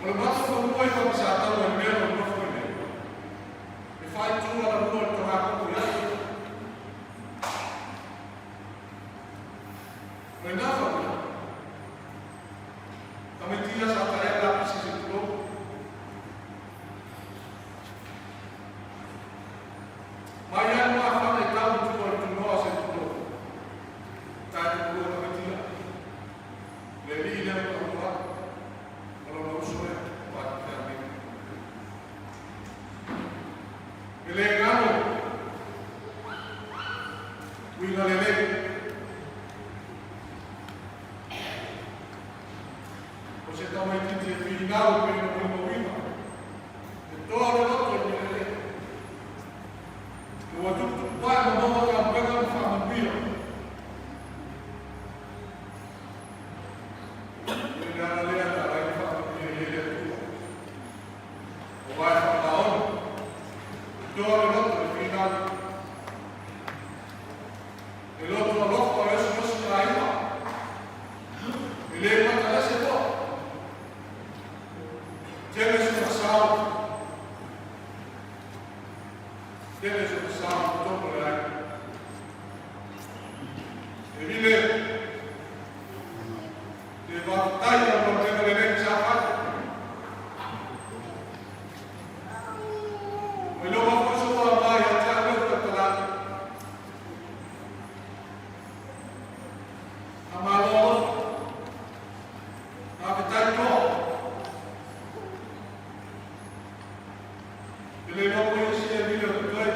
O le matou fanua i Faamasataua i le mea o lo o nofo ai nei, e faaitu alalua i le togatogo i atu. O lena fanua, tamaiti ia sa taea lapisi se tulou. Mai lava i lumafana i tau i tua i le tunoa se tulou. Tae tukulua tamaiti ia. Le alii lea ua taoto atu, o lona uso lea, o Atufeamei. E le galo uiga lelei. O se tamaitiiti e finau e pei ona molimauina, e toa le loto i mea lelei. Ua tuputupu ae ma maua galuega ma faamanuia. O le ala lea na ala ai ona faamanuia i ai le Atua. Aua e faamaoni, e toa le loto i finau. E loto alofa e osiosi aiga. E le matalese toa. Tele sona sao. Tele sona sao i totonu o le aiga. E vile te faafetai i lau galuega lelei sa fai. Ua iloa foi sou aoga ia te au lea ua tautala. Faamalo alofa. Faafetai toa. E le iloa po isi e vile o totoe.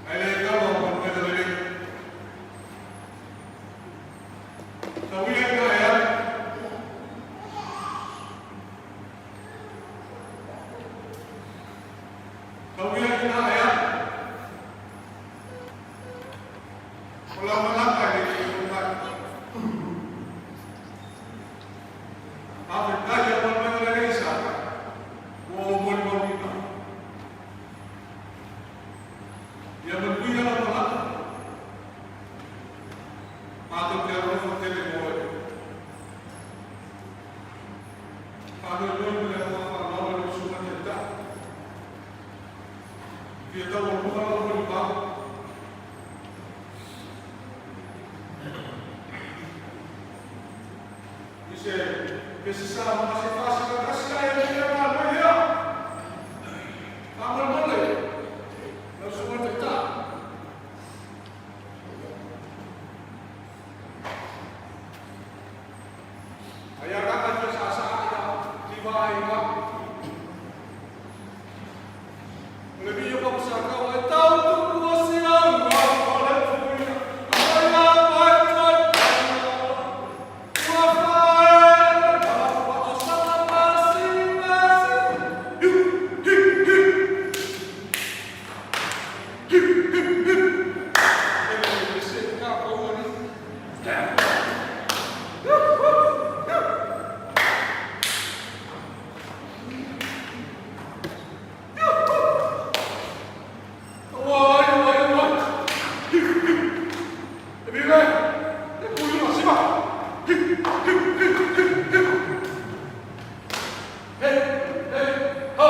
Ae le galo au galuega lelei. Tauia ina e alu. Tauia ina e alu. O lau malaga e le i mai. Faafetai i au galuega lelei sa fai. Ua ou molimauina. Ia manuia lau malaga. Matou te alolofa tele mo oe. Faanoinoi ma le agaga faaaloalo i lau Susuga Taitai. Fia taualuga lau molimau. I se pese Samoa se fasi kasi ai e mea malo ia. Faamolemole lau Susuga Taitai. Ai a kaka fia saasaa ia liva ai nga. O le viio pa masakawa e tau tupu o sianga o le fuia. Ai a mai tai Ua whae pa o sala masi masi. Hiu, hi, hi. Hiu, hiu, hiu. E le se ka kaua ni. Hiu, hiu, hiu. Hiu, hiu. Wai, wai, wai. Hiu, hiu. E vile. E pui ma sima. Hiu, hiu, hiu, hiu, hiu. Hey, hey, ho.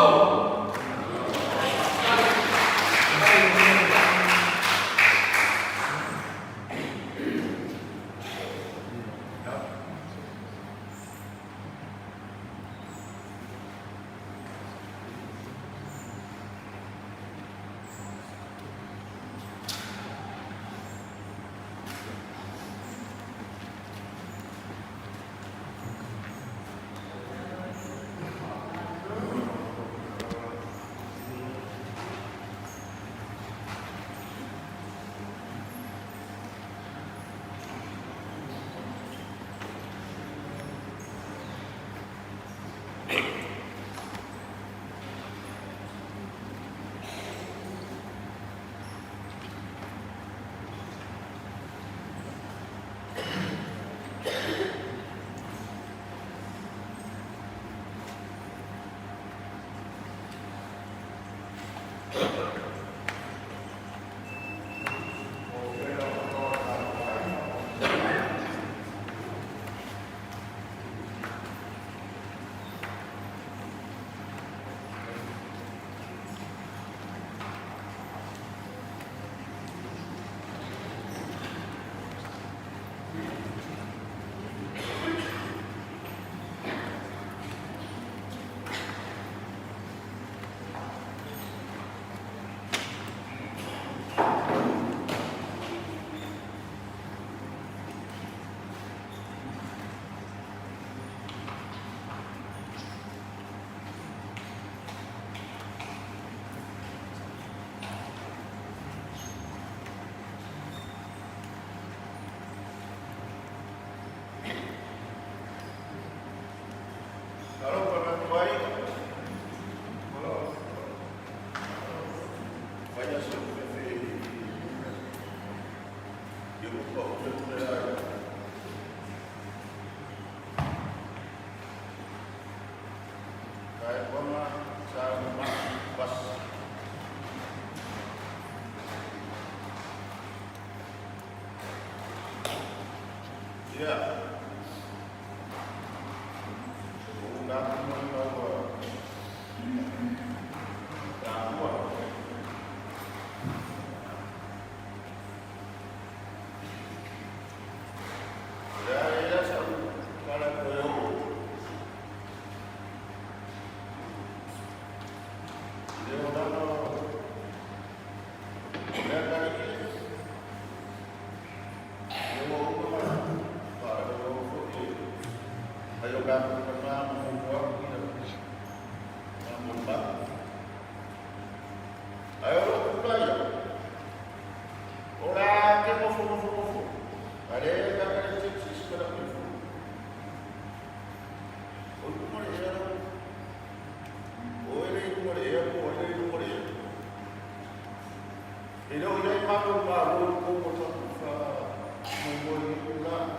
E le o i ai matou malo i tou o tatou faamoemoe i lenei tulaga.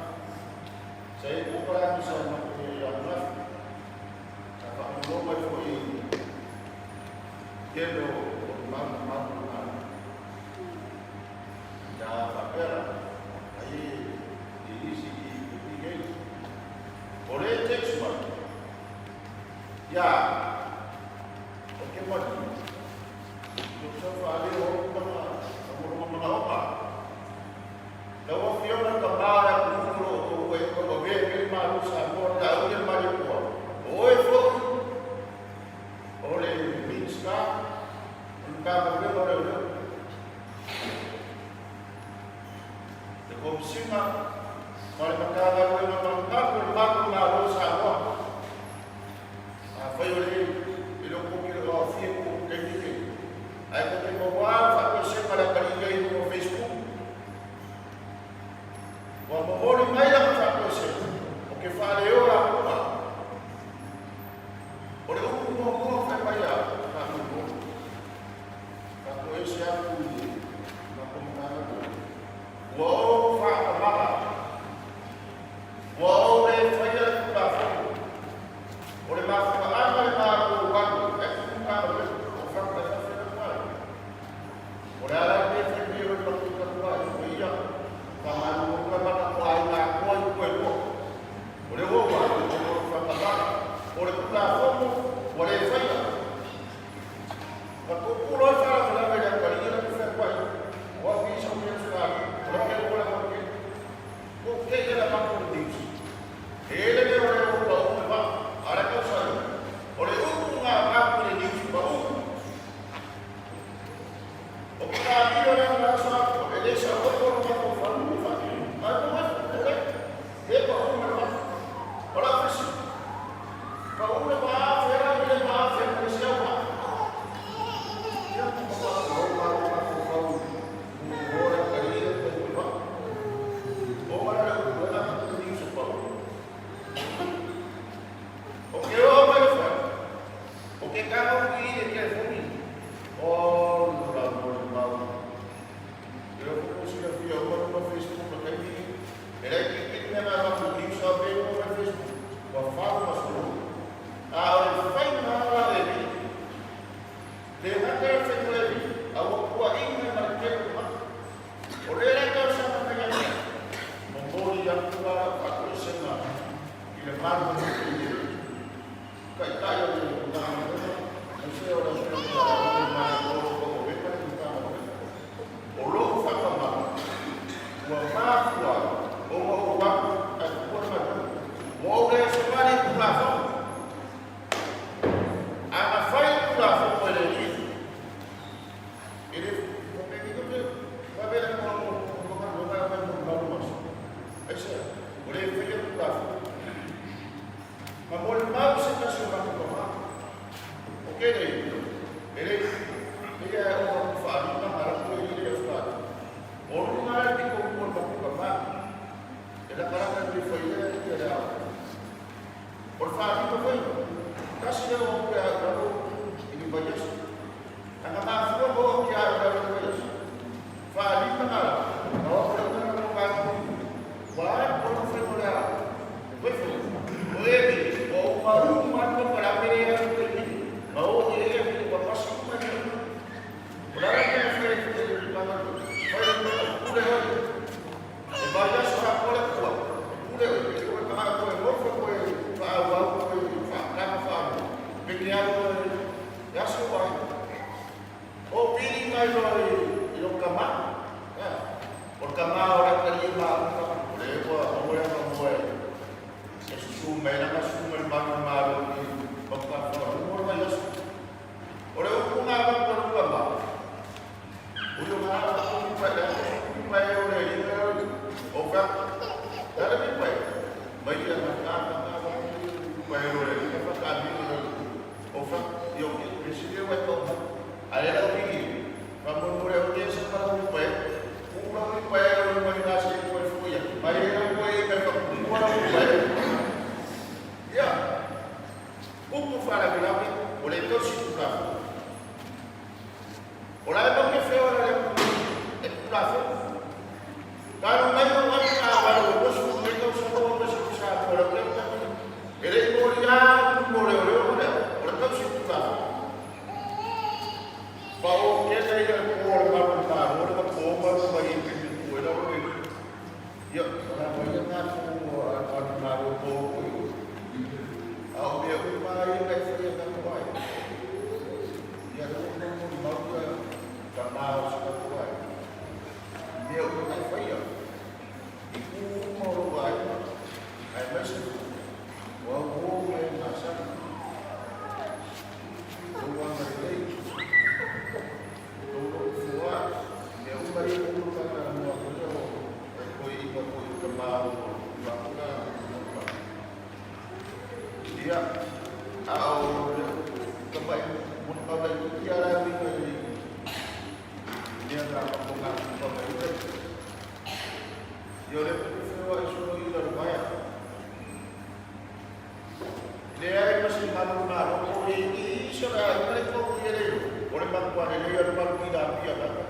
Sa i ai kokarami sa matou i ananafi. Sa faamuloa mai foi i le tele o le malu malu lena. Ia faapea la, ai e isi i i ei. O le text mai, ia, o ke malie, Lau Afioga i le Tama o le atunuu o lo o outou e tauavea ai le Malo o Samoa, le Lauli a le Malietoa, o oe foi o le Minisita o le Matagaluega o Leoleo, le Komesina ma le Matagaluega mamalu o le matou Malo o Samoa. Afai o le e le o tou te le o aofia i tou taimi nei, ae tou te maua le faatoesega a le atalii ai i luga o Facebook, ua momoli mai lana faatoesega, ou te faaleoa atu au. O le upu muamua fai mai a faamoemoe, faatoese atu i le matou Matagaluega, ua ou faatamala, ua ou le faia le Tulafono. O le mafuaaga le matou alu ai tumu Matagaluega o fatu ai fafo atu ai. O le ala lenei fai mai o le matou tatua ai foi ia faamalu o ka mana ko ai ngā koa i koe lua. O le ua ua o o whakamana o le Tulafono ua le faia. Ka tupu loa le faalavelave i le atalii la te whai wai. O au i sa o le o le keu o le o Ko kei la matou news. E le leo leo o ka ume va, a le kau sai. O le upu ngā ngā le news pa u. O ke kā tiro leo ngā sa, e le sa o ko no matou whanu o whatu. Ai ko mai, o le, he pa ume va. O la fisi. Pa ume va, whera i le va, whera i se au va. Ia, ko pa o ma o matou whau, o le kari e ko ume va. O mara le upu e aka te news o pau. O ke o mai le whai. O ke kanga o ki i le telefoni. O la mo le mau. E o ko sila fia o ma Facebook na kai ni. E lai ki ki mea ngā maku news a pe mo mai Facebook. Ua whau ma solo. A o le whai ngā la e ni. Le haka e whai mo e ni. A ua kua inga ma le tele ma. O le la tausaga mai ai, momoli atu la faatoesega i le malu o le Taitai o le Matagaluega, aemaise o le Afioga ia Lauli Malietoa o lo o avea le Matagaluega. O lou faatamala, ua mafua ai ona ou alu ae tuua le galuega. Ua ou le savali i le Tulafono. A na fai le Tulafono e le Alii, E le faapea ko te vave le mo mo mo ka mo ka mo mo mo mo. Aisea, o le faia Tulafono. Ma mo le mau se tasi o matou tama. O ke nei, e le ia e o ku whaalima ngā rato e lile Australia. O runga e piko mo le matou tama. E laka laka e whaia e te le ao. O le whaalima Malu mai o atu a malu o gosi mai tau sa o ma sa ko le ke ta e le mo ia mo le o le o le o le tau si tu ka pa o ke ta ia ko le malu ma o le ko ma ma i ke tu e la o le ia la ma ia na ko a a ma ro ko ko a o me u ma ia ka ia ka ko ai ia ko mo mo ma ka ka ma o sa ko ai mea uma e faia i ku uma o lou aiga, aemaise o au uō ma e masani, lou agalelei, lou loto foai, mea uma ia ua uma talanoa atu lea o taitoeaiina foi i tama o tulaga na. Ia, a o le tamai molimau laitiiti lava la e uiga i mea na matou mai ai. Ia o lea foi ua feoai solo i Lalovaea. Leai ma se malu malo o i i se le aiga le kou i ele o le matua lelei o le malu i la pia lava.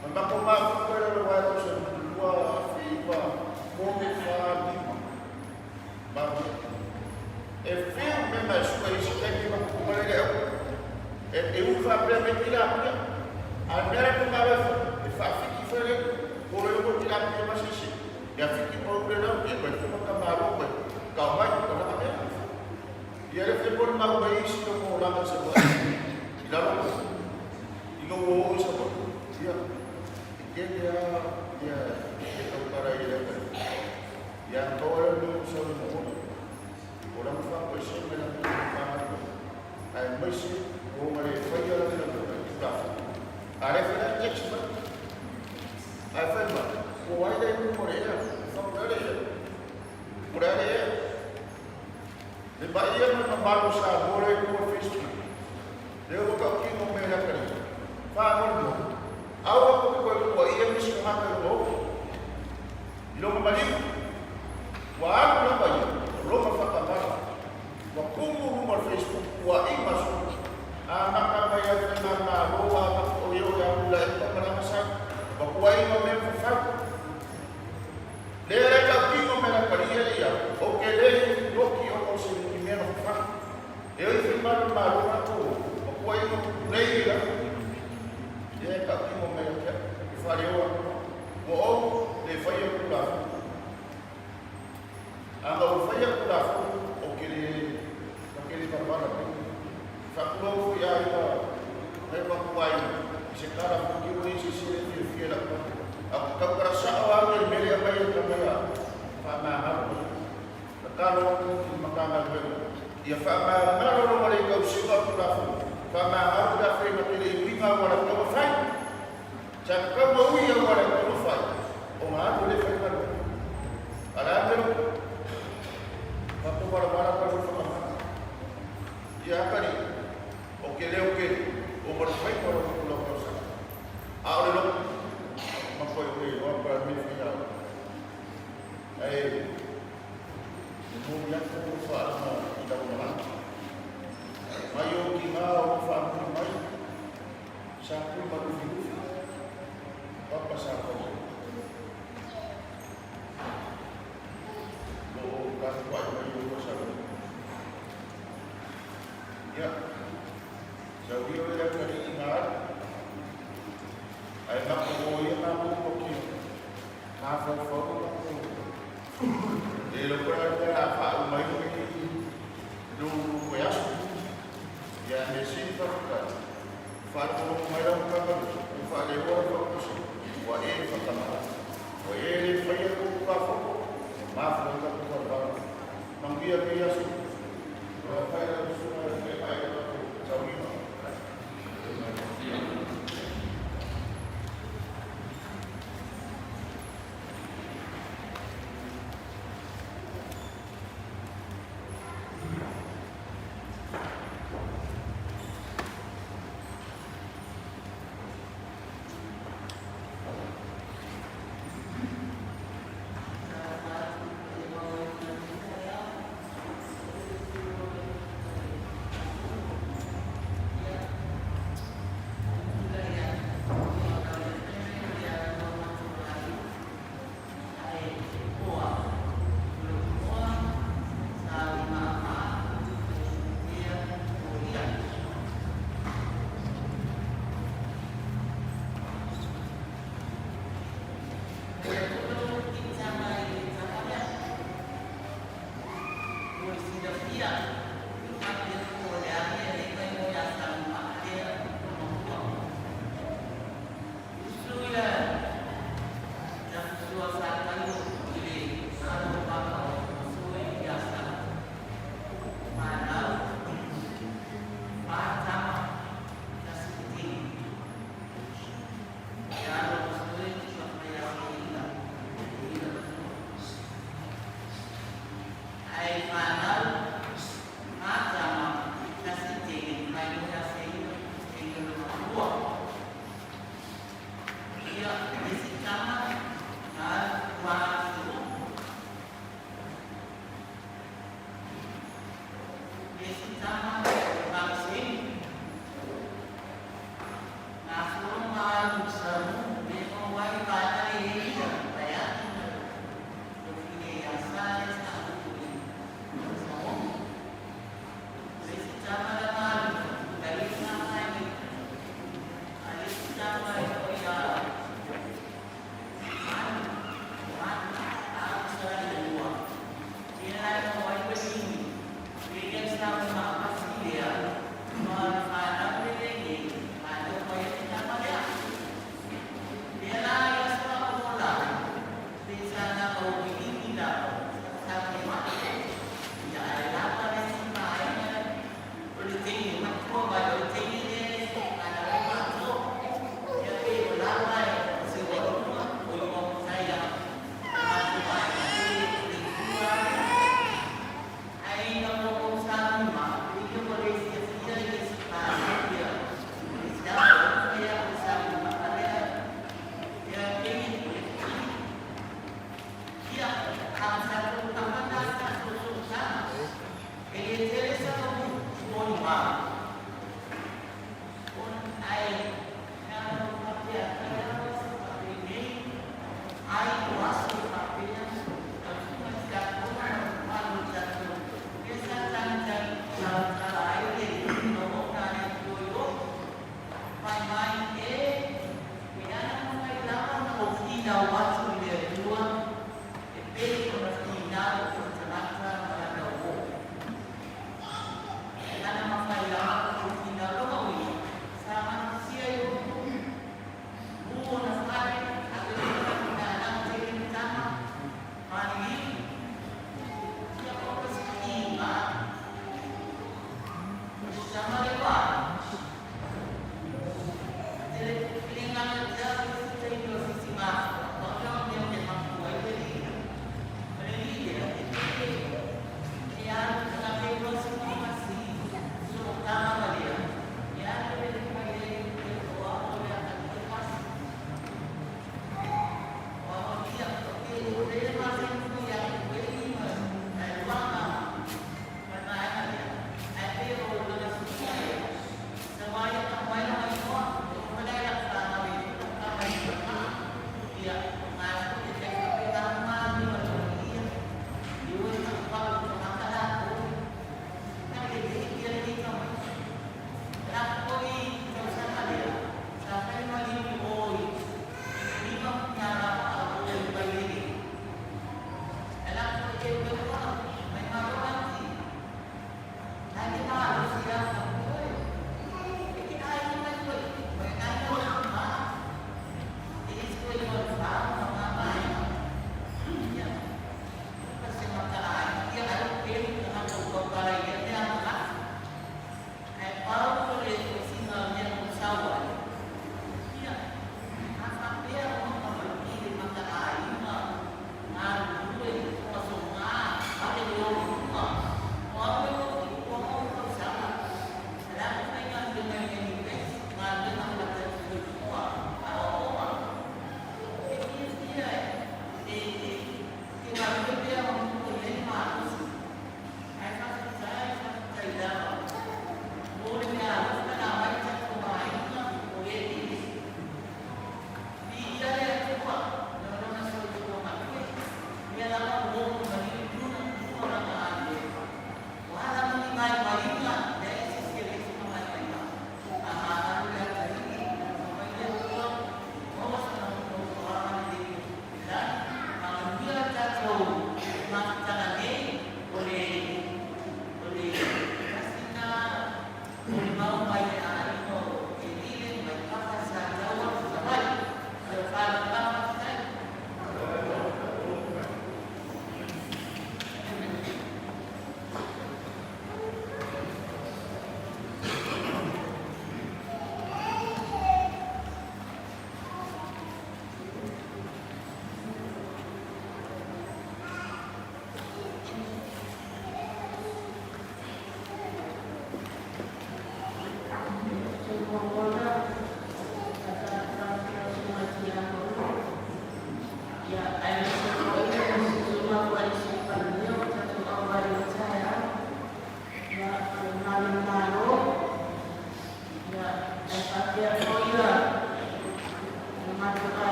Ma matou mafuta i Lalovaea o se lua fiva tolu fa lima. Ma e fiu me mai sua i se taimi ma kupu mai le au. E, e ui faapea mai tilapia. A le mea la ko malo e faafiki foi le ko le o tilapia ma sisi. Ia fiki pa ule lau ia koe kuma ka malo koe. Ka mai ko na mea. Ia le fe mo mau mai isi no mo langa se mo. I lalo i no o i sa mo. Ia e ke ia ia e tau para i le ka. Ia to le no sa mo. O la fa ko se me la ko ka aemaise ua ma le faia la le Tulafono. A le fai la text mai. Ae fai mai, po ai le mo le ea, fa mo le ea. Mo le ea. Le mai ia ma mamalu sa mo le mo Facebook. Le o ka ki mo me la kali. Fa mo mo. Au ko ko ko ia mi si ma ka mo. I lo maliu. Ua alu lava ia, o lona faatamala. Ua kumu luma o le Facebook, ua 50. Amata mai ai faigamalo a o e o e alu la e pa malama sa. Ua kuai ma mea fafau. Lea le tautino me la palia ia, o ke le loki o o se ni mea no fafau. E oi fai malu malo na ko, ua kuai ma lei la. Lea e tautino me la kia, e whare oa. Ua o, le whai aku la. A na ua fai aku lākou, o ke le, o ke le papala nei. Faatulou foi aiga mai maku aiga, i se tala foi ke ua i se se le fiafia i lau mata. A o tautala sao au i le mele a mai e ka mea faamagalo mai. Tatalo atu i le Matagaluega, ia faamagalo lona le tausiga o le Tulafono, faamagalo le afena tele i uiga auala taua fai. Sa tatau ma ui auala taua fai, ona alu e le faigaluega. A le a le mea Matou walawala ka le whakamana. Ia akari, o ke leo ke, o ma le whai ma lo kula o sa. A o le lo, ma koe o le iloa pa me whai au. Ai, e mo ia ko o whaanga i lau malanga. Mai o ki ngā o whaamuri mai, sa kui ma lufi lufi, papa sa koe. Lo o tapuai mai o sa. Ia, sa ui o le kari i ngā alu. Ai mako o ia ngā mō ki ngā whauwhau o mako. E lo kora te a whaau mai o i lū e aso. Ia me sini whakakai. Whaatoro mai rau kakaru, o whaare ora whakusi, ua e whakamara. Ua e le whaia ko ka whako, e māwha i taku wharewara. Manguia kei aso. Ua whai rau sunga e ai o taku tauima.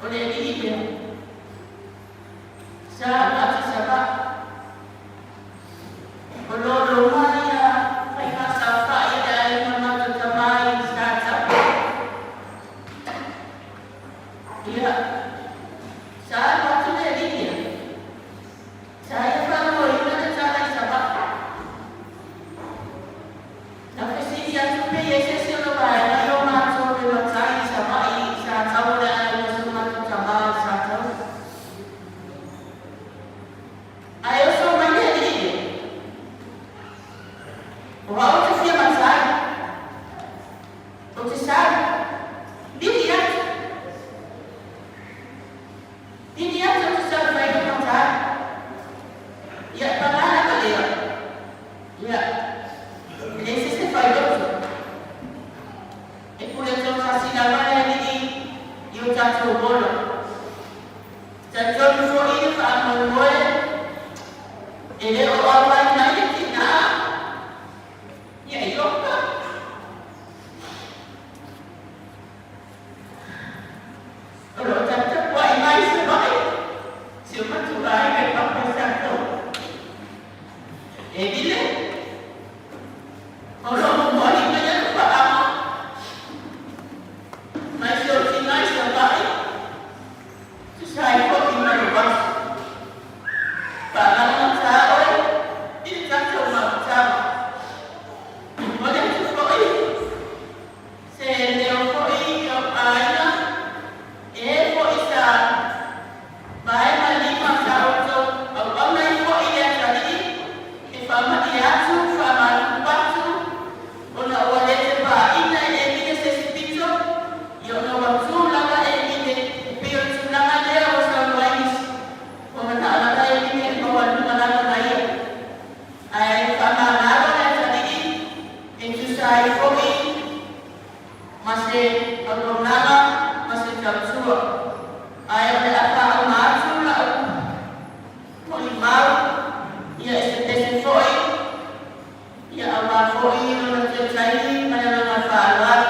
O le alii lea, sa ou atisava'i, o lologa ia faigasaofa'i a le aiga matou tama i Sataua. Ia, sa alu atu le alii lea, sa ia faaluaina le tala i Savaii. Na fesili atu pe i ai se isi o le vaega i o matou le matai i Savaii i Sataua o le aiga o si o matou tama i Sataua. Ae oso mai le alii lea, o au ou te fia matai, ou te sau, lili atu, lili atu ou te sau e fai lou matai. Ia, paga lava lea, ia, e leai se isi e fai loto. E pule toatasi lava le Alii i o tatou ola. Talitonu foi le faamoemoe e le o auai mai le tinā, ia Ioka. O lo o taputapuai mai i Savaii si o matou aiga i Papa i Sataua. E vile, o lo o momoli mai anu faaga mai si ou tina i Savaii, tusa ai foi ma le uafu. Faamalagata oe i le tatou mafutaga. Momoli atu foi se leo foi i lou aiga, e foi sa vae ma lima sa outou auauna ai foi i le atalii e faamalie atu, faamalulu atu, ona ua le tepaina e Emile se isi pito, ia ona ua tulaga Emile e pei o le tulaga lea ua saunoa ai nisi, ua manao lava Emile e maualuga lava ma ia. Ae faamagalo le atalii e tusa ai foi ma se auaunaga ma se tautua. Ae o le a faauma atu lau molimau, ia e se pese foi, ia aua foi lona toe taimi ma le agaga faaaloalo.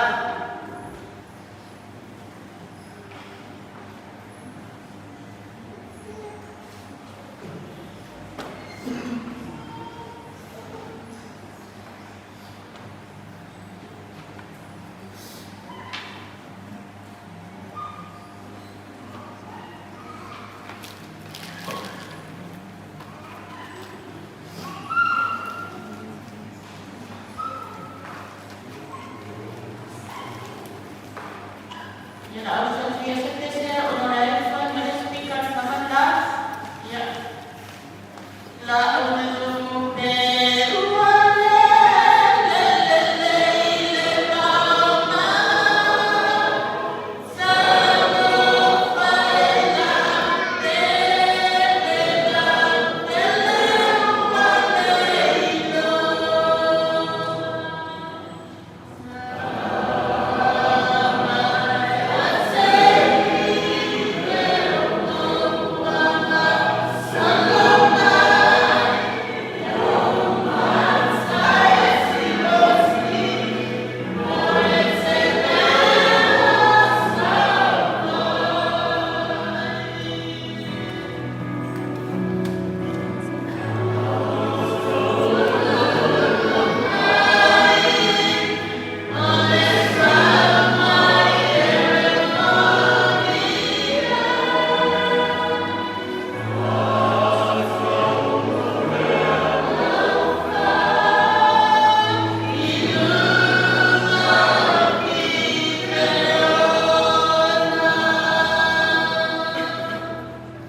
Ia na ausa atu ia se pese ona o le a mafai mai le speaker le fagata. Ia. La ulu pe ua lele lele i le mauna Talofa e la pele la pele ua leilo.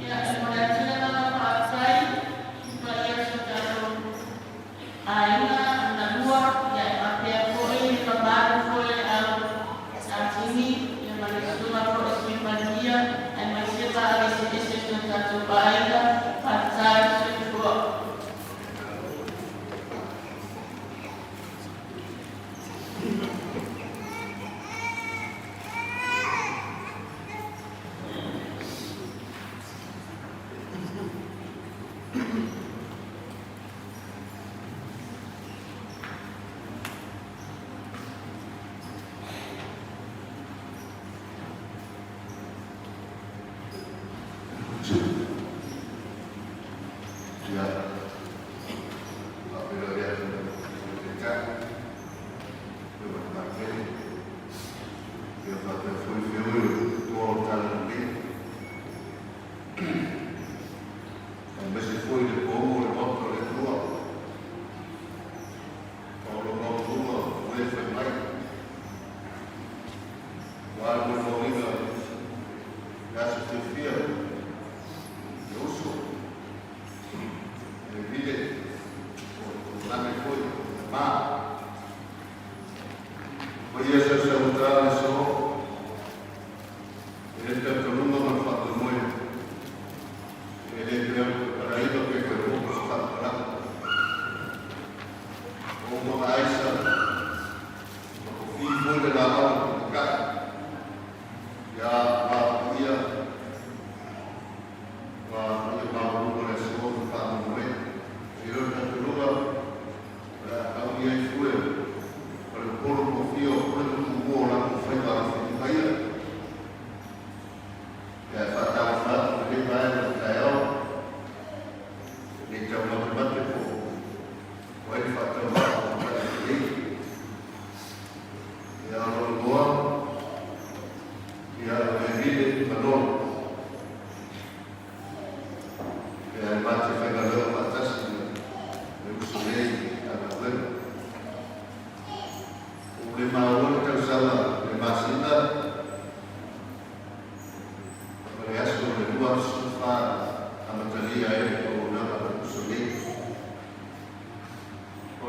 Ia, e momoli atu le agaga faafetai i paia o si o tatou aiga lua, ia e faapea foi le mamalu foi o le au Satini, ia ma le susuga foi i le Sui Palemia, aemaise vaega eseese o si o tatou aiga. Faafetai le soifua.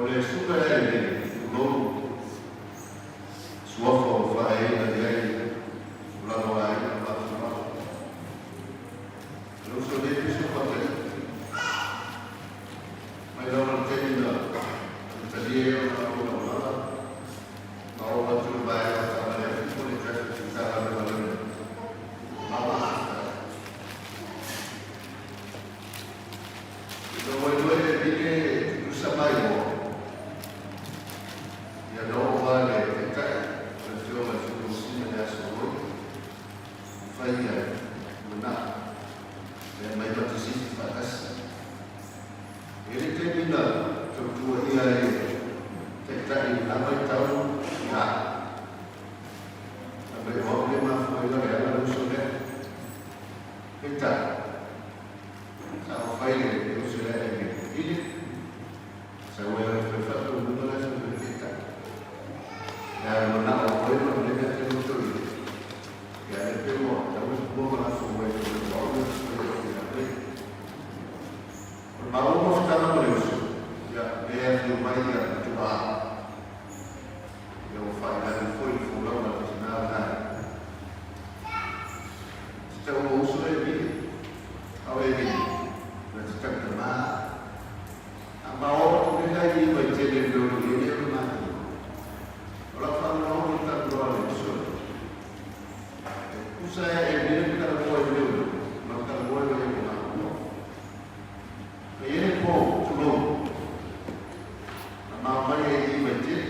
le suka e le tulou suafa o faaeina i ai tulaga o aiga ma afifao. Le uso nei pisa faatali mai lava le taimi na talia ai ona au laulala ma oo atu i le vaega o taavale afi po o le traffic i Matagaluega a Leoleo. Mama afifio. Ina ua iloa e Vile e tutusa mai o ia na oo lava le Taitai o le Afioga i Fulumasina i le Aso Goi, fai ia manao e aumai ma tasifi faatasi. E i ai le taimi na tautua ia ai le Taitai i lena vaitau ia Fai mai o au lea e mafua ai la le ala le uso lea. Peitai, Sa ou fai le uso lea e le ile, sa ua e fai fatu i luga la sa fai teta. Ia manao o koe ma le mea te loto i ia le pe mo ta ua ua ma la fo mai le o le o le o le. O le malo ma futana ma le uso, ia le a fiu mai ia tua. Ia ua failagi foi le folauga a le tina na. Te tau o uso e vili, au e vili, na te tau tamā. A ma o atu nei la i mai tele le o le le o mati. O lau whanau o tau roa le uso. E kusa e e vili le kala moe le o, ma kala moe le o ma kua. E ele po tulou. Na mau mai e i mai tele.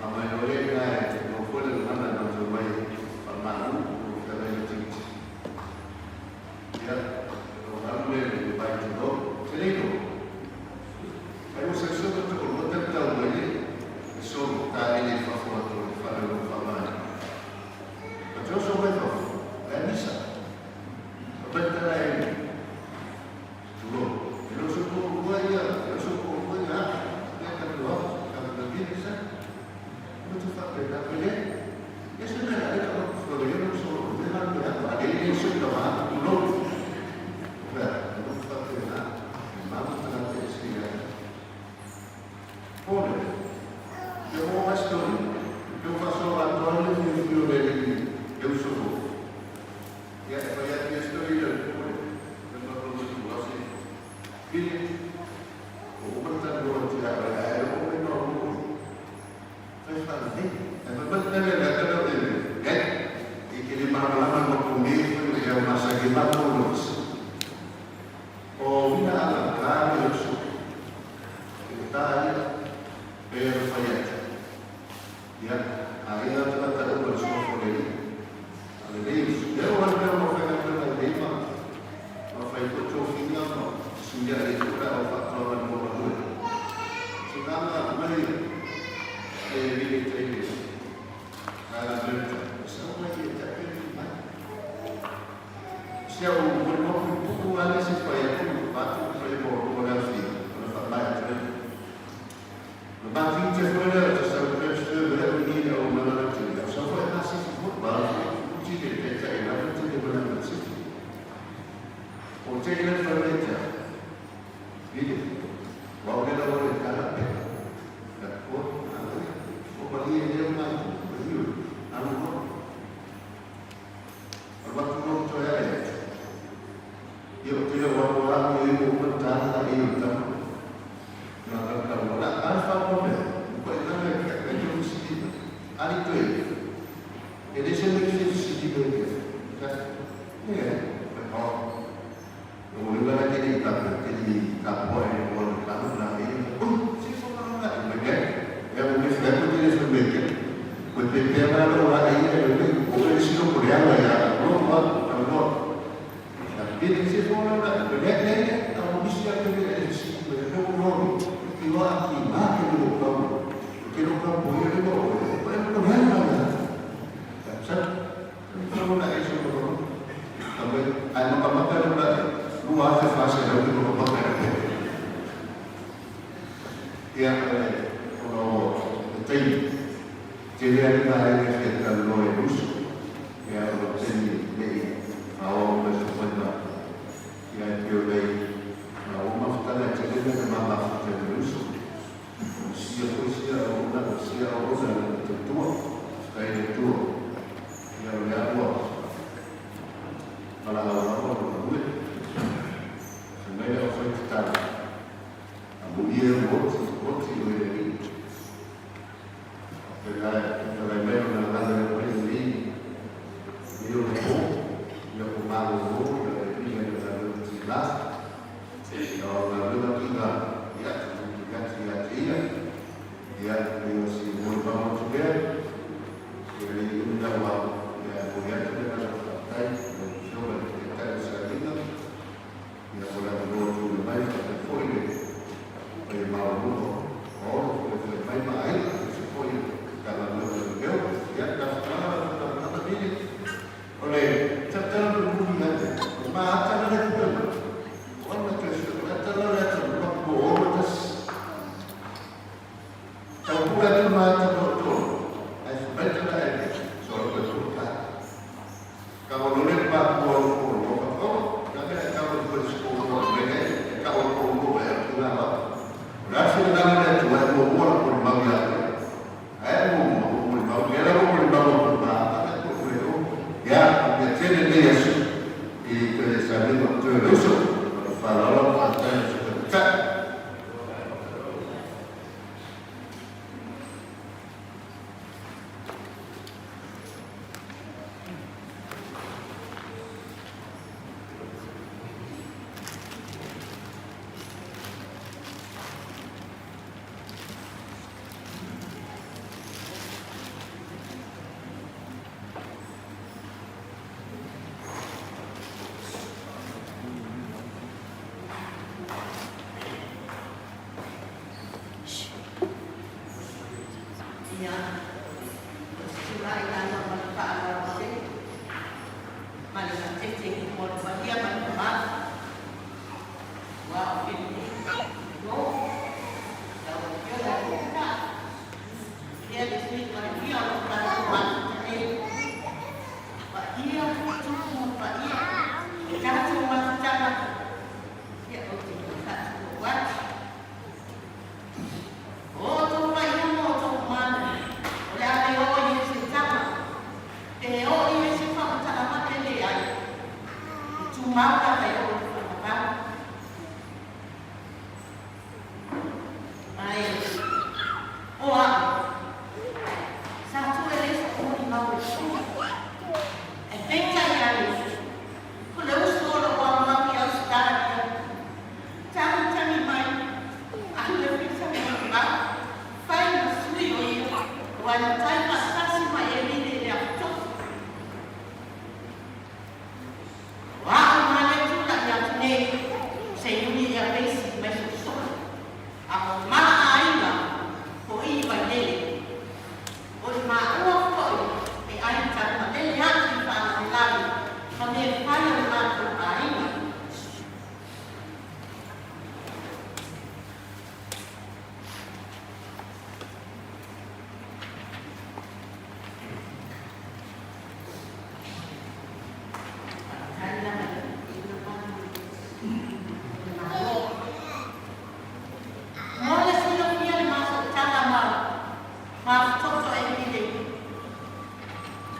A mai o le ina e no foi le lana na tau mai whamalu o te le tingiti. Ia, o alu le le mai te no, te leino. Ai o se so te o lo te tau mai le, e so ta ele fafo atu o whare o whamai. O te oso mai fafo, e anisa. O te tala e tulou. E lo so ko kua ia, e lo so ko kua ia, e ka tua, ka ka sa. O te whapena, pele, e se mea e ka whare e lo so, e ha me a e le so ka ma tulou. Pea, e lo whapena, e mamu tangata e se ia. Pone, te o mai story, te o whaso a toa le whiu whiu le le e uso fo. Ia, e whai atu e story le pone, e ma lo se tua se. Pile, o umata loa te a e o me no mo. Fai whana nei. E mai mai tele le tele o te e, i ke le malamalama ma ko me fai le au masa ke ma mo no. O mina ala ka le uso. E tā ia, pe e whai atu. Ia, a ina tangata uma le suafa o le Alii. A le nei uso. Ia o hana mea ma whai ngā mea nei ma, ma whai ko tōwhinga ma suia e kura o whaatoa mo ma hue. So nāna mai e vile te ile. Nā Amerika. E sa mai e te pere mai. Se au mo mo puku ale se whai aku patu whai mo mo le awhi. O le wha mai atu le. Le matin te foi le te sa transfer le o ni o mana na te. O sa foi na se football. Ti te te te na te te mana na se. O te le fa le te. Vile. Wa o le la o le kala pe. La ko o pa li e le mai. O hiu. Anu ko. O watu no to e e. Ia o te le wa o la o e o ma ta la e o ta. Na ka ka wala alfa ko me. Ko e na me ka ka jo si di. Ali to e. E le se me ki si di be ke. Ka. E. O. O le la ke ni ka ke ni ka po e o le ka na e. O si so na na e me ke. E o me fe ko te se me ke. Ko te te na lo la e e le o le si no koreano ya. No ma no. Pili se fo na le le le a o misi a ke le si le le no i wa ki ma ke lo ka ke lo ka po ye lo o e ko ne na na sa ko na e so ko ka me ai ma ka ma ka na lu a fe fa se lo ke lo ka ka ia o no te te le na e fe ta lo e uso ia o te ni le a o me so fa na ia te o lei na o ma futana te le na ma ma futana faapena. Ia, o galuega tuiga, ia, tuutuuli atu ia te ia. Ia, pei o si molimau atu lea, e le i umi lava, ia, e momoli atu le agaga faafetai i lau Afioga i le Taitai o le Sailiga, ia, mo le avanoa tuuina mai, faapea foi le paia maualuga o Olo o mai ma aiga, aemaise foi le Matagaluega o Leoleo. Ia, tafataga lau Afioga Vili, o le tautala mulimuli ia te au, o ma ata na le tupea mai. O ai na toe sue, o le ata la le ata ma mo Olo tasi. Tau pule atu ma ata mo tolu, ai fai mai tala e so lo toe tolu ta. Ka o lole ma ko o ko lo ka ko, na me ka o ko ko ko me ne ka o ko ko e tu na ba. O la se na le tu ai mo mo ko mau ya. Ai mo mo mo mau ya la mo mo mo ma ta ko ko o. Ya, ya tele le yesu. I te sa le mo te le so. Fa la la fa ta so ta. Ia, o se tulai lava ma le faaaloalo tele ma le matete mo le paia ma le mamalu ua o Filipi Lo, lau Afioga i le Taitai, ia le Sui Palemia o lo tatou mafuta nei, paia, tupu ma paia, le tatou mafutaga, ia ou te faatulou atu. O outou paia ma outou mamalu, o le a le oo i ai se tala, pe oo i ai se faamatalaga pe leai, e tumau lava e oo i le faavavau. Ae o a'u, sa tuu e leai so'u molimau e sui. Ae peitai ane, ko le uso o lo'u amuamu i Ausetalia, tagitagi mai, alu e fai sana molimau, fai ma sui o ia, aua e matai faatasi ma Emile i le Afitoto. O a'u ma le tula'i atu nei, se i umi ia Peisi mai sosola, a o ma aiga ko i Vailele. O le maua foi e ai talumalele atu i faalavelave ma mea fai a le matou aiga. Faafetai lava i le o le Malo. Mo le silafia le masoutaga ma mafatoto e Emile,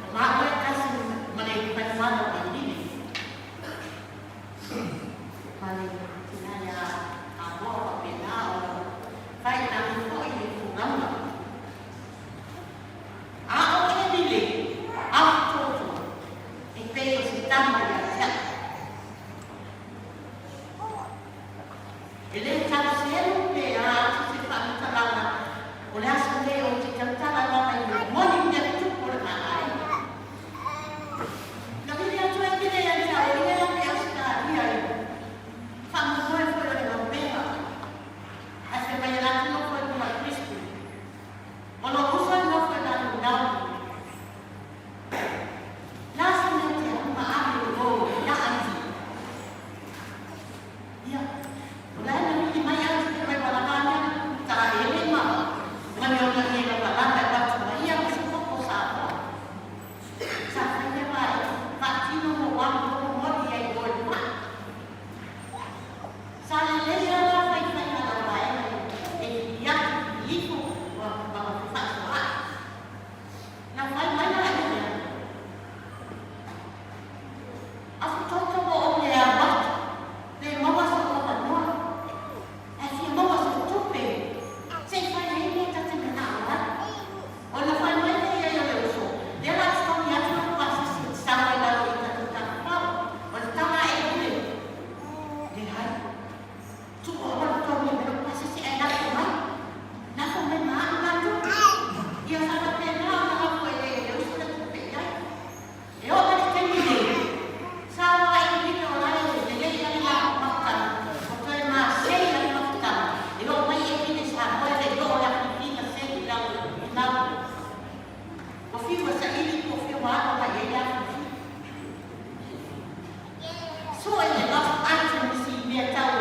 o maua e tasi ma le faimana o Emile. Ma le tina ia Amoa faapena ona failagi foi le tulaga. A o Emile, afatoto e pei o se tama ia te a'u. E le tau selu pe a atu se faamatalaga o le aso nei ou te tautala lava i le moni mea tupu o le maʻaiga. Na vili atu ai pele ia te a'u o ia i Ausetalia i faamoemoe foi o le gaupega. Ae fai mai e latou nofo i luga i Brisbane. O lou uso e nofo i lalo i Melbourne. La se mea te alu ma ave i o i a aiti. Ia, o la e na vili mai au Sue le lost items i mea tau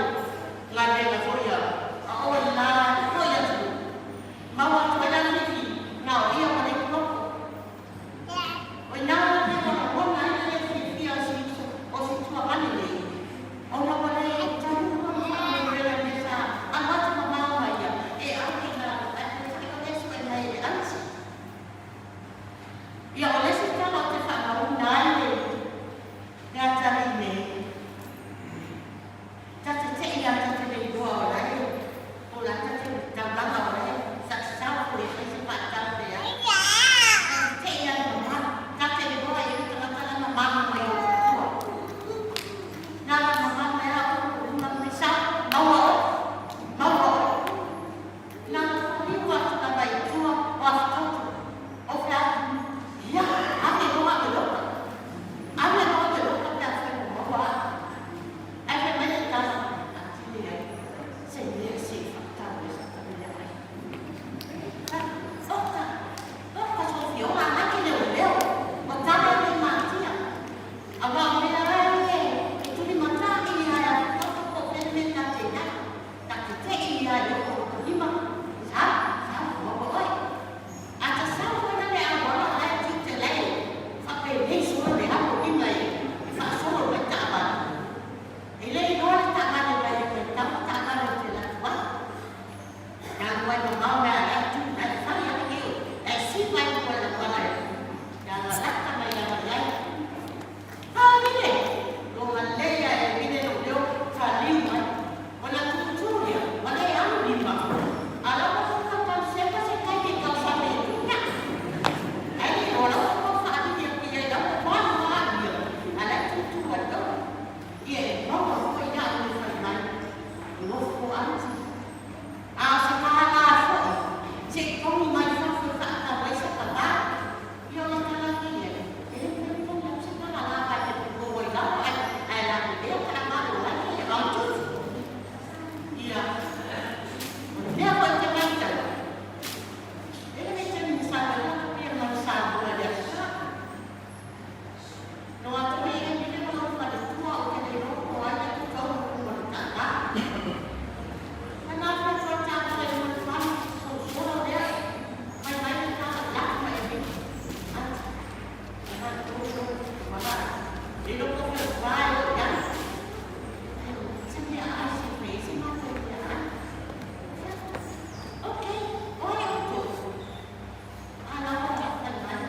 galuega foi a oe i la foi atunuu. Maua atu ai la le fifi na o ia ma le koko. O ina la pei ua lagona ai le le fiafia o si uso o si tuagane nei, ona ua le taunuu lona faamoemoega i mea sa alu atu mamao mai ia e ave i lalo, ae peitai o lea e sue mai e le aunty. Ia o le isi tala ou te faamauina ai le le atalii nei, ta te te i lava ta te le iloa o la e po o la ta te taulaga o la e sa te sao foi e fai se faatau pe a. Ta te te i lava i le mamalu, ta te iloa e i ai le tagata la e mamalu mai ou tua. Na la mamalu mai a ou luma mai sa, maua oe, maua oe. Na la faliu atu lava i tua o Afitoto, o fea atu, ia, ave loa au e loka. Ave loa au e loka pe afai ua maua au. Ae fai mai le tala, atili ai se mea se i faatau ai sa ta mea ai. Oka, oka sofioga ake leoleo, o tala e le matia. Aua o mea ai e tulimatai ai Afitoto po o fea le mea ta te i ai. Ta te te i ai o o ka lima, sau, sau, maua oe. A ta sau foi la le auala la e tiute la e faapenei solo le alu o lima e faasolo mai taavale. E le iloa le taavale mai e matau taavale ou te alu atu ai. Na alu ai mamao mea la e tu la e fai ai nei la e siva ai luga o le auala e agalata mai lava i ai. Faaile! Lona lea e vile lou leo taliu mai. Ona tutu lea, ua le alu lima. A la ua tou tautau sepa se taimi e tausami ai nya. Ai le iloa la ua tou faalili atu i ai la ua malu lava ia, a la e tutu ai lou. Ia e maua foi iaʻu e fai mai, nofo aunty. A o se kālā foi, se i togi mai fafo e faatau ai sa tama. Ia o le tala ake ia, e le mafai ona togi atu se kālā aua e te pupou ai lava ae ae lavevea pe a malo ai le aunty. Ia, o le mea foi ou te matau, e le taimi na sau ai lava pia ma le Samoa i le Aso Sa. No atu ai e mile ma lou faletua ou te le iloa po o ai le atu tau i luga o le taavale. Ae mafua atu ai le taavale i luga o le fale, sousou lea, mai mai le tala, laki mai e mile. Ati, e faletua lou malai. Le iloa po o fea vae o i ai. Ae o se mea ai se fai ai se matou meaai. Okay, o ai outou? A la ua fai mai.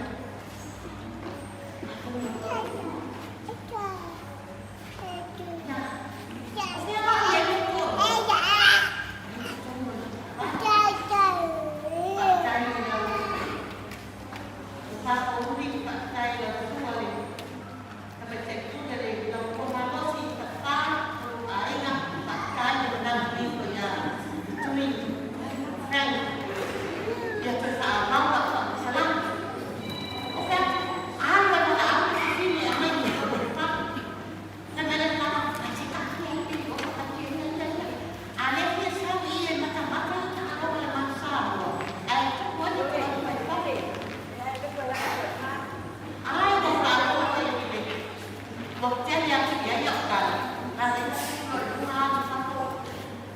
Ia toe faaauau lau faamatalaga. O fea alu ai ma alu le fafine e aumai i totonu o le papa. Fai mai le tama, ai se taatia ai le oka taatia ia ia ia. A le fia sau i e matamata i taaloga le Manu Samoa, ae tupu ai le tulaga mai fale. Ai ua faalogo ia le ua tele atu i ai au tala, a le tino i luga atu fafo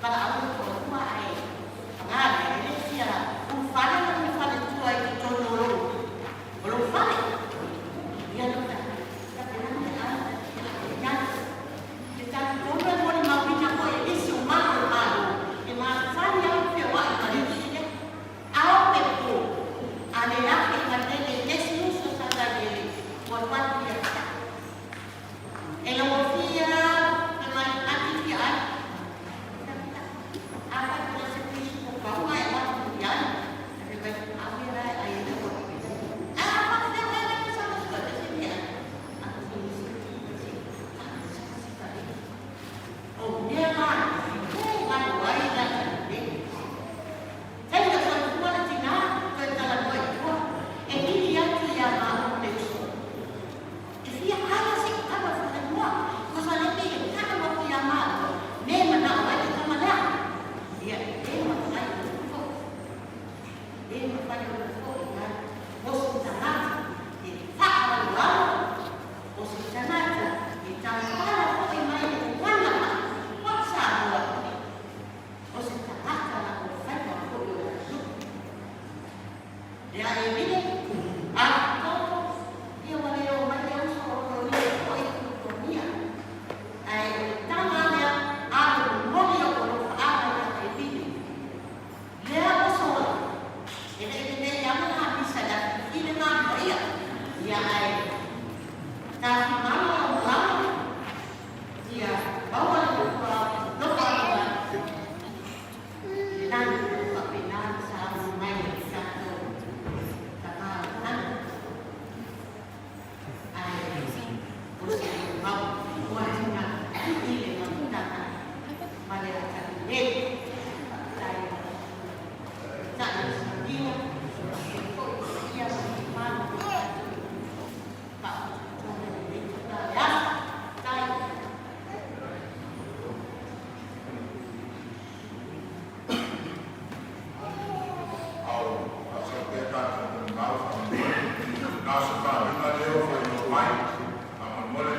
valaau le toalua ae paga lea e le fia ulufale lona faletua i totonu o lou o lou fale. Ia no ta faapena mea a ia te talitonu e molimauina foi e nisi o malo o le Malo e mafai lava ona feoai ma le alii lea. Ao pe po, a le afe i manele i le isi uso sa tai e ua alu atu ia te au. E lau afia e mai ati fia ai.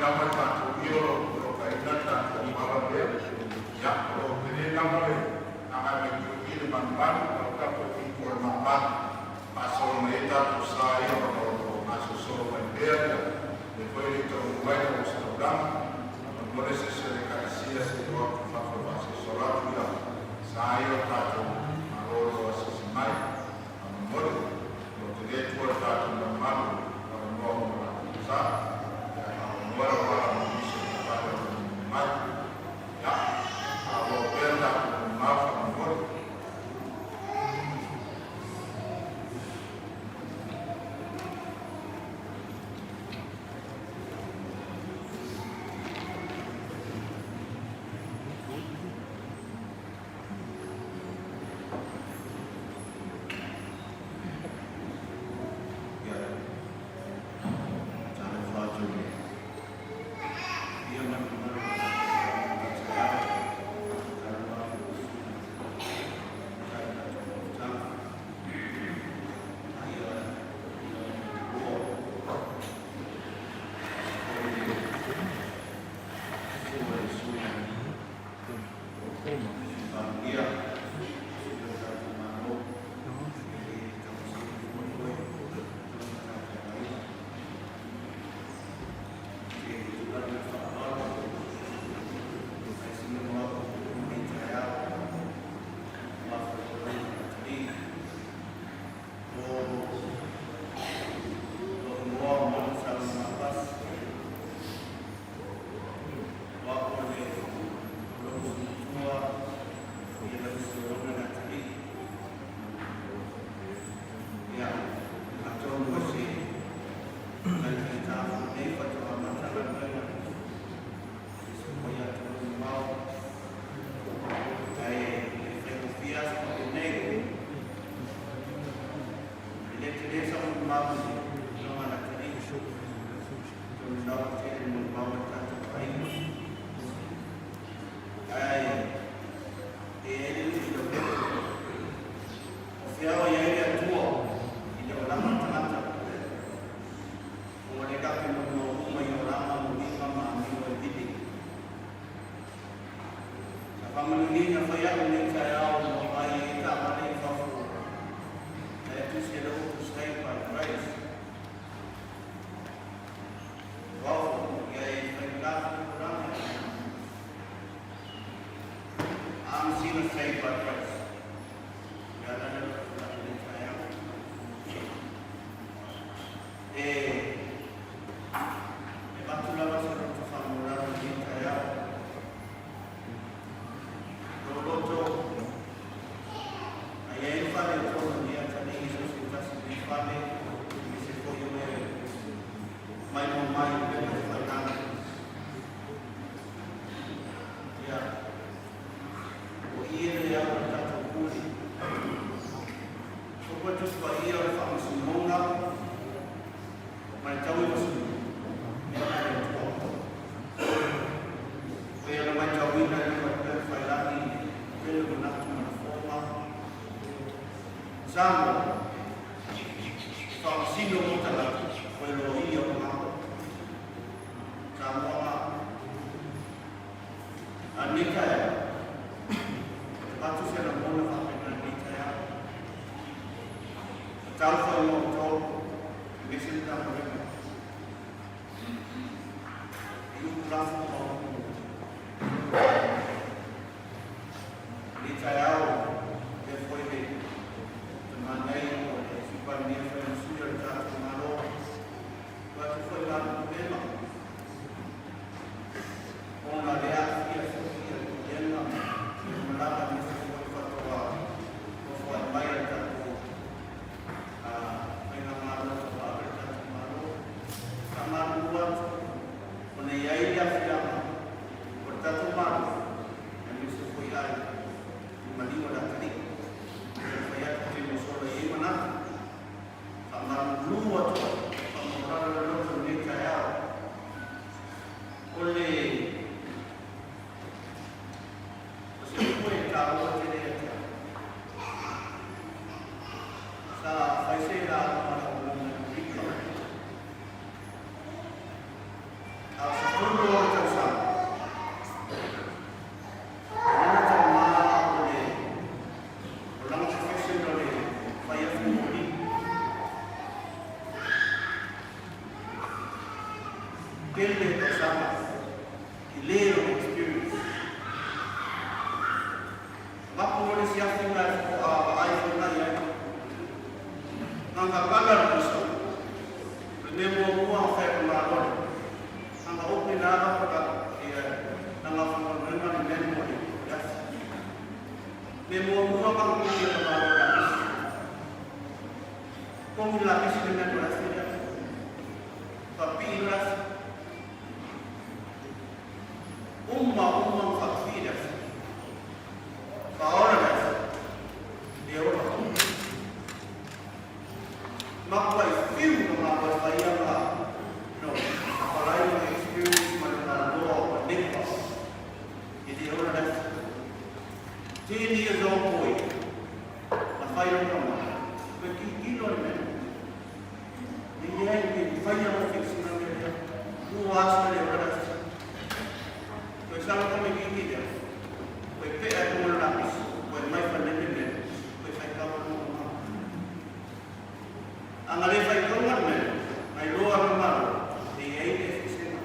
lava le tatou ie o lo o polokaina le tatou auala lea. Ia, o lo o tele lava le agai mai i le manumanu, a o tatou upu o le mama faasolo mai ai tatou sa ia ona o lo o gasolosolo mai pea le foi le taunuu mai le ositaulaga. Faamolemole se isi o le Ekalesia se i o atu i fafo e faasolosolo atu ia sa ia o tatou Malo o lo o asiasi mai. Faamolemole, o lo o tele tua le tatou malumalu o avanoa mo latou sa. Ia faamoemoe le auala mo nisi o taavale o lo o mulimuli mai. Ia, faaauau pea le tatou manumau faamolemole. Ia, talofa atu i le paia ma le mamalu o le tatou Palemene i taeao. Talofa atu i susuga i Taitai o le tatou Fonotaga. Ia, ia lua foi le susuga i le Sui Palemia, Sui o le tatou Malo, e tamasili foi oe, Tama Ke tulaga i le faaaloalo, ae sina mo au lenei taeao, aua foi tulaga o atalii. O lou igoa o Manu Salama Mapasi, o au o le lou uso matua ia Lausiona le atalii. Ia, atonu o se taitaita foi nei faatoa amata galuega i se foi atunuu mamao, ae le faigofie aso faapenei. E le tele sau molimau i le tulaga a le atalii, atonu lava tele molimau a le tatou aiga. Ae e i ai le lui laulele, o fea o i ai le Atua i le olaga o le tagata? Ua le lape molimau uma i olaga moliga ma amio e vili. Sa faamanuiaina fai au i nei taeao ua vaai ai taavale i fafo ae tusi e lou Saved by Grace. O au foi ia e faigata le tulaga e I'm seen saved by grace. Ia la le tulaga i nei taeao. E avatu lava se loto faamaualalo i lenei taeao. Lou loto, a i ai le faaletonu i atalii so o se tasi o nei fale, aemaise foi o e maimoa mai i upega tafailagi. Ia, o i e le au o le tatou pule. Upu e Tusi Paia o le faamasinoga ma le tauimasui mea a le Atua. Pei ona matauina i luga o le upega tafailagi i le tele o manatu ma lafoga, Samoa, e faamasino mo tagata o e loia o malo. Samoa ma a lenei taeao, e avatu se lagona faapena i lenei taeao. Talofa i outou, aemaise le Matagaluega i upu lafo ma upu lenei taeao, avea foi le tamanai o le Sui Palemia fai ma sui o le tatou Malo, ua atu foi la problema ona le aafia foi ia le pulega i le malaga aemaise foi faatoa nofoai mai a le tatou faigamalo tauave le tatou Malo. Faamalulu atu ona e i ai le aafiaga o le tatou Malo aemaise foi aiga i maliu a le atalii. E fai atu taimi ua sola e i ai manatu. Faamalulu atu ai, faamaualalo le loto i lenei taeao. O le o se upu e taua tele ia te au. Sa fai se lauga ma lau uo mai Amerika. A o se Tolu o tausaga. O lana tama o le o lana profession o le fai afi moli. Tele tausaga, tele o experience. Mapu o le siafi na e vaai foi mai ai. Nganga kala le pusa. Le mea muamua o whai ka malole. Anga ope na aga whaka ia nanga whakanuenga le mea mo le afi. Me muamua ka kuki ka malole la pisi. Kongi la pisi le mea mo le afi le afi. Whapii le afi. Uma uma whapii le afi. Whaora le afi. Le ora. Makua i whiu ka māua e whai anga, you know, a wharai o experience ma le ngā o nepa. E te ora le afi. 10 years old boy, na whai o kama. Koe ki kilo le mea. Ni le ai ke whai anga fixinga me lea. Ua asa le ora le afi. Koe sanga kame ki ki lea. Koe pea e konga lapis. Koe mai whanene mea. Koe whai kawa no ngā. Anga le whai kaunga le mea, ngai loa na maro, e i ai le fisena.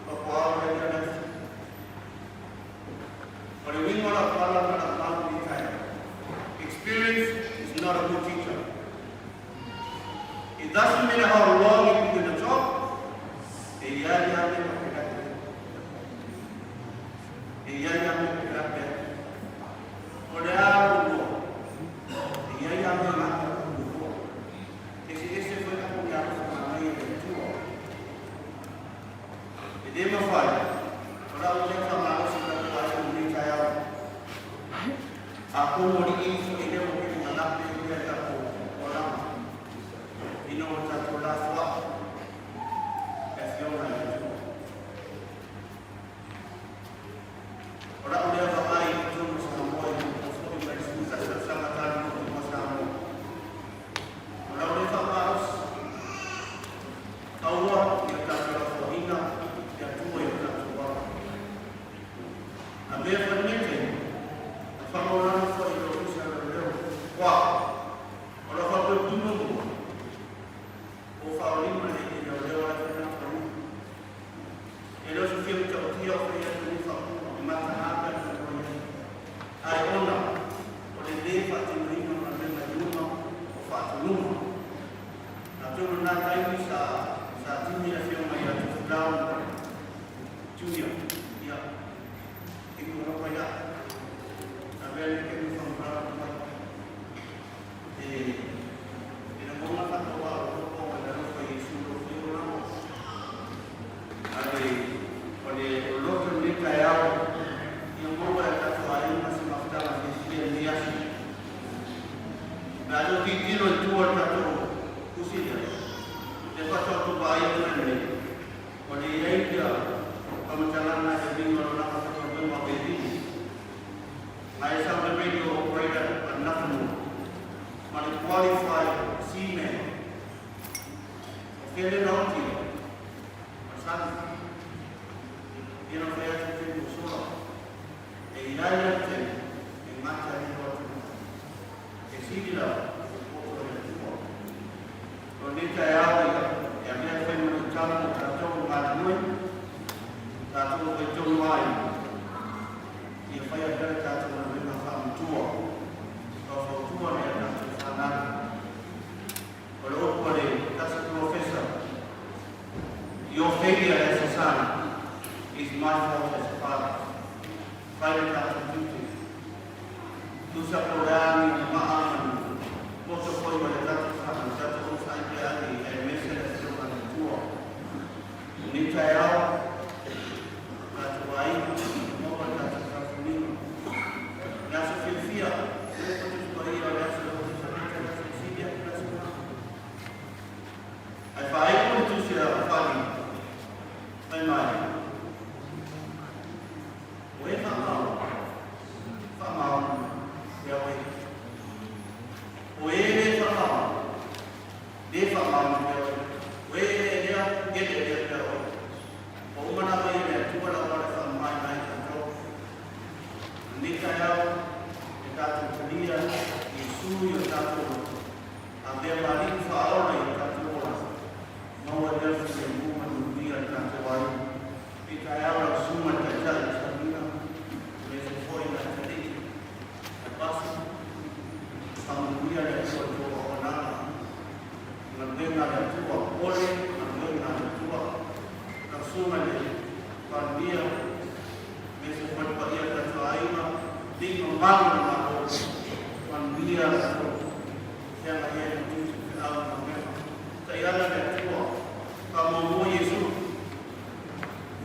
Pa ko au le lea le O le wingo la pala na la mau ni tai. Experience is not a good teacher. It doesn't matter how long you've been in the job, e ia ia me pa pera. E ia ia me pera pera. O le a lo e ia ia me ngā ka E se ese foi ka kuni alofa ngā mai e le tua. E le mawhai, o la o lea whamalosi ka kua ai o nei tai au. A kongo li i fo i leo ke ngā lape i lea tapo o lama. Ina o tatou la fua e fiona i le tua. O lau lea vaai i totonu o Samoa i o foi mai le 11 tausaga talu motu ma Samoa. O lau lea faamalosi, aua ia tatou lafoaiga le Atua i o tatou ala. A mea fanete, na whakaoranga foi i le Ofisa o Leoleo, koa, o lau faapea muamua, o whaolima le i leoleo ala whena whanui. E le o se fia matautia o whai atu ni whapunga, e mata hāpai na whakawai ai. Ai ona, o le le whaatinoina o le mea iuma o whaatunuga. Na tonu nā taimi sa, sa tini a whionga i atu Brown Junior, ia, i ku rapa ia. Na mea le ke whangarara mai. E, e na monga whakawa o ropo o na rofa i Yesu ro whionga. Ale, o le o loto ni kai au, ia maua e tatou aiga se mafutaga fiafia i lenei aso. Me a leo tilotilo i tua o le tatou usi lea, lea faatoa outou vaai atu ai nei, ua leai ia faamatalaga e uiga o lona faigaluega o Elini. I am the radio operator but nothing more. Ma le qualified seaman. O fea lea na oti ai? Masani. Ia na whai atu te mo sola. E i ai le tene, e ngata i roa tuna. E siri la, o poto e le tua. O nei tae ao ia, e a mea whai manu tau o tātou ngā nui, tātou whai tonu ai. Ia whai a pera tātou ngā nui ngā whaamatua. Ka whautua nei a tātou whānau. O le opu a le tasi professor, Your failure as a son is my fault as a father. Whai le tātou tiute. Tusa ko rāngi o maa manu. Poto foi wa le tātou whānau, tātou o whai pe ani, e mese le whironga le tua. Ni tae ao, tātou aiga, maua tātou whakuniga. Le aso fiafia, le ko te tuaia o le aso o te whanau, le aso silia, le aso ngā. Ai whaiko le tusi a whani, whai mai. O e whamau, whamau, ia oe. O e le whamau, le whamau ia oe. O e le lea, e le lea ia oe. Palemia, aemaise foi le paia o le tatou aiga, alii ma mamalu o le Malo, manuia le feagai ai ma tiute, feau ma galuega. Taiala le Atua, faamuamua Iesu,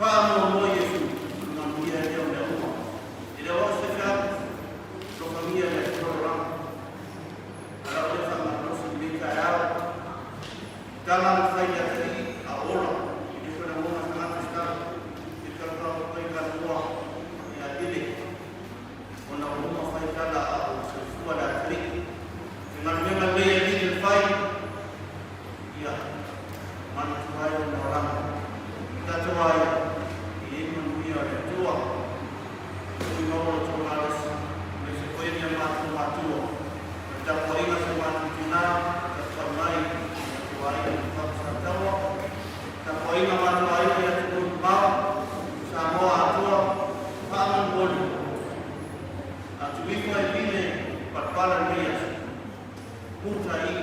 faamuamua Iesu, o le manuia lea o mea uma. E le o au se feau, alofagia e le Atua le olaga. A o lau lea faamalolosi i lenei taeao, tala na fai i le atalii a o ola, e le toe lagona se tagata se tala, e tautau ai talanoa ia Lele, ona ua uma fai tala a o soifua le atalii. Se galuega lenei a Lele na fai, ia manatua ai lona olaga. O tatou aiga, e i ai le manuia o le Atua. Tui maua lo outou malosi, aemaise foi o ni a matou matua, ma le tapuaiga a si o matou tina, tapuai mai o matou aiga i Fau Sataua, tapuaiga a matou aiga i atunuu e mamao, Samoa atoa, faamanuoni. A tu ifo e pine palapala lenei aso, muta i,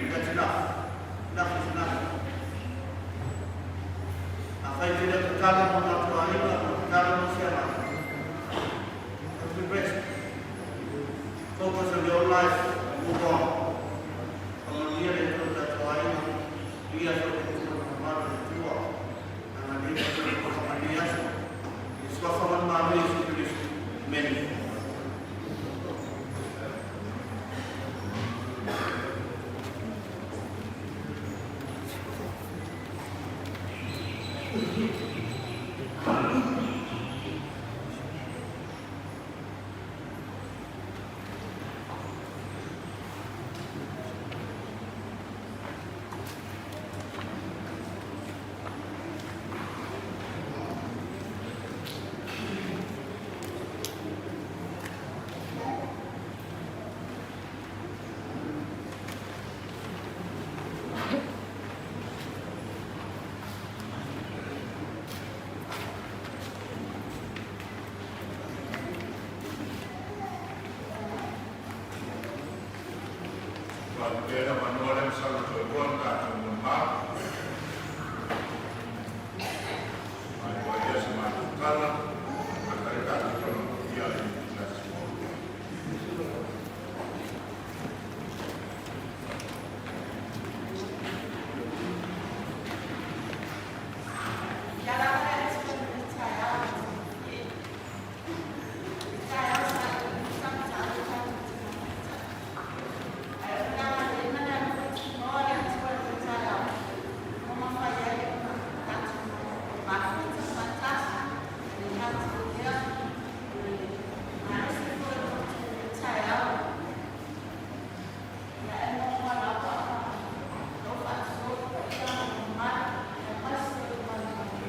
that's enough. Enough is enough. Afai e te le o tatalo mo matou aiga, o tatalo mo si agaga. Have to rest. Focus on your own life and move on. Faamanuia le Atua i tatou aiga, ia so te tua na mamalu le Atua. Agalelei le Atua i faamanuia aso. I le suafa ma le Malo Iesu Keriso. Amene. Faapea na manoa le masalo toe lua na tatou molimau. Matua ia se matou tala, amata ai tatou taumafaia i le aso. Ia lava le aso le taeao. Taeao sa sa sa sa. Ai o na le mana no le aso le taeao. O ma fai ai o tatou mafuta faatasi le tatou lea malosi foi o le taeao. Ia e mo lava o faasolo paia ma mamalu e maise o manuia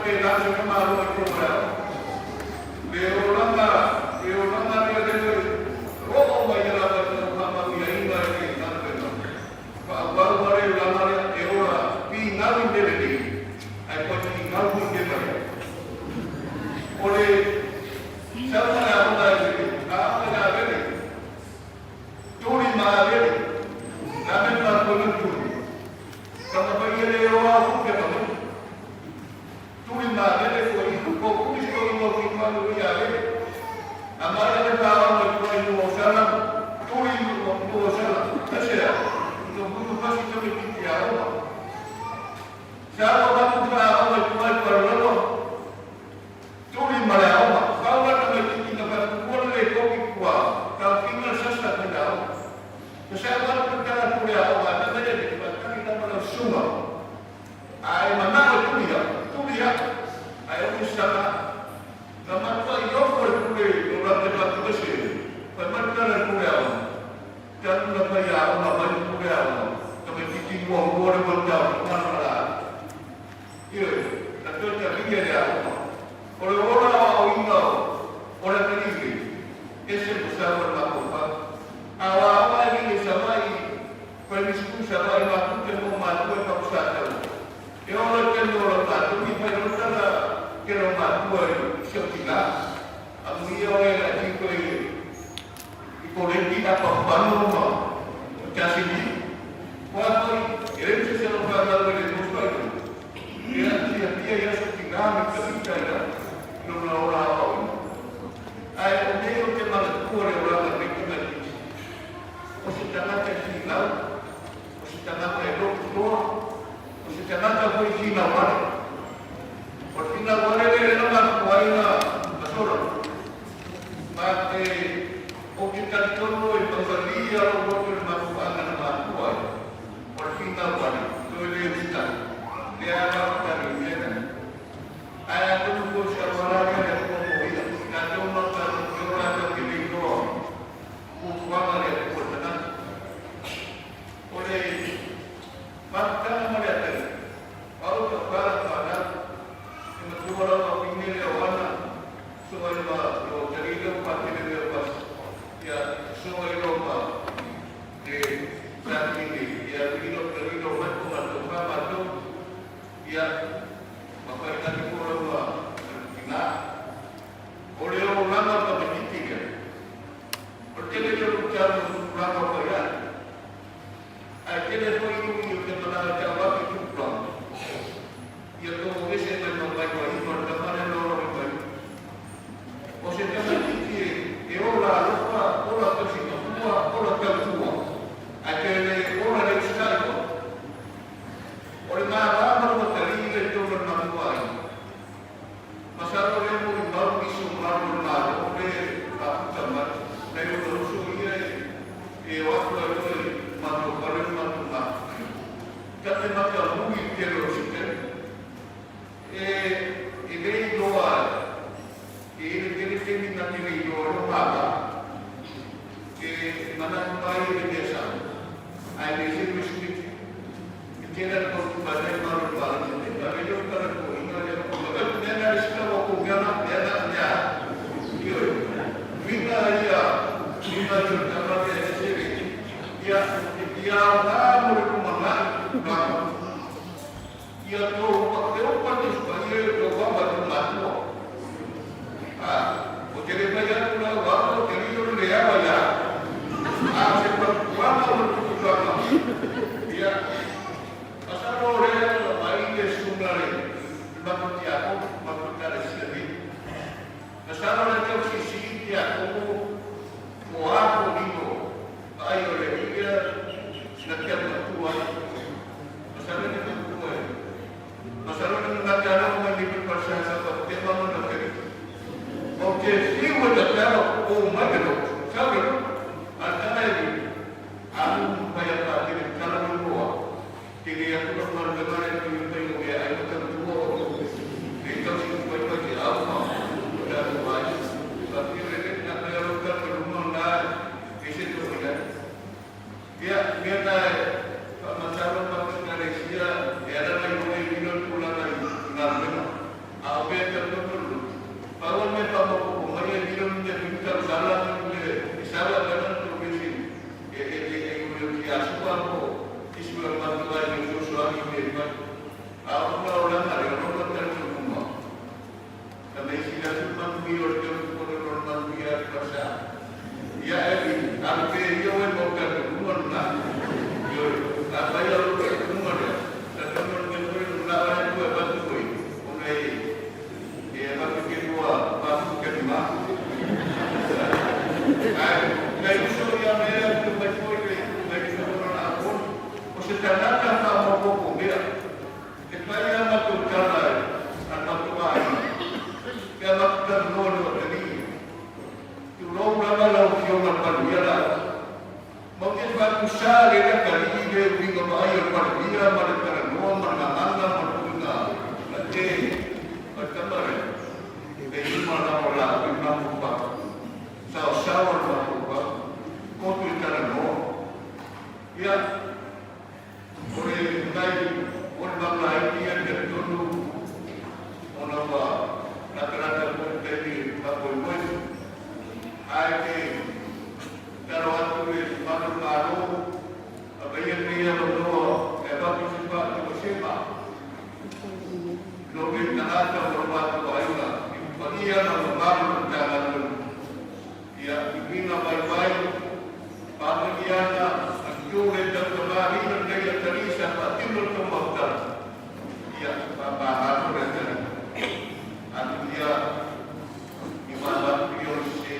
te lātou na malo i tō mai ao. Le olaga, le olaga lea lele o'o mai ia lava i tō faamanuiaina i le galuega. Faaauau ma le olaga lea e ola pigau i mea lelei, ae toe pigau foi i mea valea. O le sau ma le aoga i le aoga i le Avele, tuli ma Avele, le a mea matou na tuli? Tama mai ia le oa au ke ma mai. Tuli ma Avele ko i ko Kristo i mo ki malu i Avele. A mai le pa o mai ko i mo sala, tuli mo mo sala. Ese a. No bunu pasi te me ki a o. Sa o ba ku pa o mai ko ai pa lo. Tuli ma le aoga. Kau la tamaititi na ka tukua le ko ki kua. Ka kinga sasa ki le aoga. Ka sa wala ku tala ku le aoga. Na mele te pa taki na mana sunga. Ai mana o tuli ya. Tuli ya. Ai o sanga. Na matua i ofo le pule no la te pa tu se. Pa matua le pule aoga. Tanu na pa ia aoga mai le pule aoga. Tamaititi mua mua le wanda o mana la. Ia, na toe ta vinga le aoga. O le ora o inga o le talive, e se mo sa o le makopa. A o aoga e vinga sa mai, primary school sa mai ma tute mo matua e pakusa tau. E ora te no la mātou, i whai rota la ke lo mātua i se o tina. A mui o e la tiko i i koreki a papano ma o tasini. Kua koi, e reu se se lo whanau e le motu ai. E a tia tia ia so tina me ka mita ia, no na ora au. Ai o nei o te mana tua le oranga me te matiti. O se tangata e whinau, o se tangata e lotu toa, o se tangata foi whinau wale. O le whinau wale le le lama kuaina masora. Ma te o ke talitonu e mausali a o roto le mafuanga na matua ai. O le whinau wale, toi le usta, le a mafutari mea. Ai a tonu ko se awararia le atua mo ia. Nā tō mata no te ora tau ke nei toa. Kukuanga le atua tangata. O le mafutanga ma le atari. Au ka whara whanau. E matua rau a pinere o ana. So ai ma o te rilo pa te reo pas. Ia so ai ro ma te tākini. Ia rilo te rilo mai ko ma tō wha ma tō. Ia ma whai tani ko rau a tina. O le o langa pa te titi. O tele te ru te anu ranga o ia. Ai tele foi i o te mana te awa ki tupuranga. Ia tō ese mai mau mai mai i te mare no ro mai. O se tamaititi e ora alofa, ora tausi matua, ora tautua. Ai te le ora le ustai ko. O le mā rama o te ringa i tōna matua ai. Masalo le mo i mau i so maru le māro le paputa mai. Nei o uso ia e o atu ai oe mātou pare mātou mā. Ka te maka hui te reo si te. E lei loa e ele tele temi na te lei loa lo papa. E mana mai e le mea Ai le se respect. E tēnā le kau tupa nei maro le pala te te. A le leo kara ko inga le ko ka mea na le sika wa ko mea na mea na mea. Io winga ia winga ia tama le e se ia ia ngā mo le kumanga ngā ia tō pa te opa te suka ia e tō wamba te matua. A, o te le mai atu la wa o te riro le awa ia. A, se pa wanga o le tukutanga. Ia, asaro rea la mai le sunga le matu te ako, matu tare sia ni. Asaro le tau si si te ako mo ako lino. Ai o le ia na kia matua. Asaro le matua. Masalo le ngata ala o mai le pa sa sa pa te mama na te. O te fiu e te taro o mai le sa le a tana e anu pa ya pa te kala mo roa. Te le atu ka mar le mare te te o e ai ka tua o le tau si pai pa te au ma o ta o mai. Pa te le le na pa ya Afai o le talitonuga lea, talitonu o le mea foi lea na manao ai le Atua e avatu ai, ona e avatu e te lua mafutalima. Ae nai uso ia mea e mai foi le mai le lona apolo. O se tagata faaopoopo mea. E fai lava matou tala a le matou aiga. Pe a matou talanoa i le atalii. Tulou lava lau Afioga i le Palemia Laoa. Matou te faatusa le atalii i le uiga vaai o le Palemia ma le talanoa ma le gagana ma le uiga ate o le tama lea. E lima lava laua i mafaufau. Saosaoa le mafaufau. Koto i talanoa. Ia, o le nai o le mamalaiti ia talitonu ona ua latalata foi le taimi faamoemoe. Ae ke tatalo atu i le mamalu o le Malo, avaia lenei avanoa e avatu se faatuasega i lou nei tagata ma lo matou aiga i paia ma mamalu o le Matagaluega. Ia, i uiga vaivai, faamanuiaga a tu le tautamalii o lenei atalii sa faatino le tou mautaga. Ia, faamagalo le atalii. Aluia i maavatu i ona sese.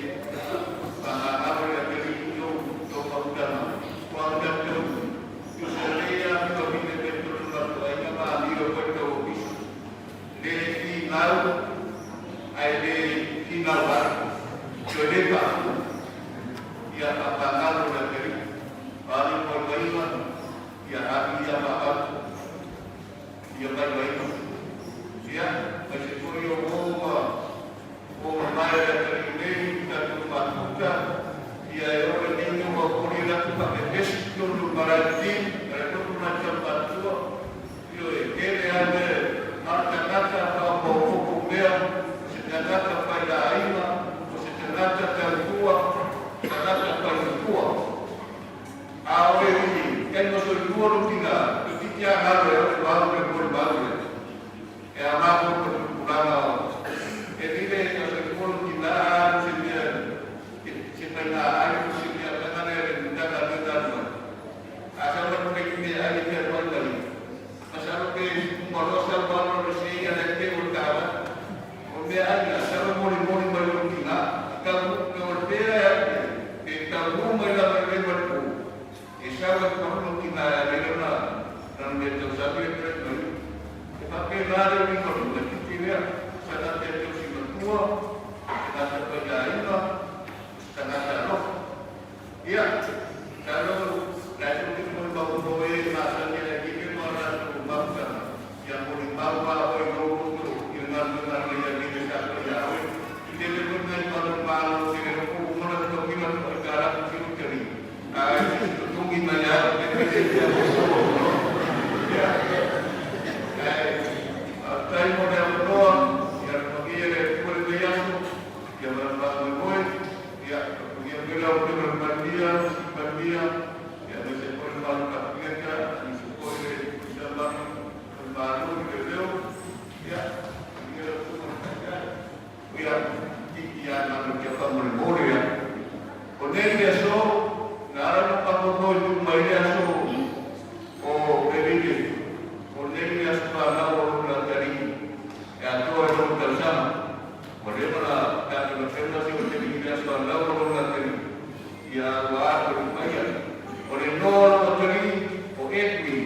Faamagalo le atalii i tou mautaga. Ua tatou tusa lelei lava mi vavine mai totonu o matou aiga ma amio ai foi le tou ofisa. Le finau ae le finau ai. Toe le faafu'u. Ia faamagalo le atalii. Alu vaivaiga, ia alu ia maavatu. Ia vaivaiga. Ia, aemaise foi o uo ma uo mamae le atalii nei i tatou mafuta, ia e oo i lenei mea ua poli latou faapepesi i totonu o le malae a le lotu na tau matutua. Ioe, tele lava mea, na o le tagata faaopoopo mea, o se tagata faiaaiga, o se tagata tautua, tagata faifetua. A o le taimi o soifua lou tina, toeitiiti lava galo e le mau le molimau lea. E a matou ka tupulaga o e lile o soifua lou tina a alu se mea se faiga ai po se mea taga lea le mutaga lea na alu ai. A sau la kai mea ai e fealuai ma ia. Masalo pe uma loa sau alu le se ia le pe o le taavale. O mea ai na sau e molimoli mai lou tina, taunuu pe o le pea e taunuu mai lava i le ma le pō. E sau ai palu lou tina e ave ai lana lana mea tausami e pele mai. E faapena le uiga o le tamaitiiti lea, o se tagata e tausi matua, o se tagata faiaiga, o se tagata alofa. Ia, masalo la e tou te molimaunoa e masani ai i ma latou mafutaga, ia molimau lava oe i lou loto i le galuega lelei a nei sa fai ia oe. I tele foi nai manu malo te le loko uma na totogina le faitalafu tino te alii, ae se totogi mai lava te pele ia mo Ia, ae faafetai mo le avanoa, ia alofagia e le Atua lenei aso, ia faamoemoe, ia alofagia foi lau Afioga i le Palemia, Sui Palemia, ia aemaise foi le mamalu o le Kapeneta, aemaise foi le Ofisa mamalu o le Malo i Leoleo, ia manuia lau Afioga i le Taitai. Ia, titi lava na o le faamolemole lava. O nei aso, na ala ona faamoemoe tuu mai le aso o Perine, o nei aso fanau o lou atalii e atoa i lona tausaga. Ua leva na tapenapena si o te alii i le aso fanau o lona atalii, ia ua ato i paia. O le igoa o lou atalii o Edwin,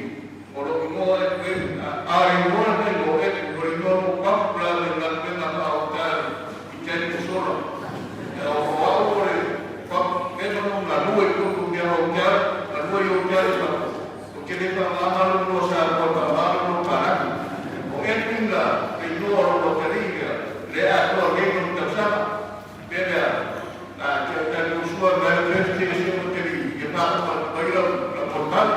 o lou igoa Edwin, a o le igoa lenei o Edwin, o le igoa o lou papu la mai galuega faaotai i taimi ua sola. O au o le papu leva na galue i totonu o mea hotel, galue i hotel i fafo. Ou te le faaaogaina lou igoa Samoa e faaaoga lou igoa Palagi. O Edwin la, le igoa o lou atalii lea, lea e atoa nei lona tausaga. Pe lea, a te tali usua mai o le te se o te li, ia faauma atu mai lau molimau.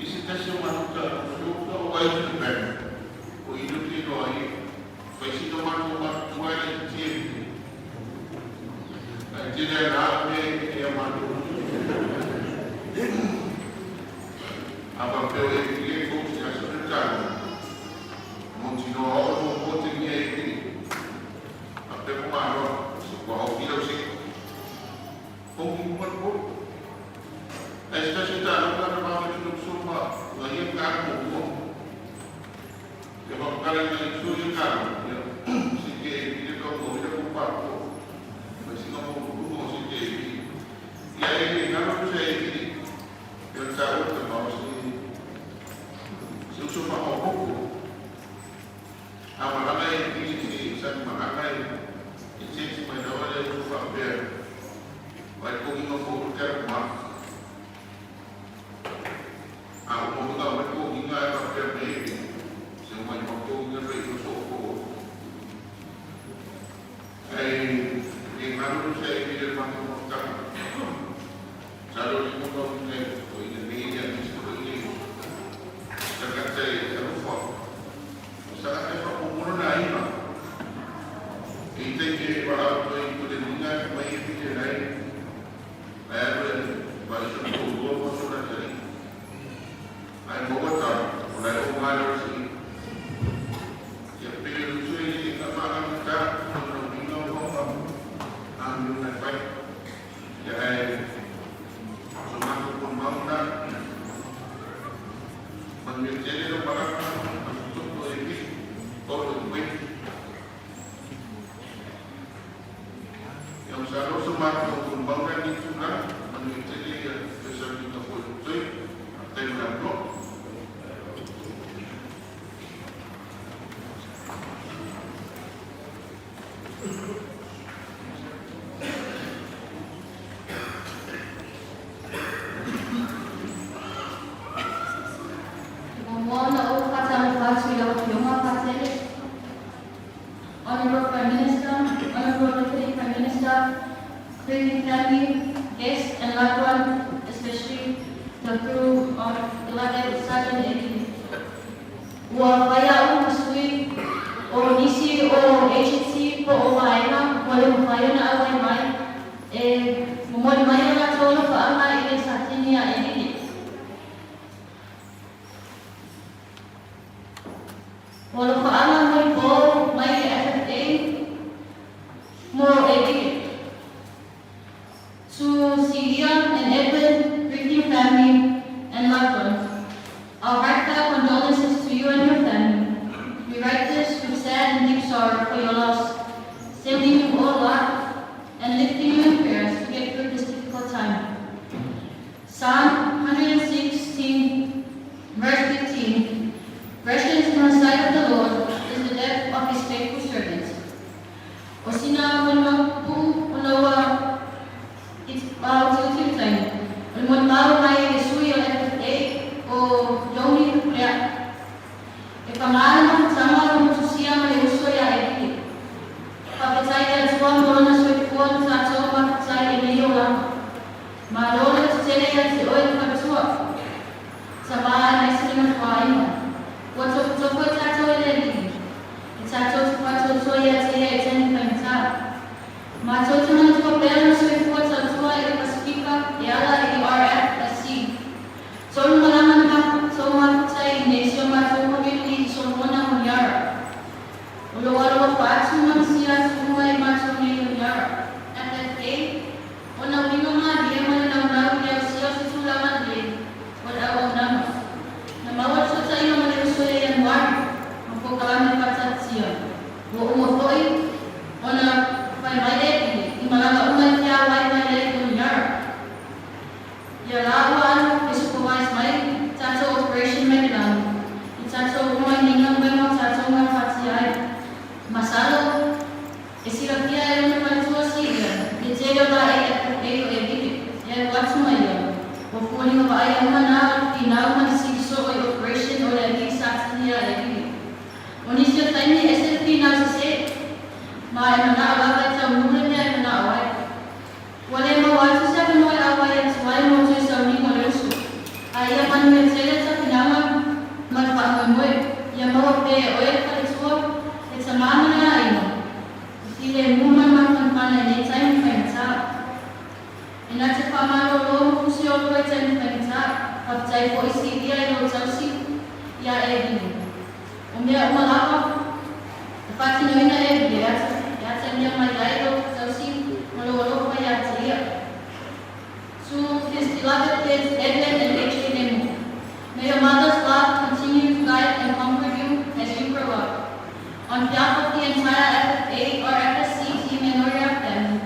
I se tasi o matou taaloga, o lea faatoa ou vaai atu i le banner, o i lea ou te iloa ai, fai sina matou matutua e laitiiti e pili. Ae tele lava na mea e a matou. A faapea o Epili e coach i le aso lea o le taaloga, mautinoa o au e muamua tegia e Epili. Faapea ko malo, ua ofi lau siki. Kogi uma le polo. Ae se tasi o taaloga na matou atu le uso ma ia ka muamua. Ia faapakala ina uso ia taaloga, ia si ke Epili ka mo ina ko pa ko. Mai singa mo mo si ke Epili. Ia e le ngalo se Epili. Ia ta o te mau si si uso ma o hoko. A malaga e Epili si sa malaga e e text mai na wale uso faapea. Vai kogi nga fo te ma. A o mo nga mai kogi nga e faapea me. Se o mai ma kogi nga fe uso ko. Ai e ngalo se Epili le ma mo ta. Salo ni mo ka ne o ina me ia ni se ko ni. Sa ka te alofa. Sa ka te fa ko mo na ima. E te ke wala to i ko le ninga mai e pile nai. Ai alu e ba i so ko lo mo so na tari. Ai mo ta o lai o mai lo si. Ia pele lu tu i ka ma na ta no no ninga o ma. A mi na pai. Ia ai so ma ko mau na. Man mi tele lo para ma to ko e pi. O lo we. Ia o sa lo so ma ko mau na ni tu na. Man mi tele ia te sa ni ka ko tu. Te na no. Muamua na ou faatalofa atu i lau Afioga Patele, Honorable Prime Minister, Honorable Deputy Prime Minister, grieving family, guests and loved ones, especially the crew of Late Sergeant Eddie. Ua faia au ma sui o nisi o agency po o vaega ua le mafai ona auai mai e momoli mai o latou alofaaga i le Satini a Elili. O alofaaga molipo mai le FFA mo Elili. To Celia and Edwin, grieving family and loved ones, our heartfelt condolences to you and your family. We write this with sad and deep sorrow for your loss, sending you all love and lifting you in prayers to get through this difficult time. Psalm 116, verse 15. Precious in the sight of the Lord is the death of his faithful servants. O sina mo pu o laua utiuti tai. O le molimau mai le sui o le FFA o Joni Rea. E whangana mafutanga o motusia ma le uso ia e pili. Faafetai i le Atua mo lona soifua na tatou mafutai i lenei olaga. Malo le tetele ia te oe le faletua. Tamā aemaise le nofoaiga. Ua tofotofo i tatou e le Alii. E tatou te faatuatua ia te ia i taimi faigata. Matou te manatua pea lona soifua tautua i le Pasefika e ala i RFSC. Tolu malama na matou mafutai i nei si o matou community i Solomona Honiara. O lo o alofa atu ma masia atu uma i matou nei Honiara. FFA, Ona uiga malie ma le naunau i le ausia o se tulaga lelei o le auaunaga. Na maua le fesootaiga ma le uso ia Ianuari ma polokalame faataatitia. Ua uma foi ona fai mai Epile i malaga uma e feaoai mai ai i Honiara. Ia la ua alu e supervise mai tatou operation mai le lagi i tatou uma i nei galuega o tatou gafatia ai. Masalo e silafia e lona faletua Celia le tele o laei FFA o Elile e alu atu ma ia. Ua foliga vaaia uma na o le finau ma le sili soo i operation o le alii sa tinia e Elile. O nisi o taimi e ese le finau sese ma e manao lava e taunuu le mea e manao ai. Ua le maua atu se avanoa e auai atu ai mo toe sauniga o le uso. A ia manuia. tele tapenaga ma le faamoemoe, ia maua pea e oe le faletua, le tamā ma le aiga, le filemu ma le mafanafana i nei taimi faigata. E na te faamalōlō ma fusiolo i taimi faigata, faafetai foi Silia i lou tausi iā Evile. O mea uma lava e faatinoina e Evile e atagia mai ai lou tausi ma lou alofa ia te ia. To his beloved kids Evan and AJ Nemu, may your mother's love continue to guide and comfort you as you grow up. On behalf of the entire FFA or FSC team and Noria family,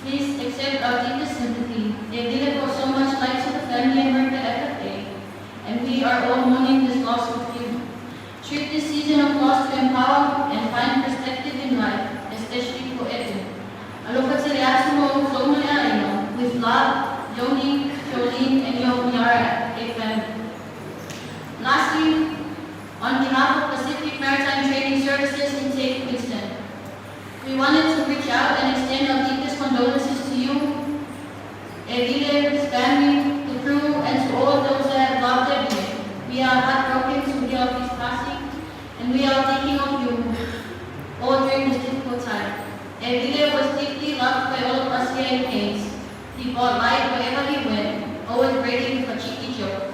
please accept our deepest sympathy. They brought so much light to the family and work at FFA, and we are all mourning this loss with you. Treat this season of loss to empower and find perspective in life, especially for Evan. Alofa tele atu ma outou ma le aiga, with love, Yoni, Jolene, and your Miara A family. Lastly, on behalf of Pacific Maritime Training Services in St. Queensland, we wanted to reach out and extend our deepest condolences to you, Evile's family, the crew, and to all those that have loved Evile. We are heartbroken to hear of his passing, and we are thinking of you all during this difficult time. Evile was deeply loved by all of us here in Cairns. He brought light wherever he went, always ready with a cheeky joke,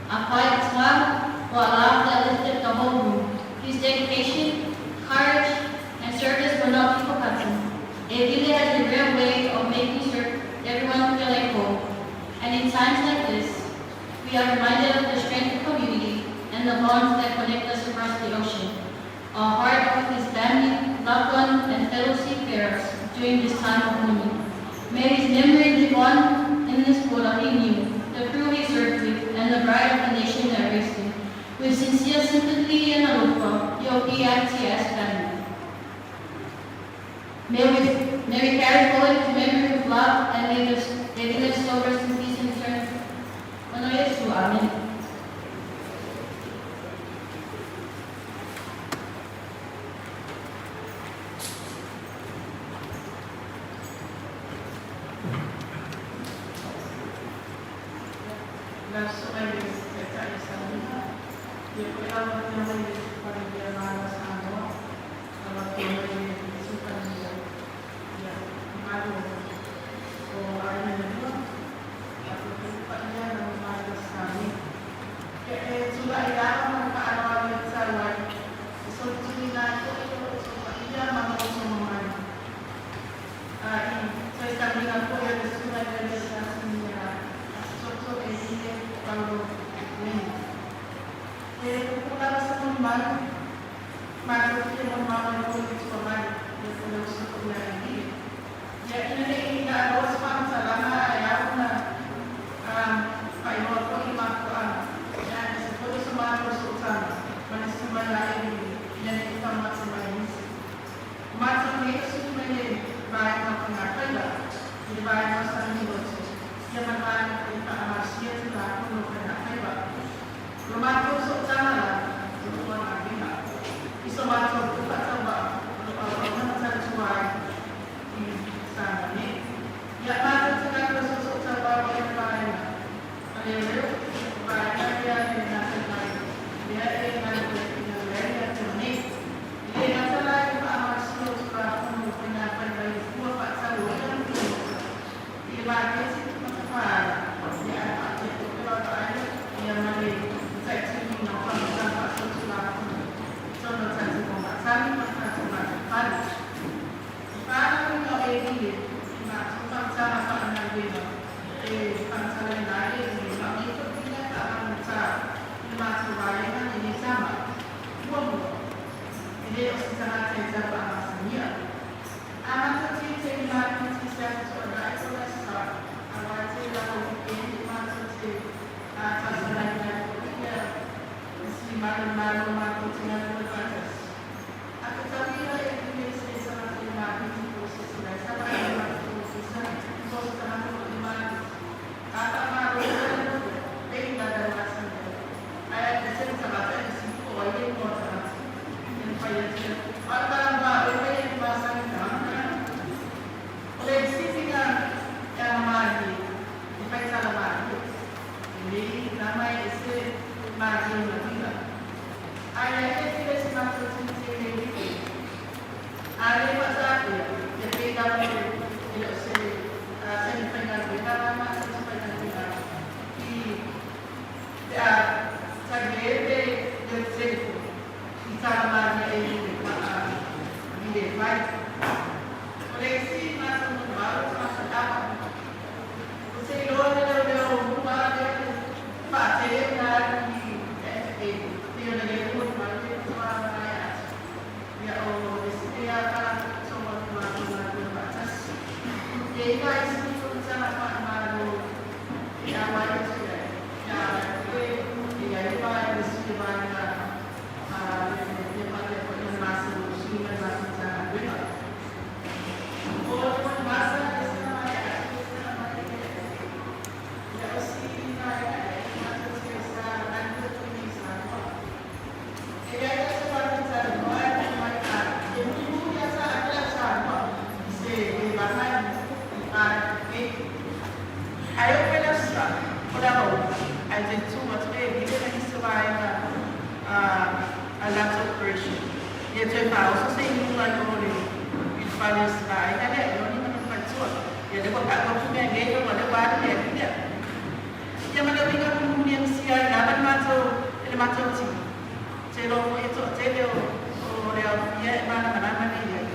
a quiet smile, or a laugh that lifted the whole room. His dedication, courage, and service will not be forgotten. Evile has a rare way of making sure everyone feel like home. And in times like this, we are reminded of the strength of community and the bonds that connect us across the ocean. Our heart with his family, loved ones, and fellow seafarers during this time of mourning. May his memory live on in this quarter he knew, the crew he served with, and the pride of the nation that raised him. With sincere sympathy and alofa, your PMTS family. May we carry forward his memory with love, and may the soul rest in peace and eternity. Ono Yesu, amen. La suka i le taitai o Samoa. Ia ko lau afioga i le Palemia Malo o Samoa, lau afioga i le Sui Palemia, ia mamalu o aiga e lua, faapea foi le paia ma le mamalu o Samoa. Ia e tulai lava ma le faaaloalo e tatau ai, e solituina ai foi lo outou paia ma lo outou mamalu. I toe tauliga foi a le susuga i le Asinia Asitoto Evile Paulo Leni. E pupula sa molimau, matou fia molimau ai foi i tua mai, ia po le uso foi ia Evile. Ia ina nei laaloa se faamatalaga ae ao ona faailoa foi le mafuaaga, ia aemaise foi o so matou sootaga ma le susuga ia Evile ina nei faamate mai nisi. O matou nei o sui mai le vaega o faigafaiva i le vaega o Salani Lotu, ia ma le vaega foi e faamalosia Tulafono o Faigafaiva. O le matou sootaga la, o lo o galuega. I so matou foi faatauvaa, o lo o auauna ma tautua ai i Samoa nei. Ia matou te galue soosootauau ai le vaega a leoleo, o vaega ia e gata mai, lea e galue i leoleo ia te nei. E le gata la i le faamalosia o Tulafono o Faigafaiva i fua faatatauina le pulota, i le maketi ma tafaala, ia ae faapea foi le vaavaaia ia ma le mataituina o faamatala faasolitulafono i totonu o le tatou maumatagi ma le tatou gataifale. O faalaluina o Evile i matou faamatala faalegaluega e faamatalaina ai Evile ma o nei foi uiga e faamalugata i le matou vaega lenei tama. Muamua, e le o se tagata e tau faamasania. Amata atu i taimi maketi i se Aso Toonai po o le Aso Sa, aua e tele lava o weekend e matou te talosagaina ai foi ia isi malomalo matou te galue faatasi. A fetaui la Evile i se tagata i le maketi po o se isi la e savali i le matou ofisa po o se tagata foi i le maketi. A faamalo le loto, e i lana masani ai. Ae a ese le tagata e fesili po o ai le igoa o le tagata. E mafai atu ia. A o le talanoa e fai ai le masani tagata. O le sisiga e agamalie, e fai tala malie. Lelei lama e ese vaega a a latou operation. Ia toe faaoso se inuga i o le i le fale o si vaega lea i o ni mana faletua. Ia lea ua tau atu mea nei ona o lea ua alu le alii lea. Ia ma le uiga mulimuli e misia ai lava le matou e le matou tino. Ou te iloa foi e toatele o o le aofia e malamalama nei i ai.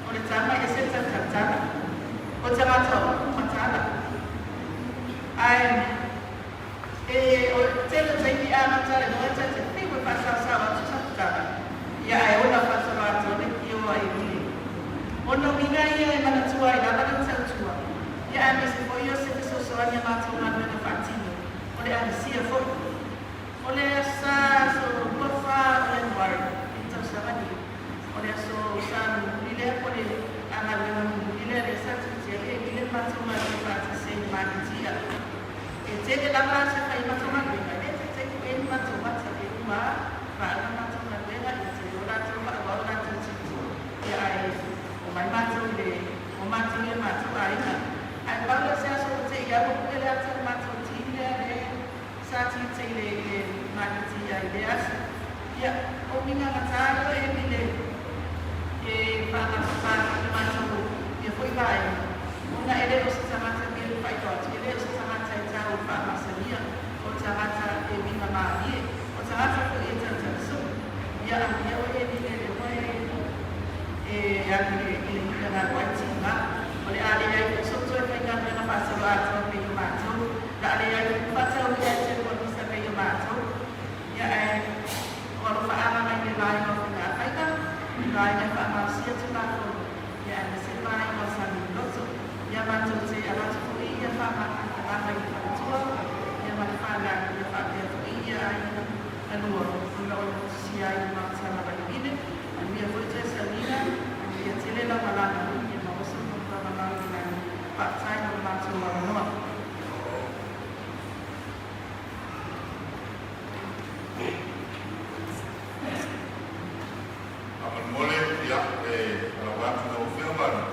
O le tama e ese le tautautala. O tagata o upu ma tala. Ae e o le tele o taimi e amata le moe ta te whiu e faasaosao atu sau tala, ia ae ola faasolo atoa le pioa i le Ona uiga ia e manatua ai lava le tautua, ia aemaise foi o se fesoasoani a matou galuega faatino, o le amesia foi. O le aso aso 24 o Ianuari i le tausaga nei, o le aso sa mulimuli lea po o le galuega mulimuli lea lea sa tiatia ai e le matou galuega faatasi ai i le Maketia. E tele lava se fai matou galuega, e le taitai koe ni matou mata e uma a vaega matou galuega e te o latou faaauau latou tiute ia ae omai matou i le o matou ia matou aiga. Ae pau lea o se aso ua te i au pule le ata le matou team lea le Sa tiute i le i le maketi ia i lea aso. Ia, o uiga gata loa e i le e faagata i le matou ia foi vaega, ona e le o se tagata e le faailoa atu, e le o se tagata e tau faamasania, o tagata e uiga malie, o tagata foi e tautau soo. Ia, a ia oe e lile le oe e alu i le i le i le galu ai tiga. O le a leai foi sou toe faigaluega faasolo atoa pei o matou. La a leai foi faataulia e te lua visa pei o matou. Ia ae o alofaaga mai le vaega o Faiga-a-Faiva, le vaega e faamalosia Tulafono, ia aemaise le vaega o Sami Loto. Ia matou te avatu foi ia faamagataga i le faletua, ia ma le fanau, ia faapea foi ia aiga galua ona o le motusia ai o le mafuta lava i le. Manuia foi toe sauniga, manuia tele lau malaga, ia maua sou nofoaga mau i le lagi. Faafetai mo le matou avanoa. Faamolemole, ia, e alaua atu lau Afioga i le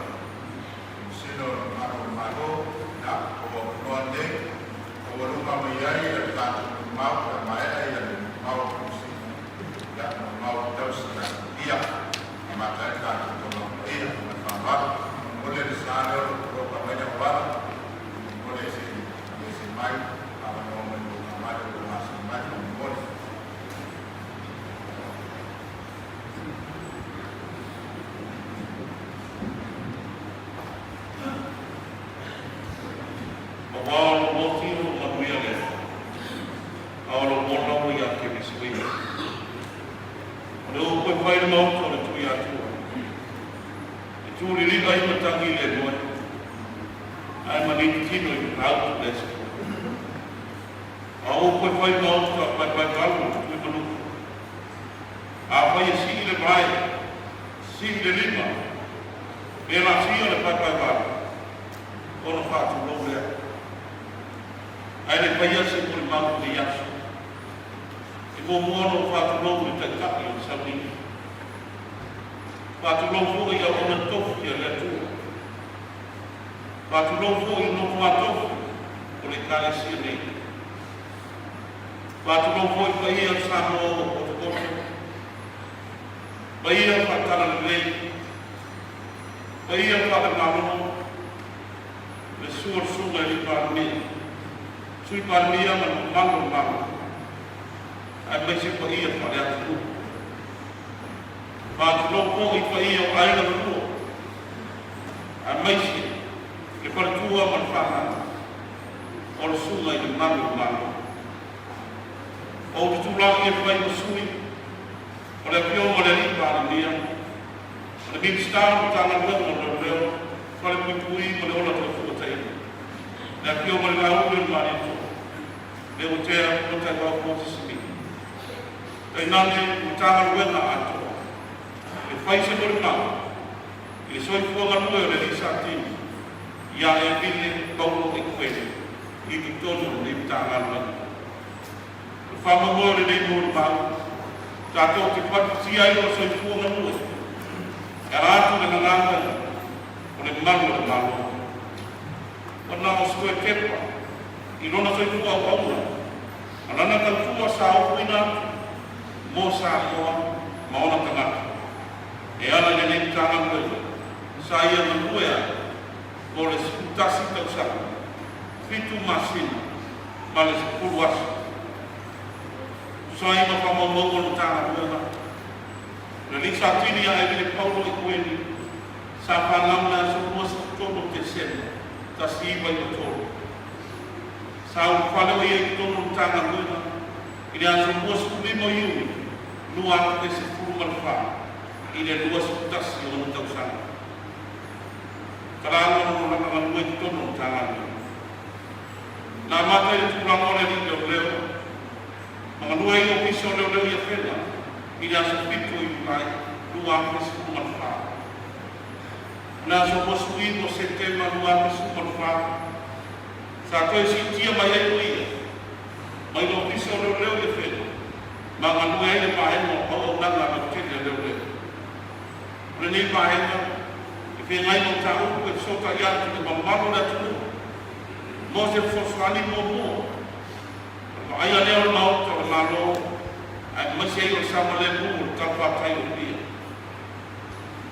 Komesina o le Mamalu o le Malo, ia, o lou avanoa lenei, taualuga mai ai le tatou molimau pe a maea le molimau a le Komesina, ia, molimau tausi tatou ia, amata ai le tatou taulaga paia. Ma le faaaloalo, faamolemole le sa lea o lo o poloka mai le auala, faamolemole se i aveese mai, avanoa mai mo taavale o lo o gasea mai, faamolemole. Aua o lou oti o lou manuia lea, a o lou ola ua ia Keriso ia. O le upu e fai i le maota o le Tuiatua, e tūliliga ai matagi i le moe, ae manititino i matautu le aso. A o upu e fai i le maota paepaepalu o le Tuimanupu, afai e sii le vae, sii le lima, pe lafia le paepaevalu, ona faatulou lea. Ae le faia se molimau i lenei aso. E muamua ona ou faatulou i le Taitai o le sauniga. Faatulou foi i auauna tofi a le Atua. Faatulou foi i nofo-a-tofi o le Ekalesia nei. Faatulou foi i paia o Samoa ua potopoto, paia faatalalelei, paia faale-Malo, le susu o le Susuga i le Palemia, Sui Palemia ma le mamalu o le Malo, aemaise paia faale-atunuu. Faatulou foi i paia o aiga na lua, aemaise le faletua ma le fanau o le Susuga i le Malu o le Malo. Ou te tulai e fai ma sui o le Afioga i le Alii Palemia, o le Minisita o le Matagaluega o Leoleo, Falepuipui ma le Ola Toefuataiga, le Afioga i le Laauli o le Malietoa, le ua tea o Taivao Moses Smith. Tainane Matagaluega atoa e fai se molimau i le soifua galue o le Alii Satini ia Emile Paulo Ekuele i totonu o lenei Matagaluega. O le faamoemoe o lenei molimau, tatou te palupatia ai lona soifua galue e ala atu i lana galuega o le malu o le Malo. Ua na o se toe tepa i lona soifua auauna. Ma lana tautua sa ofoina atu mo Samoa ma ona tagata. E ala i lenei Matagaluega, sa ia galue ai mo le 11 tausaga, fitu masina ma le 10 aso. Tusa ai ma faamaumauga o le Matagaluega, o le alii Satini ia Emile Paulo Ikueni, sa fanau i le aso 23 o Tesema 1993. Sa ulufale o ia i totonu o le Matagaluega i le aso 25 o Iuni 2014 i le 21 o ona tausaga. Talaaga o lona lava galue i totonu o le Matagaluega. Na amata i le tulaga o le alii leoleo, ma galue ai i le Ofisa o Leoleo i Afega i le aso 7 o Iulai 2014. O le aso 29 o Setema 2014, sa toe siitia mai ai o ia mai le Ofisa o Leoleo i Afega ma galue ai le Vaega o Auaunaga Lautele a Leoleo. O lenei vaega, e feagai ma mataupu e fesootai atu i le mamalu o le atunuu mo se fesoasoani muamua. O le vaaia lea o le Maota o le Malo aemaise ai o le saogalemu o le talafatai o Apia.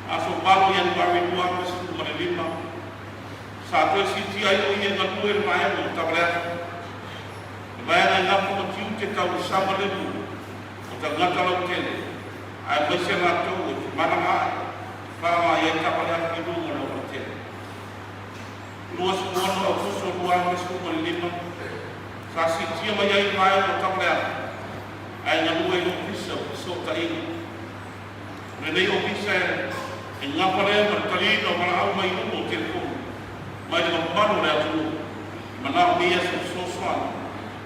Aso 8 o Ianuari 2015, sa toe siitia ai o ia e galue i le vaega o Tavaleafi, le vaega e nafa ma tiute tau le saogalemu o tagata lautele aemaise latou e femalagaai e faaaoga i ai taavale afi i luga o le aualatele. 26 Aokuso 2015, sa siitia mai ai i le vaega o taavale afi ae galue i le Ofisa o Fesootaiga. O lenei ofisa e gafa lea ma le taliina o valaau mai luga o telefoni mai le mamalu o le atunuu e manaomia se fesoasoani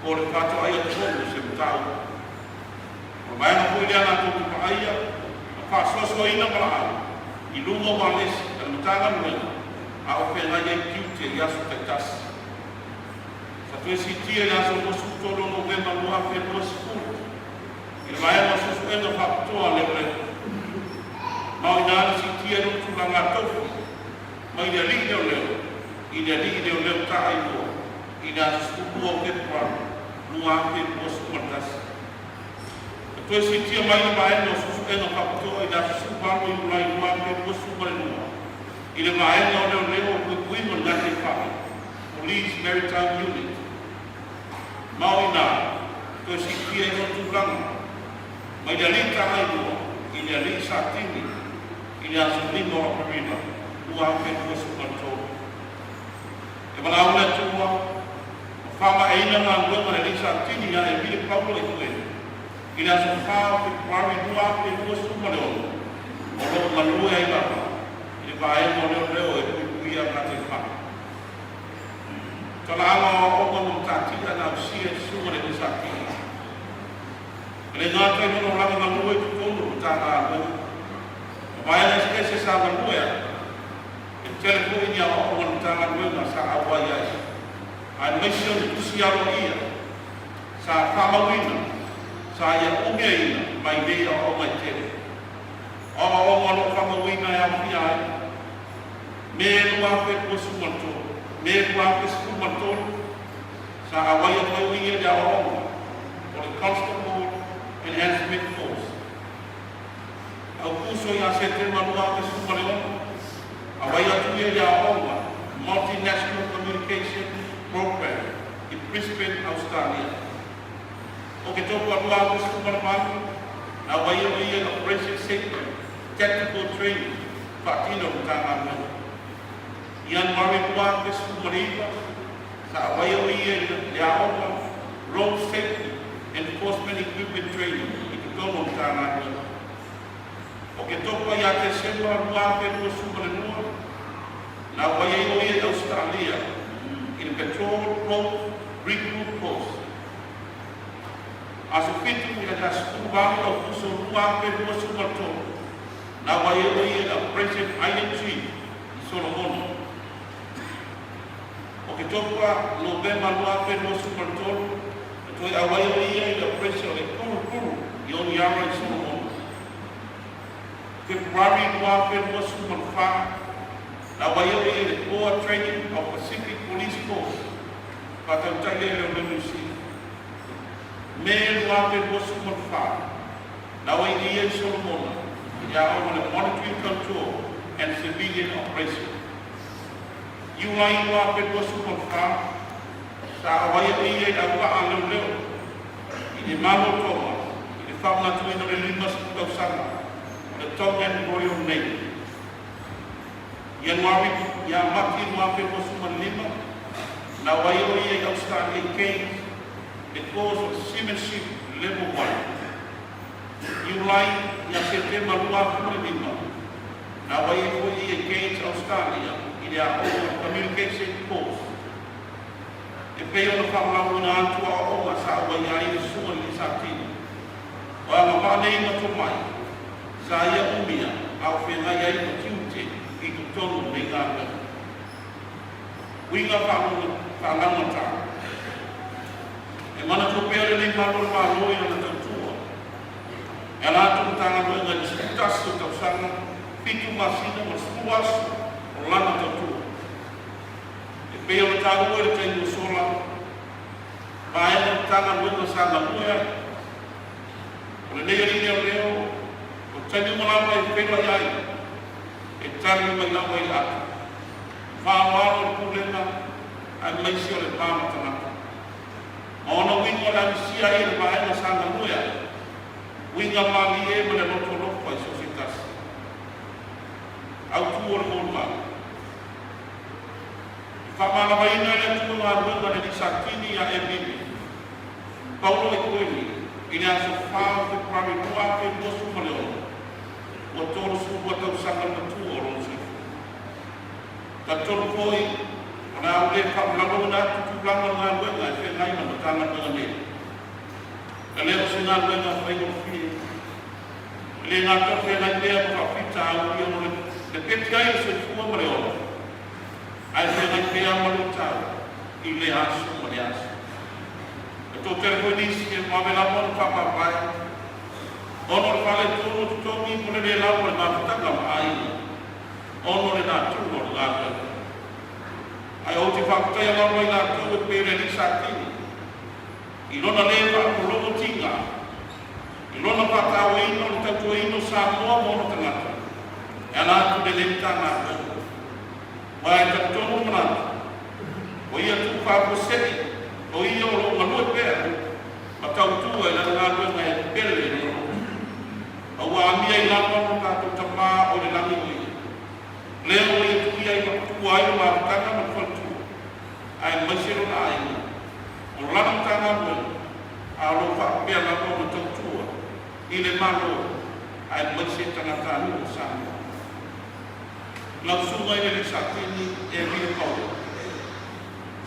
po o le faatoai atu o se mataupu. O le vaega foi lea latou te vaaia ma faasoasoaina valaau i luga o ualesi a le Matagaluega a o feagai ai tiute i aso taitasi. Sa toe siitia i le aso 23 o Novema 2020 i le vaega o suesuega faapitoa a leoleo. Ma o i ina le siitia i lona tulaga tofi mai le alii leoleo i le alii leoleo taailua i le aso 12 o Fepuari 2021. Na toe siitia mai le vaega o suesuega faapitoa i le aso 18 o Iulai 2022 i le vaega o leoleo o puipuiga o le gataifale, Police Maritime Unit. Ma o i ina toe siitia i lona tulaga mai le alii taailua i le alii Satini i le aso 5 o Aperila 2023. E valaau le Atua ma faamaeaina galuega a le alii Satini ia Emile Paulo Ikueni i le aso 4 o Fepuari 2026, o lo o galue ai lava i le vaega o leoleo e puipuia gataifale. Talaaga o aoaoga ma matatia na ausia e le susuga i le alii Satini. E le gata i lona olaga galue i totonu o le Matagaluega ma vaega eseese sa galue ai, e tele foi ni aoaoga a le Matagaluega sa auai ai, aemaise o ni tusi aloaia sa faamauina sa ia umiaina mai nei aoaoga e tele. O aoaoga o lo o faamauina e aofia ai, Me 2023, Me 2013, sa auai atu ai o ia i le aoaoga o le Constable Enhancement Course. Aokuso ia Setema 2016, auai atu ia i le aoaoga Multinational Communication Program i Brisbane, Ausetalia. Oketopa 2018, na auai o ia i Operation Safety Tactical Training faatino e le Matagaluega. Ianuari 2019, sa auai o ia i le aoga Road Safety Enforcement Equipment Training i totonu o le Matagaluega. Oketopa ia Tesema 2022, na auai ai o ia i Ausetalia i le Patrol Boat Recruit Course. Aso 7 i le 18 Aokuso 2023, na auai ai o ia i le Operation Island Chief i Solomona. Oketopa, Novema 2023, na toe auai o ia i le Operation o le Kurukuru i Honiara i Solomona. Fepuari 2024, na auai o ia i le Core Training of Pacific Police Force, faatautai e leoleo Niu Sila. Me 2024, na auai ai ia i Solomona i le aoga o le Monitoring Control and Civilian Operation. Iulai 2024, sa auai ai ia i le auvaa a leoleo i le Malo o Tonga i le faamanatuina o le 50 tausaga o le Tongan Royal Navy. Ianuari, ia Mati 2025, na auai ai ia i Ausetalia i Cairns i le course o le Seamanship Level 1. Iulai, ia Setema 2005, na auai ai foi ia i Cairns, Ausetalia i le aoga o le Communication Course. E pei ona faamalauina atu aoaoga sa auai ai le susuga i le Satini. O agavaa nei ma tomai, sa ia umia a o feagai ai ma tiute i totonu o nei galuega. Uiga faalaugata. E manatua pea lenei Malo o le Malo i lana tautua e ala atu i Matagaluega i le 11 o tausaga, 7 masina ma le 10 aso o lana tautua. E pei ona taua i le taimi ua sola, vaega o Matagaluega sa galue ai. O lenei alii leoleo, o taimi uma lava e feiloai ai, e tali mai lava i le ata. Faaaloalo le pulega aemaise o le va ma tagata. Ma ona uiga o le amisia ai e le vaega sa galue ai, uiga malie ma le loto alofa i so o se tasi. Autu o le molimau. E faamalamaina e le Atua galuega a le alii Satini ia Emile Paulo Ekueni i le aso 4 o Fepuari 2026, ua 32 tausaga le matua o lona soifua. Talitonu foi, o le a ou le faamalaloina atu tulaga o le galuega e feagai ma le Matagaluega nei. E le o se galuega faigofie. E le gata o feagai pea ma faafitauli ona lepeti ai le soifua ma le ola, ae feagai pea ma luitau i lea aso ma lea aso. E toatele foi nisi e vave lava ona faavaevae ona o le faaletonu o totogi po o le le lava o le mafutaga ma aiga ona o le natura o le galuega. Ae ou te faafetaia lava i latou e pei o le alii Satini i lona le faalogologo tiga, i lona faatauaina o le tautuaina o Samoa ma ona tagata e ala atu i lenei Matagaluega. Aua e talitonu le manatu, o ia tuu faafuasei, o ia o lo o galue pea ma tautua i lana galuega e pele i lona loto. A ua amia i lalo lo tatou Tamā o i le lagi o ia. Lea ua ia tuia i tua ai le mafutaga ma le faletua, aemaise lona aiga, o lana Matagaluega, a o lo o faapea lava ona tautua i le Malo, aemaise tagatanuu o Samoa. Lau susuga i le alii Satini Emile Paulo,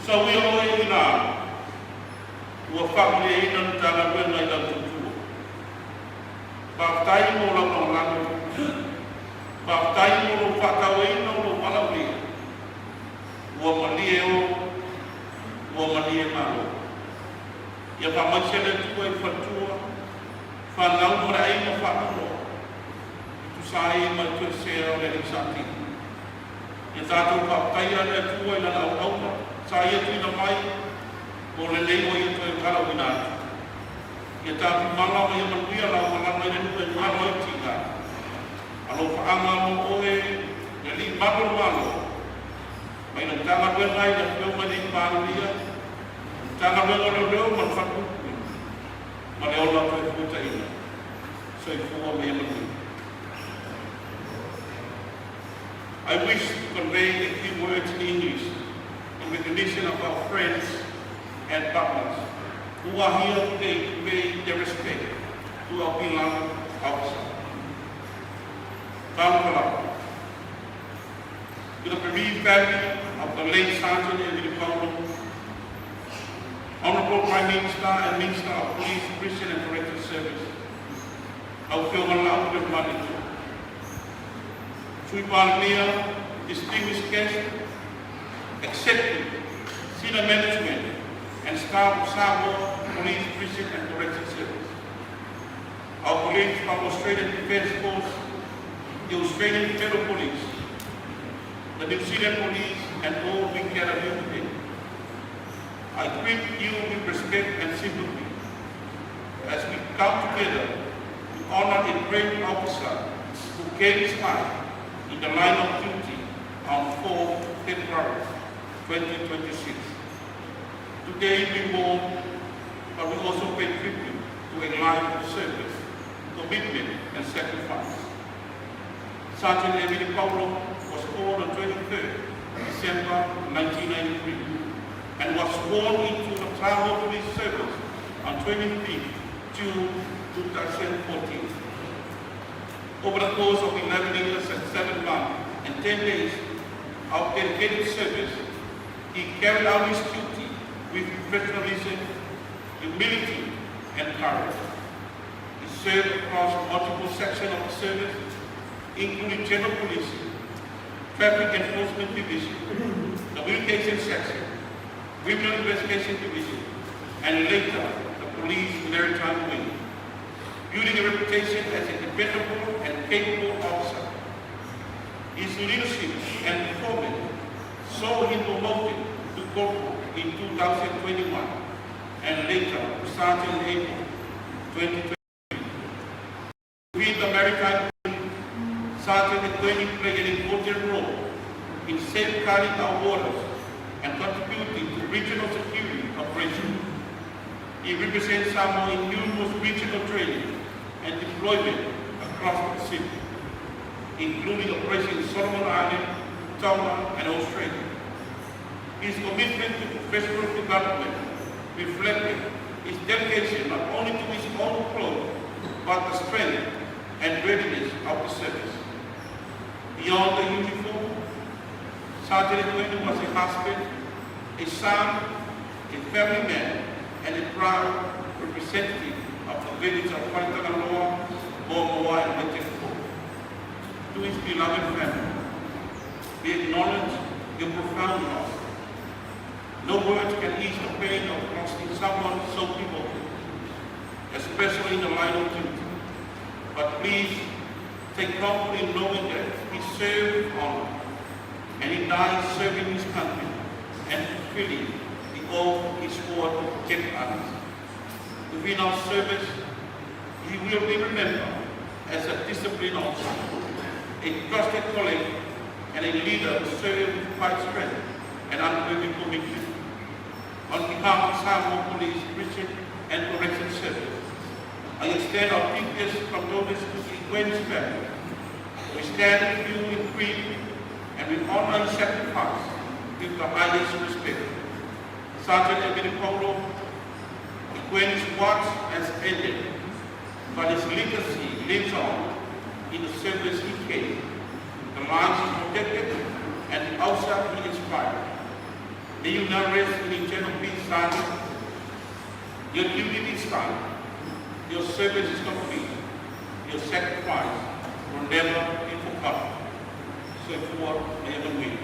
sauia oe i la ua faamalieina le Matagaluega i lau tautua. Faafetai mo lau lagolago, faafetai mo lou faatauaina o lou valaaulia. Ua malie o, ua malie Malo. Ia faamaise le Atua i faletua, fanau ma le aiga faanoanoa e tusa ai ma le toesea o le alii Satini. Ia tatou faafetaia le Atua i lana auauna sa ia tuuina mai mo lenei ua ia toe valaauina atu. Ia tafimala ma ia manuia lau malaga i le nuu e galo ai tiga. Alofaaga mo oe le alii malu o le Malo, mai le Matagaluega i le Afioga i le Palemia, Matagaluega o Leoleo ma le Falepuipui, ma le ola toefuataina. Soifua ma ia manuia. I wish to convey a few words in English in recognition of our friends and partners who are here today to pay their respect to our beloved officer. Talofa lava. To the bereaved family of the late Sergeant Emile Paulo, Honorable Prime Minister and Minister of Police, Prison and Correctional Service, lau Afioga Laaulialemalietoa, Sui Palemia, distinguished guests, executive, senior management, and staff of Samoa Police, Prison and Correction Service. Our colleagues from Australian Defence Force, the Australian Federal Police, the New Zealand Police, and all we gather here today. I greet you with respect and sympathy. as we come together to honor a brave officer who gave his life in the line of duty on 4 February 2026. Today we mourn, but we also pay tribute to a life of service, commitment, and sacrifice. Sergeant Emily Paulo was born on 23rd December 1993 and was sworn into the Samoa Police Service on 25th June 2014. Over the course of 11 years and 7 months and 10 days of dedicated service, he carried out his duty with professionalism, humility, and courage. He served across multiple sections of the service, including general policing, traffic enforcement division, communication section, criminal investigation division, and later the police maritime wing, building a reputation as a dependable and capable officer. His leadership and performance saw him promoted to corporal in 2021 and later to sergeant in April 2020. With the maritime wing, Sergeant Equeni played an important role in safeguarding our waters and contributing to regional security operations. He represents Samoa in numerous regional training and deployment across the Pacific, including operations in Solomon Islands, Tonga, and Australia. His commitment to professional development reflected his dedication not only to his own growth, but the strength and readiness of the service. Beyond the uniform, Sergeant Equeni was a husband, a son, a family man, and a proud representative of the village of Faletagaloa, Moamoa, and Vaitele. To his beloved family, we acknowledge your profound loss. No words can ease the pain of losing someone so devoted, especially in the line of duty. But please take comfort in knowing that he served with honor and he died serving his country and fulfilling the oath he swore to protect others. Within our service, he will be remembered as a disciplined officer, a trusted colleague, and a leader who served with quiet strength and unwavering commitment. On behalf of Samoa Police, Prison and Correction Service, I extend our deepest condolences to the Equeni's family. We stand with you in grief and we honor your sacrifice with the highest respect. Sergeant Emily Paulo, Equeni's watch has ended, but his legacy lives on in the service he gave, the lives he protected, and the outside he inspired. May you now rest in eternal peace, Sergeant. Your duty is done. Your service is complete. Your sacrifice will never be forgotten. Soifua ma ia manuia.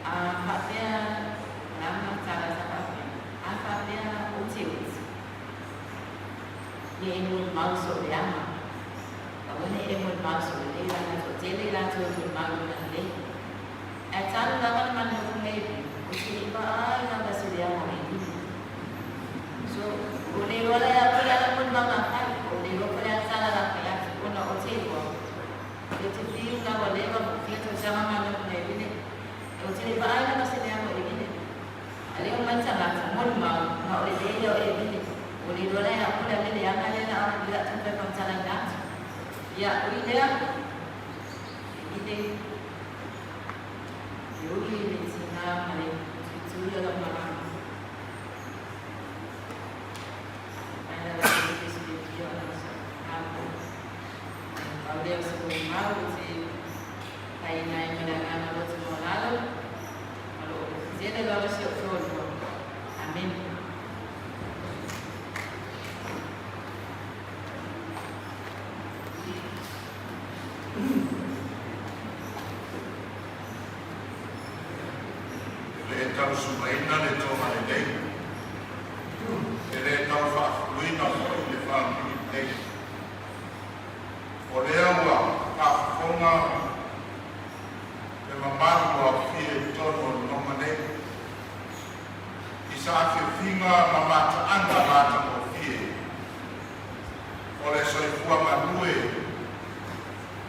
A faapea lama tala sa faapea. A faapea. Ia e molimau i sou leaga. Aua ne i e molimau i sou lelei leaga e toatele i latou e molimau i lona lelei. Ae talu lava ona ma nofo me Evili, ou te le i vaai lava i se leaga o Evili. So, ua le iloa la ia po o le a lau molimauga a fai, ua ou le iloa po o le a le tala la fai atu, ona ou te iloa, ou te fiu la ua leva ma fia tausaga ma nofo me Evili, ou te le i vaai lava i se leaga o Evili. A lea omai tagata, molimau, na o le lelei lea o Evili, ua le iloa la ia po o le a le leaga lea la a le a taumafai e faamatalaina atu. Ia, ui lea, Evili, e ui i le tiga ma le tuitui o lau malaga. Ae la la te silafia ona o sa tatou. Pau lea o se molimau ou te faiina ai ma le agaga loto maualalo, o lo o tele lava si ou toalua. Amene. E le tausumaina le toga lelei, e le tau faafuluina foi le famili lenei. O lea ua faafofoga le mamalu ua aofia i totonu o le mauga nei i saafiafiga ma mataaga matagofie o le soifua galue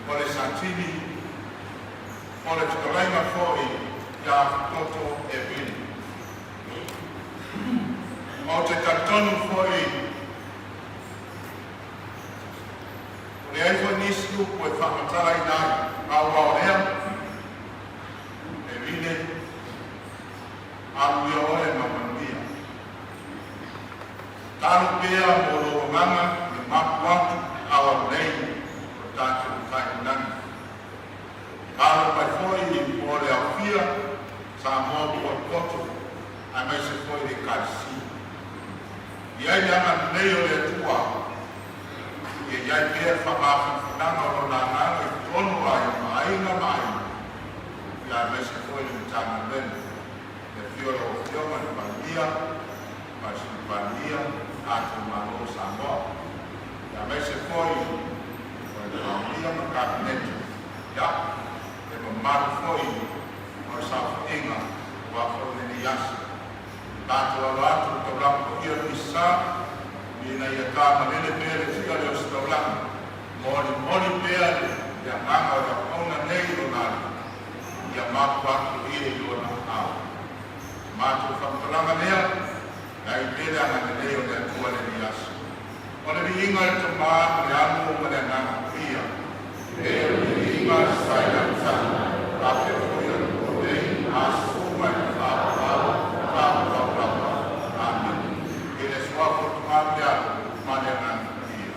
o le Satini o le fetalaiga foi ia Toto Evili. Ou te talitonu foi ua leai foi nisi upu e faamatalaina ai, a ua o lea, Evile, alu ia oe ma manuia. Tatalo pea mo lou agaga ia mapu atu aoaulei o le tatou Matai i le Lagi. Tatalo mai foi mo le aofia Samoa potopoto aemaise foi le Ekalesia. I ai le agalelei o le Atua, ia i ai pea le faamafanafanaga o Lona Agaga i totonu o aiga ma aiga ma aiga, ia aemaise foi le Matagaluega. I le afio o lau Afioga i le Palemia ma le Sui Palemia, le tatou Malo o Samoa, ia aemaise foi o le Palemia ma le Kapeneta, ia, le mamalu foi o le saofaiga aua foi lenei aso. Tatou alo atu i le taulaga paia o le Misa, ina ia tamalele pea le tia o le ositaulaga, molimoli pea le agaga o le auauna nei i lona Alii, ia mapu atu ia i lona ao. O matou faamatalaga lea, e ai pea le agalelei o le Atua lenei aso. O le viiga i le Tama ma le Alo ma le Agaga Paia, e o le viiga sa i le amataga, faapea foi ona ua nei, ma aso uma e faapavau, faapavau lava. Amene. I le Suafa o le Tama ma le Alo ma le Agaga Paia.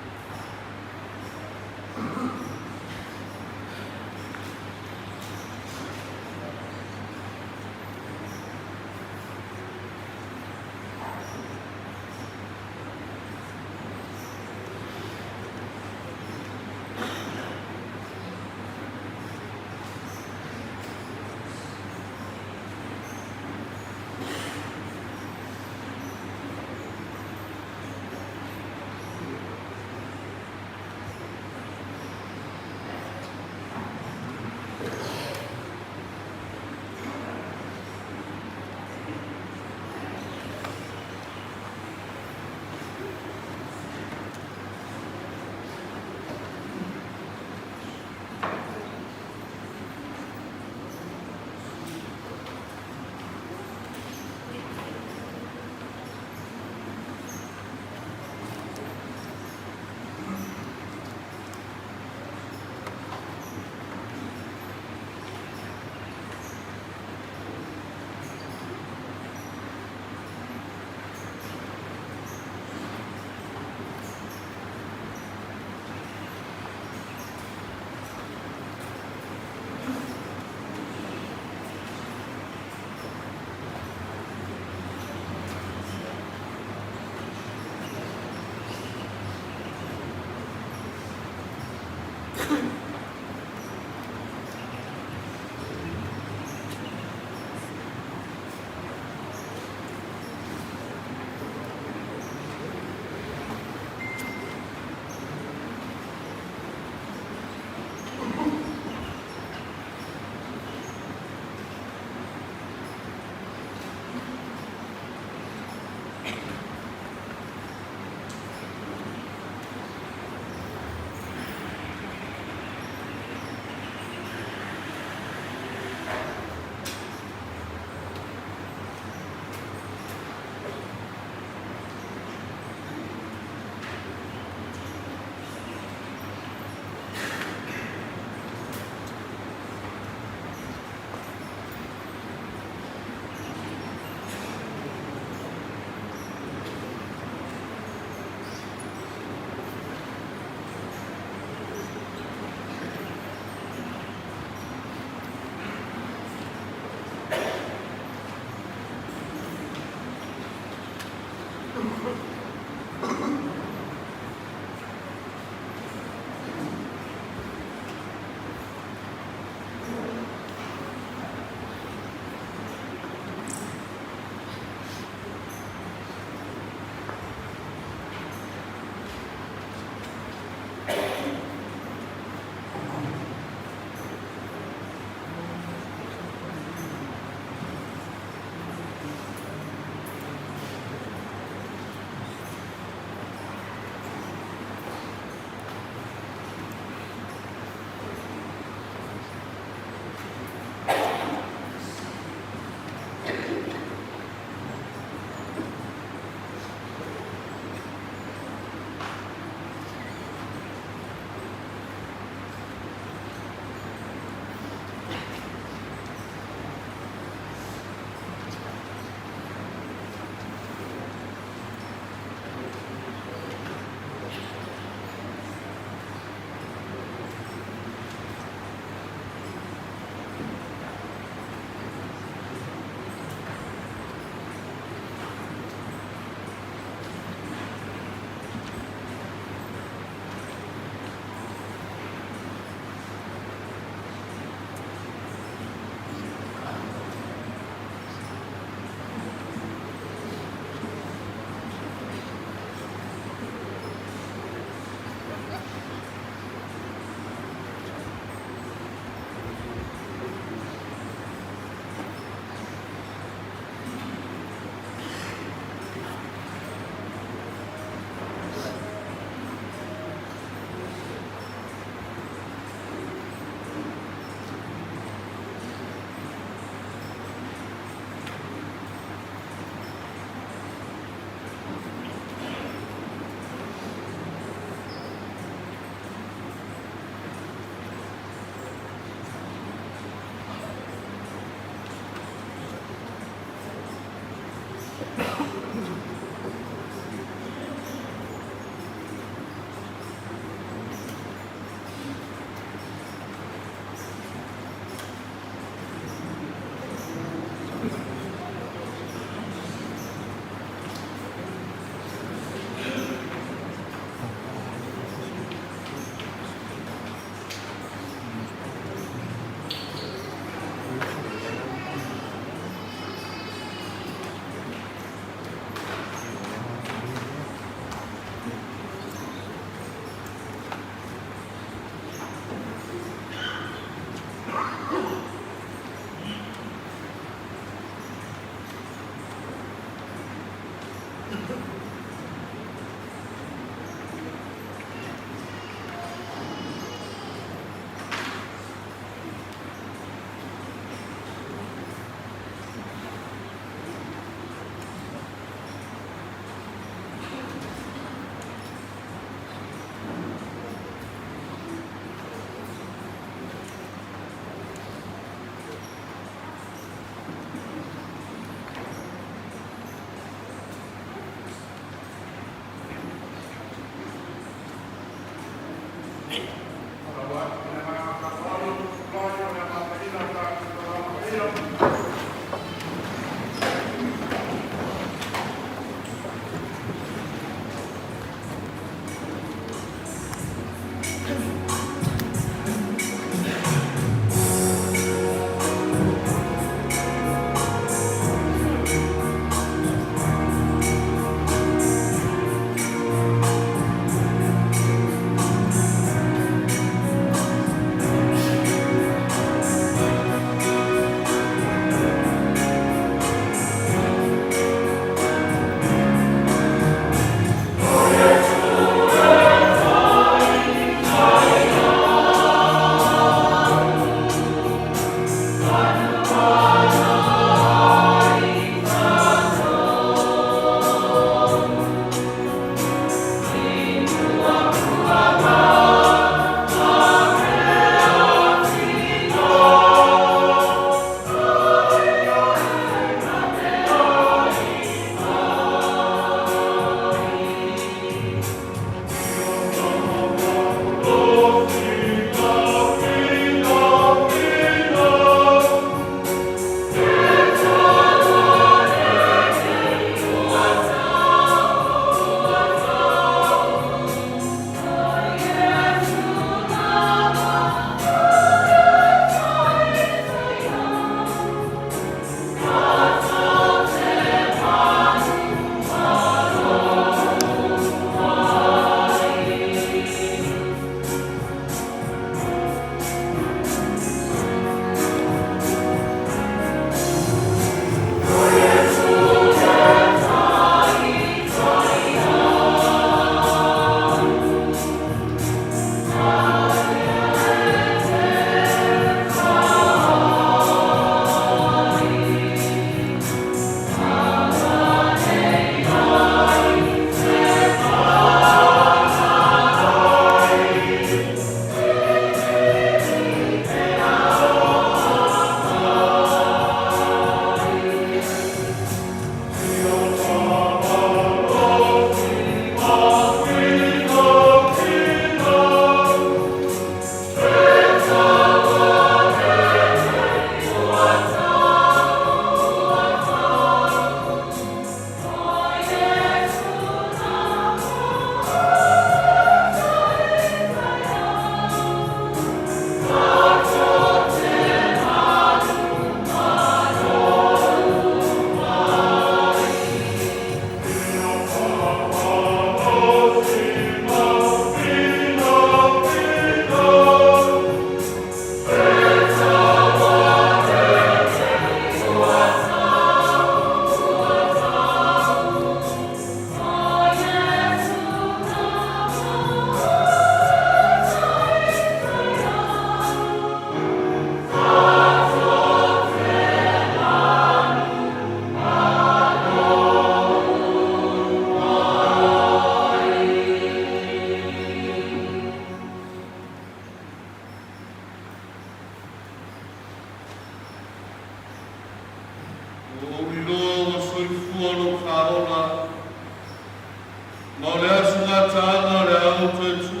ataaga o le ao toe tu,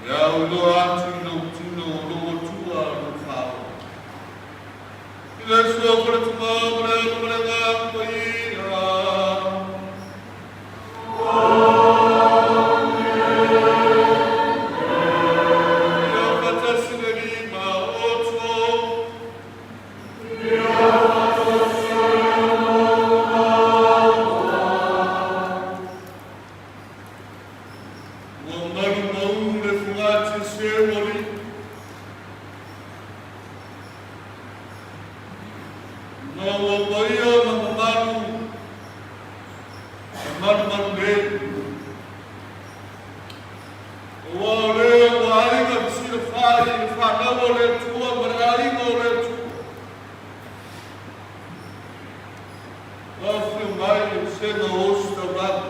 e au iloa atu i lou tino o lou Atua lou Faaola. I le Suafa le Tama ma le Alo ma le Agaga Paia. Ia faatasi le Alii ma outou. Ua malumaunu le fogatia seu alii. Ma ua paia ma mamalu e malumalu nei. Aua o lea ua aiga fesilafai i le fanau a le Atua ma le aiga o le Atua. Afio mai le vasega o Ositaulaga.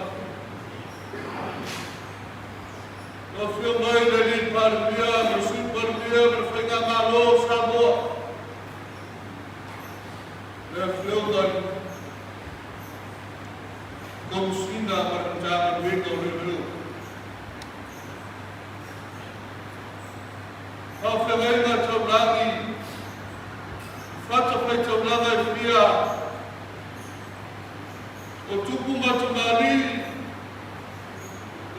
Afio mai le Alii Palemia ma le Sui Palemia ma le Faigamalo o Samoa. Le Afioga i le Komesina ma le Matagaluega o Leoleo. Faafeagaiga taulagi i fatafaitaulaga e fia o tupu ma tamalii,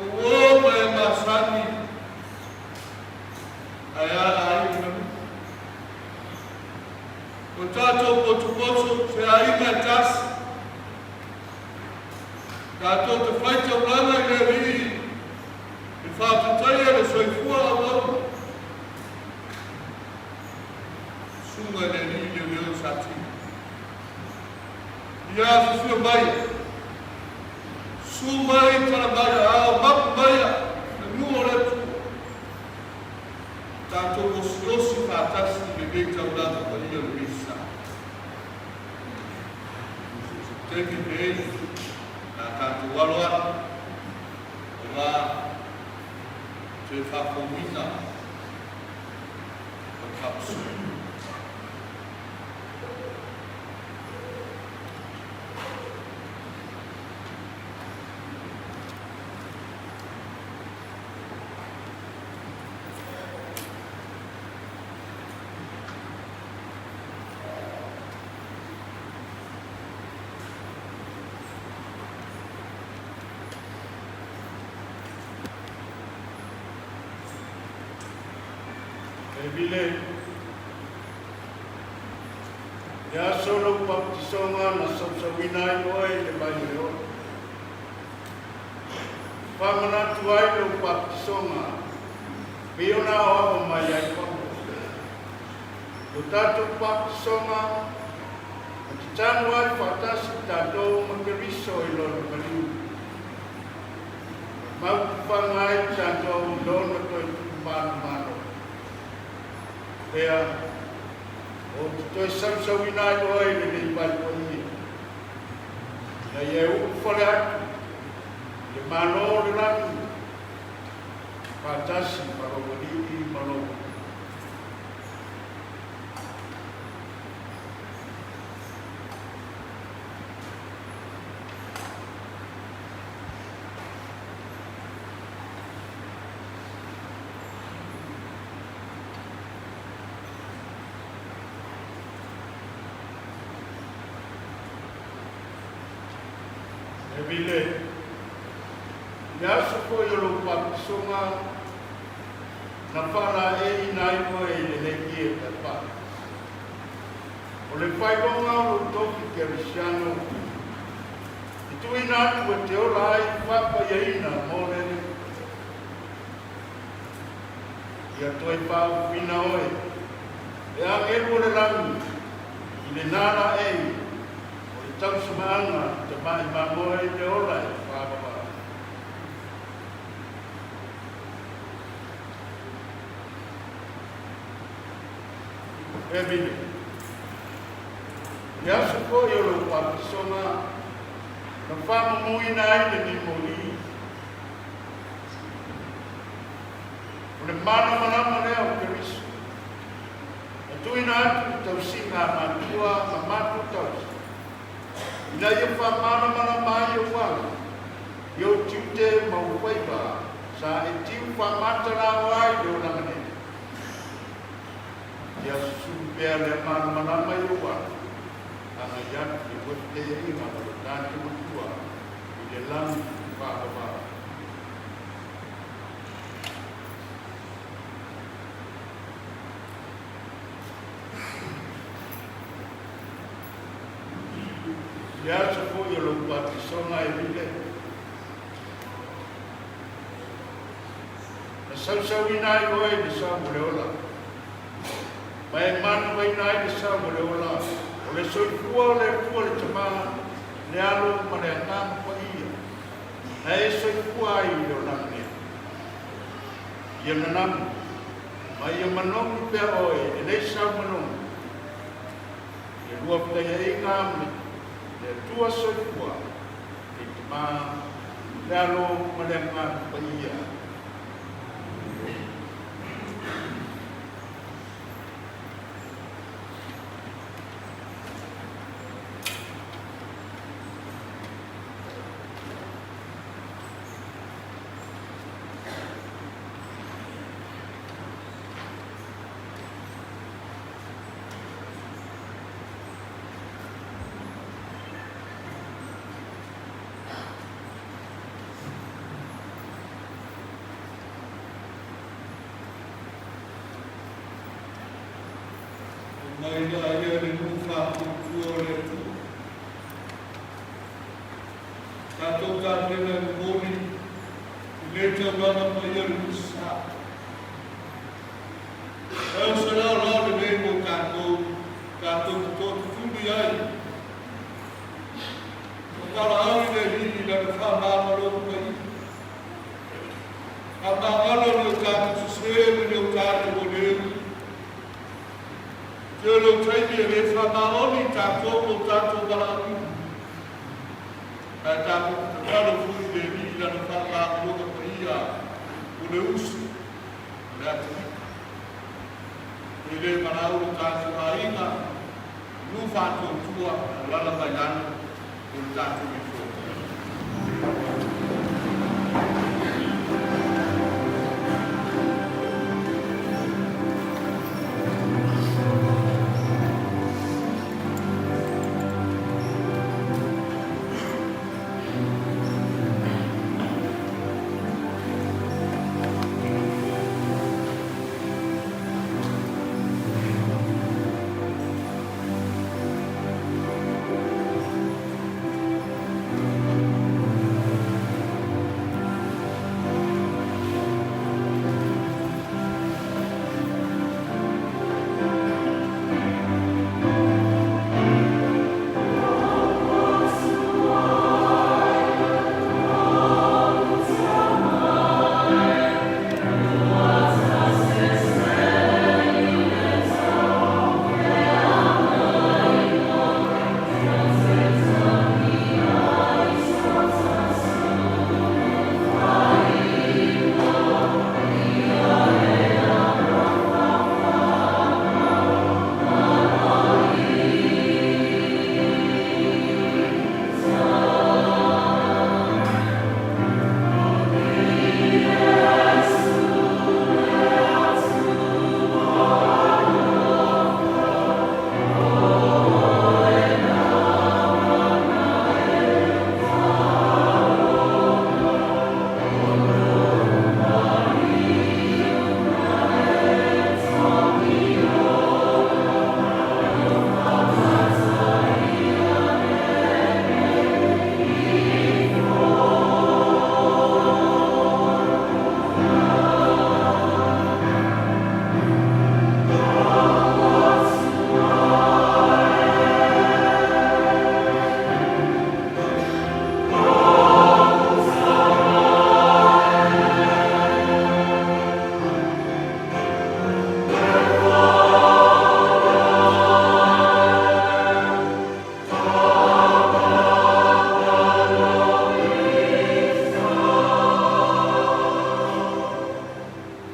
o uo ma e masani, ae a aiga na nuu. O tatou potopoto se aiga e tasi, tatou te faitaulaga i le Alii e faafetaia le soifua auauna. Susuga i le Alii Leoleo Satini. Ia afifio mai, susu mai tala mai, ao mapu mai le nuu o le Atua. Tatou osiosi faatasi i lenei taulaga paia o le Misa. Taimi lenei, na tatou alo atu, aua toe faafouina o le faamasinoga. E vile, le aso o lou papatisoga na sausauina ai oe i le vai o le ola. Faamanatu ai lou papatisoga pei ona aoao mai ai Paulo. Lo tatou papatisoga na tatanu ai faatasi tatou ma Keriso i lona maliu. Mau tufaga ai tatou i lona toe tupu manumalo. Lea, ou te toe sausauina ai oe i lenei vai paia, ina ia e ulufale atu i le Malo o le lagi, faatasi ma lou Alii ma lou Atua. E Vile, i le aso foi o lou papatisoga, na faalaeiina ai oe i le leiki e taepae. O le faailoga o lou tofi kerisiano, i tuuina atu e te ola ai faapaiaina mo le Alii. Ia toe faaofuina oe e agelu o le lagi i le nālaei o le tausimaaga i tamai mamoe i le ola e faavavau. E Vili, i le aso foi o lou papatisoga na faamumuina ai lenei moli, O le malamalama lea o Keriso, na tuuina atu i tausiga a matua ma matou tausi, ina ia faamalamalama ai ou ala. I ou tiute ma ou faiva sa e tiu faamatalaoa ai le olaga nei. Ia susulu pea le malamalama i ou alo, agai atu i le uefetaiaiga ma lo tatou Matua i le lagi faavavau. I le aso foi o lou batisoga e vile, na sausauina ai oe i le sau o le ola, ma e manuaina ai le sau o le ola, o le soifua o le Atua le Tama, le Alo ma le Agaga Paia, na e soifua ai i le olaga nei. Ia nanamu, ma ia manogi pea oe i lenei sau manogi, i le lua fetaiaiga ma le Atua soifua, le Tama, le Alo ma le Agaga Paia. Mai la ia le nuu faatuatua o le Atua. Tatou tapena e momoli i le taulaga paia le Tusi Sa. E o se laolao lenei mo tatou, tatou te toatutuli ai. O valaau i le Alii i Lana faamagaloga paia. Faamagalo ni o tatou sesē ma ni o tatou aleu. Tele o taimi e le faamaoni tatou mo tatou valaauina. Ae tatou te tatalo foi i le Alii i Lana faamagaloga paia o le uso o le atalii. E le valaau lo tatou aiga, nuu faatuatua, alala mai lalo o le tatou ifo.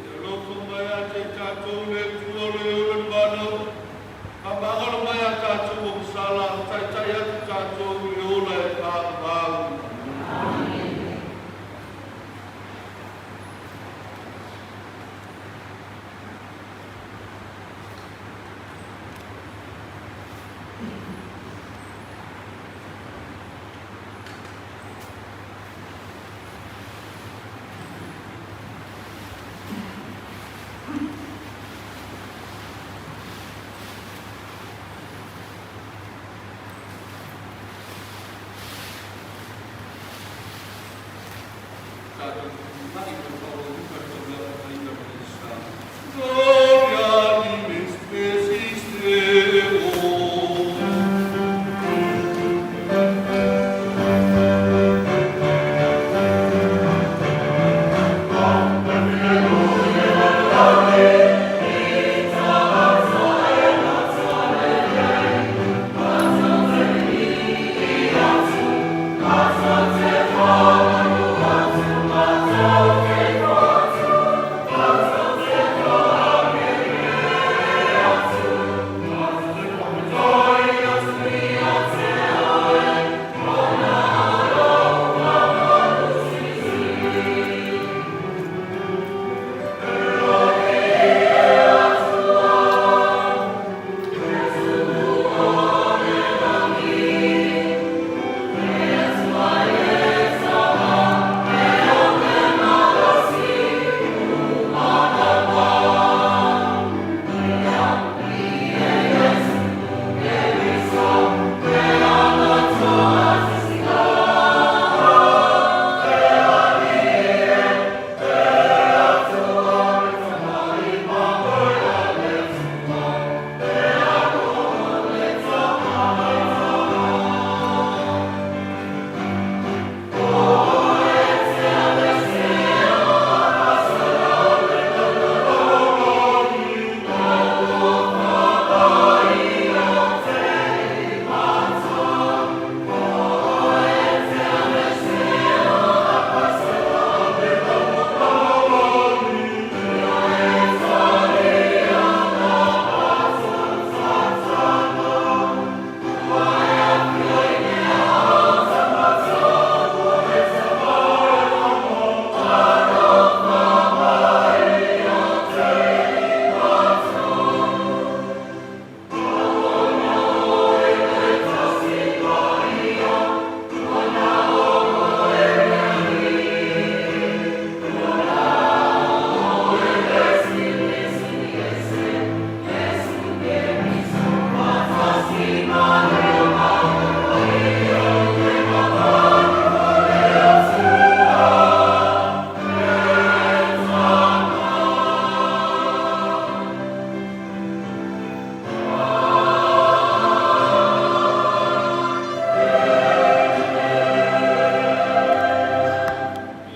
Ia alofa mai ia te tatou le Atua o le ola le vanau, faamagalo mai a tatou o masala, taitai atu tatou i le ola e pavavau. tatou fetuunai ma le faaauauina o le taulaga faaiga ma le sa. Gloria in excelsis Deo.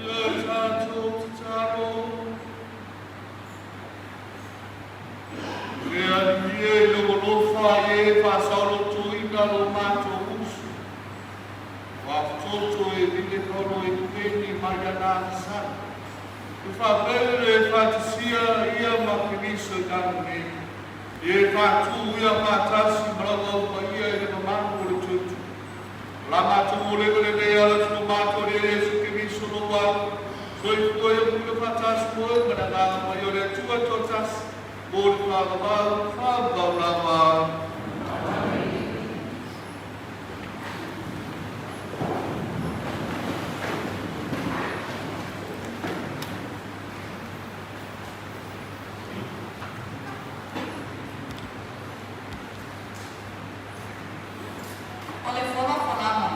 Ia tatou tatalo. Le Alii e, i lou alofa i e faasaolotoina lo matou uso, ua atoto e vile paolo e peni mai ana agasala, e faapele e faatasia ia ma Keriso i lalo nei, e faatū ia faatasi ma lau au paia i le mamalu o le Tuatua. O la matou olega lenei ala atu lo matou Alii Iesu Keriso lou Au, soifua ia pule faatasi mo oe ma le Agaga Paia o le Atua toatasi, mo le faavavau, faavavau lava. O le folafolaga.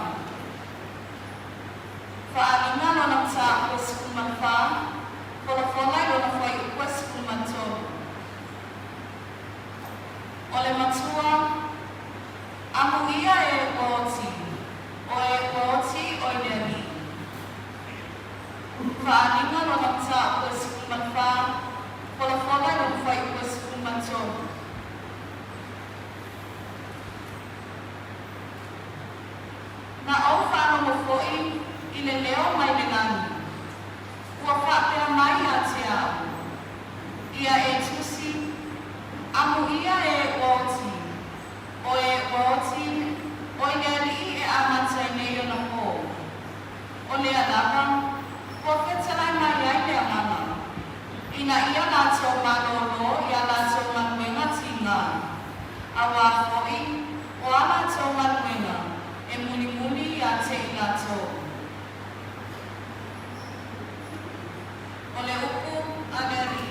Faaaliga lona mataupu e 14, folafola i lona fuaiupu e 13. O le matua, Amuia e ua oti, o e ua oti o i le alii. Faaaliga lona mataupu e 14, folafola i lona fuaiupu e 13. Na ou faalogo foi i le leo mai le lagi, ua faapea mai ia te au, Ia e tusi, Amuia e ua oti, o e ua oti, o i le Alii e amata ai nei ona pō. O lea lava, ua fetalai mai ai le Agaga, ina ia latou malōlō i a latou galuega tigā, auā foʻi o a latou galuega e mulimuli ia te i latou. O le upu a le Alii.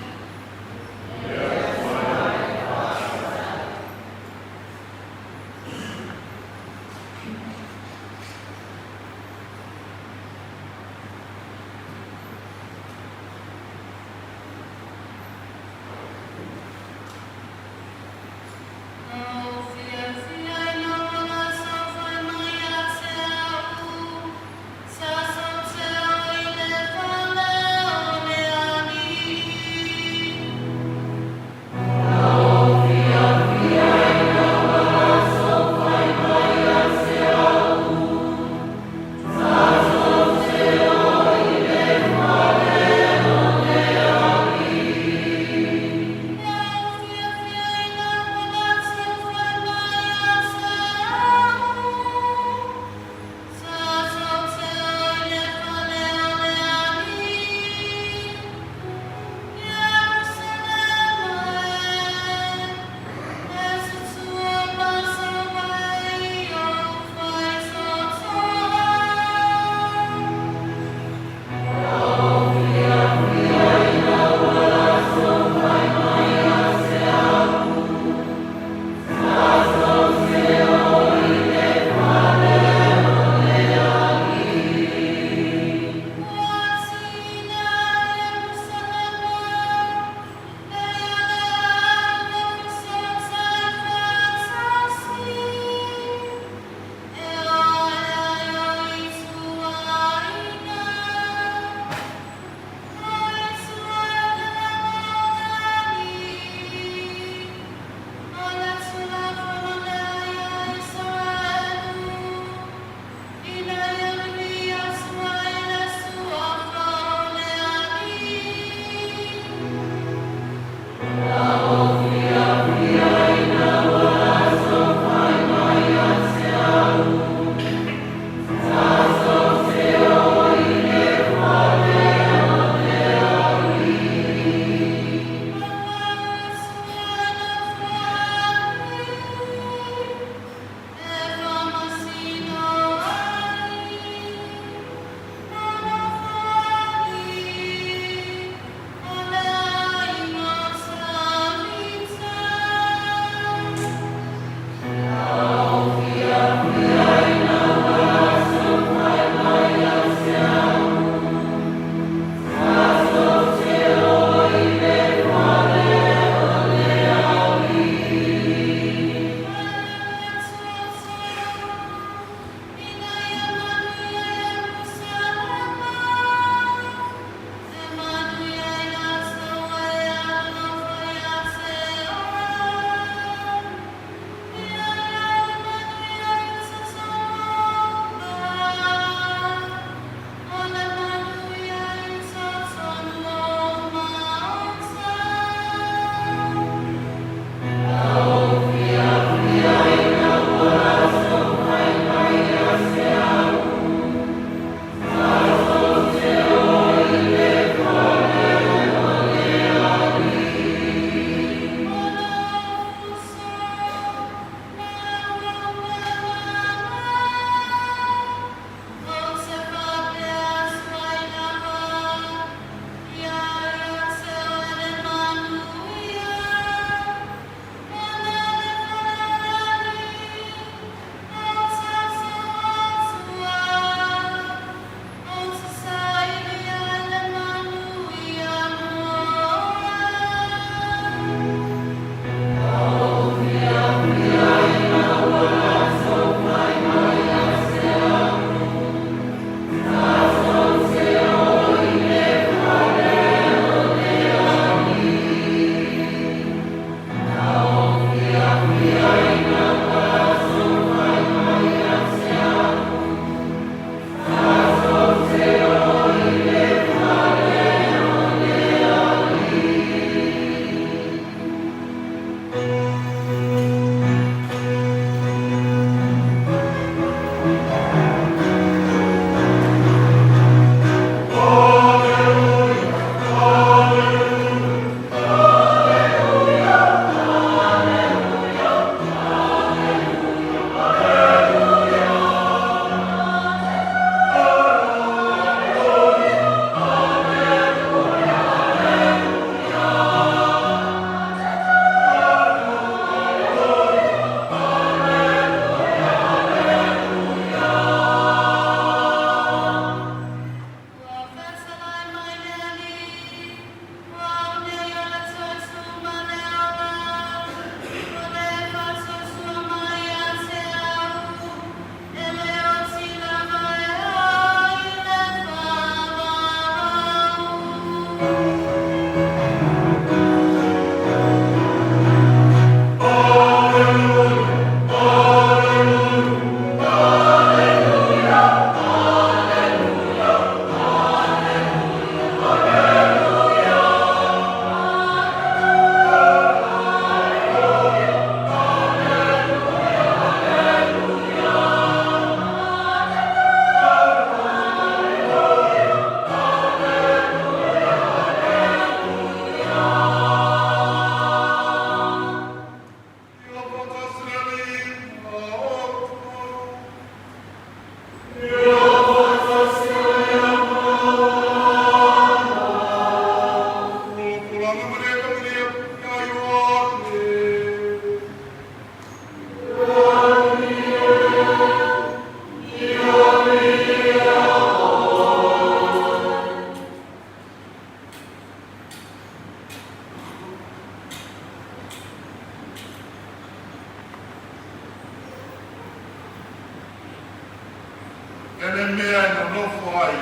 Tele mea e nonofo ai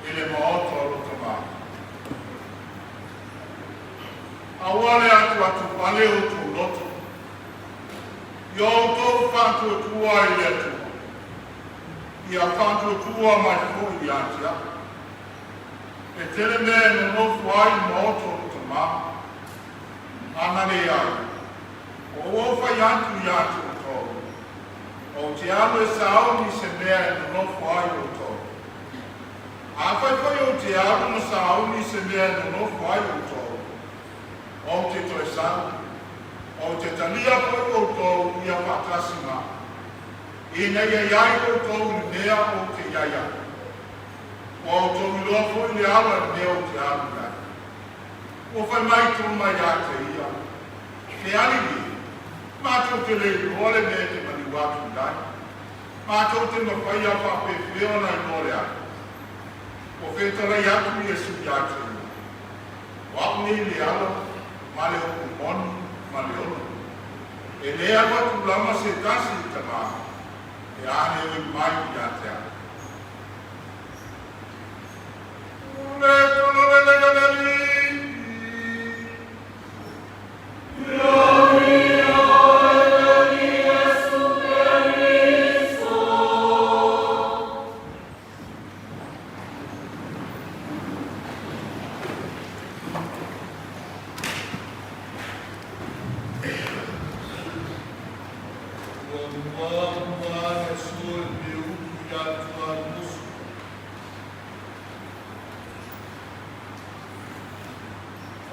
i le maota o lo Tamā. Aua le atuatupale outou loto, ia outou faatuatua i le Atua, ia faatuatua mai foi ia te au. E tele mea e nonofo ai i le maota o lo Tamā, ana leai, ua ou fai atu ia te outou, ou te alu e sauni se mea e nonofo ai outou. Afai foi ou te alu ma sauni se mea e nonofo ai outou, ou te toe sau, ou te talia foi outou ia faatasi ma au, ina ia i ai outou i le mea ou te i ai ai. Ua outou iloa foi le ala i le mea ou te alu i ai. Ua fai mai Toma ia te ia, Ke Alii e, matou te le iloa le mea e te maliu atu i ai. Matou te mafaia faapefea ona iloa le ala. Ua fetalai atu Iesu ia te ia, O au nei le ala, ma le upu moni, ma le ola. E le alu atu lava se tasi i Tamā, pe a le oi mai ia te au. Le tololele le Alii. Ua muamua le aso i le upu ia Tuanumoso.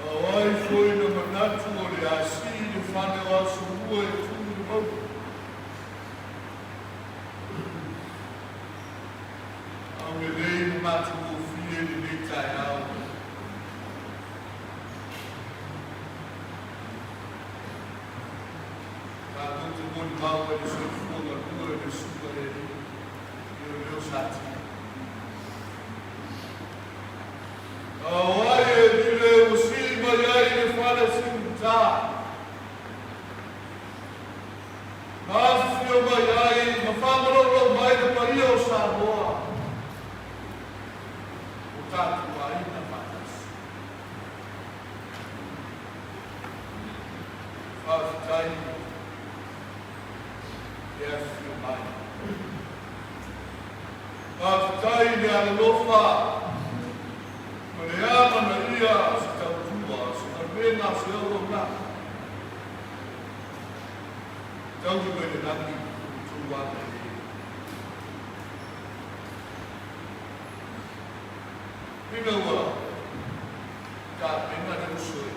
O ai foi na manatu o le a sii le fale o Asomua e tu i le mauga. Aulelei ma matagofie lenei taeao. Tatou te molimau ai le soifua galue o le Susuga i le Alii i o leo satia. A o ai e lile ua sii mai ai i le fale siugata? Na afifio mai ai ma faamalolou mai le paia o Samoa, o tatou aiga faatasi. Faafetai le afifio mai. Faafetai i le alolofa ma le amanaia o se tautua, o se galuega, o se auaunaga. Tauli mai le lagi i lo outou agalelei. Ina ua tapena le uso e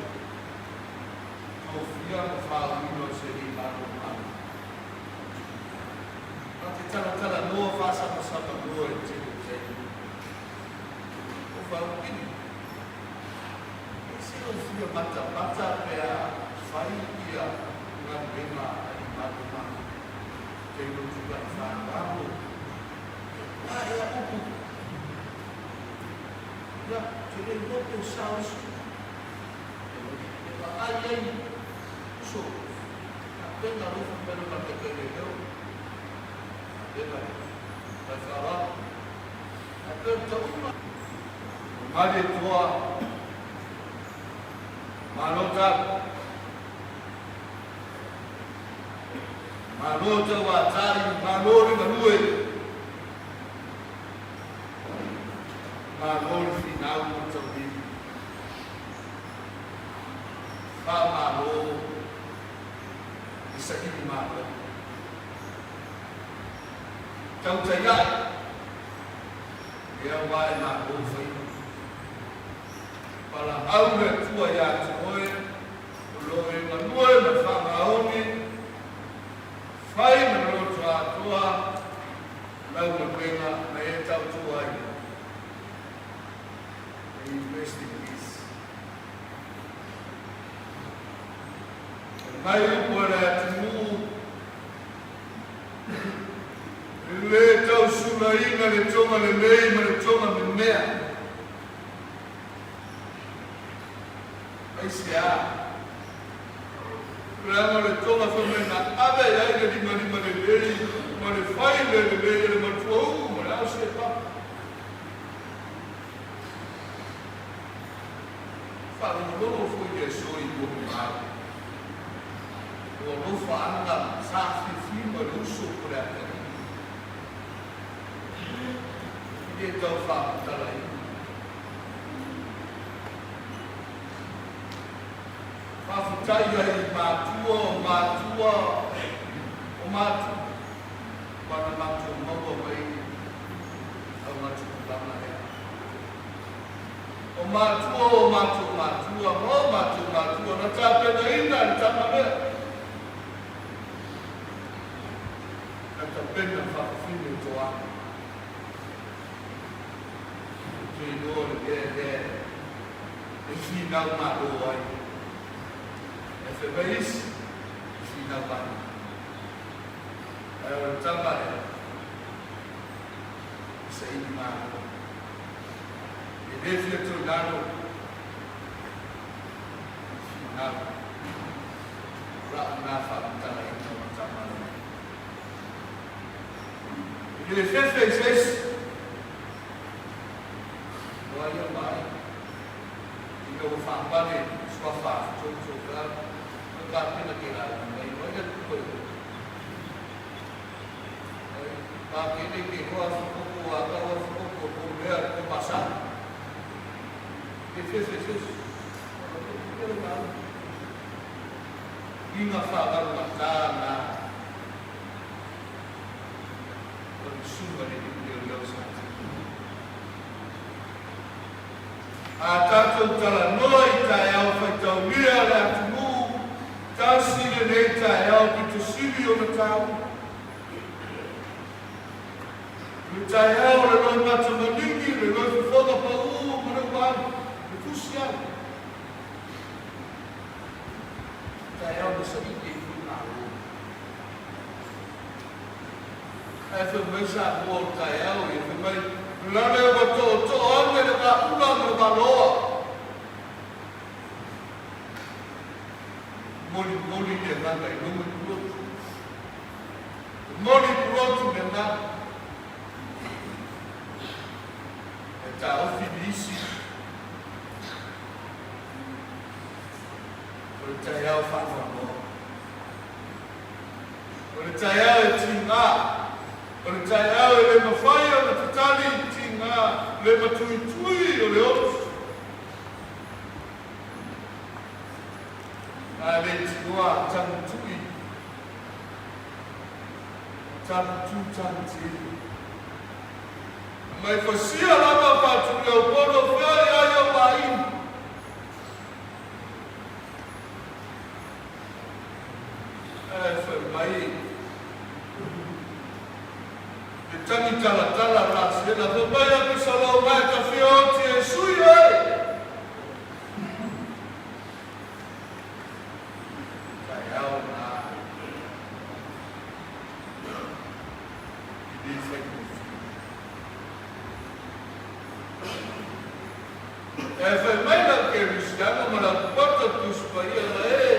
tofia ma faauiga o se alii malomalo. Ma te talatalanoa faasamasama noa i le tele o taimi. O Faupili, e se o fia matamata pe a fai ia galuega a alii malomalo. Taimi o tulaga faaaloalo, a ea upu. Ia, te le iloa pe o sao isi. E vaai ai uso tapena alofa mai lo ma taitai leoleo tapena le tai faaaloalo ae pei o le tauga o Malietoa malo talo malo tauatai malo le galue malo le finau ma le taulima. Faamalo i saili malo. Tautai ae, lea ua e malo faiva. Valaau le Atua ia te oe, o lo o e galue ma le faamaoni, fai ma le loto atoa lau galuega na e tautua ai. May you rest in peace. E mai upu a le atunuu, e le tausulaina le toga lelei ma le toga memea. Aisea? Leaga o le toga fai mai na ave ai le limalima lelei ma le fai le lelei e le matua uu ma le Faalogologo foi i le aso i molimau. O alofaaga sa fiafia ma le uso po le atalii. E le tau faamatalaina. Faafetai ai i matua o matua o matua ua na matou maua mai augatupulaga lea. O matua o matou matua ma o matou matua na tapenaina le tama lea. Na tapena faafafine toaga. Ou te iloa le mea lea e finau malo ai. E fai mai isi, e finau ai. Ae o le tama lea, e saili malo. E le fia toe lalo i finau. O la'u na faamatalaina o le tama lea. E le fefe i se isi. O ai ia mai ina ua faapale suafa atoto ka ka kapena ke lauga mai o ai le tupa i o ai pa ke nei ke hoa fukoko a ka hoa fukoko ko mea ko masa e fefe se isi. Inga whaagaru mata na o le susuga i le alii leoleo sa tino. A tatou talanoa i taeao faitaulia a le atunuu, tasi lenei taeao pito sili ona taua. O le taeao o le loimata maligi, le loifofoga paū ma le ualu, le fusi ai. Taeao na saili ai foi Malo. Ae fai mai Samoa o le taeao ia, fai mai, Lale ua tootoo ane le vaaula ma le vaaloa. Molimoli le agaga i luga i pulotu. Moli pulotu le agaga. E taofi nisi. O le taeao faanoanoa. O le taeao e tigā. O le taeao e le mafai ona tatali tigā le matuitui o le otu. A le tinoa tagutui, tagutu tagutili. Mai fasia lava faatuleopolo fea ia ia vaini. Ae fai mai le tangi talatala la sela, fai mai Apisaloma e ta fia oti e sui ai. Taeao na i le faigofie. E fai mai lau Kerisiano ma lau pota Tusi Paia la e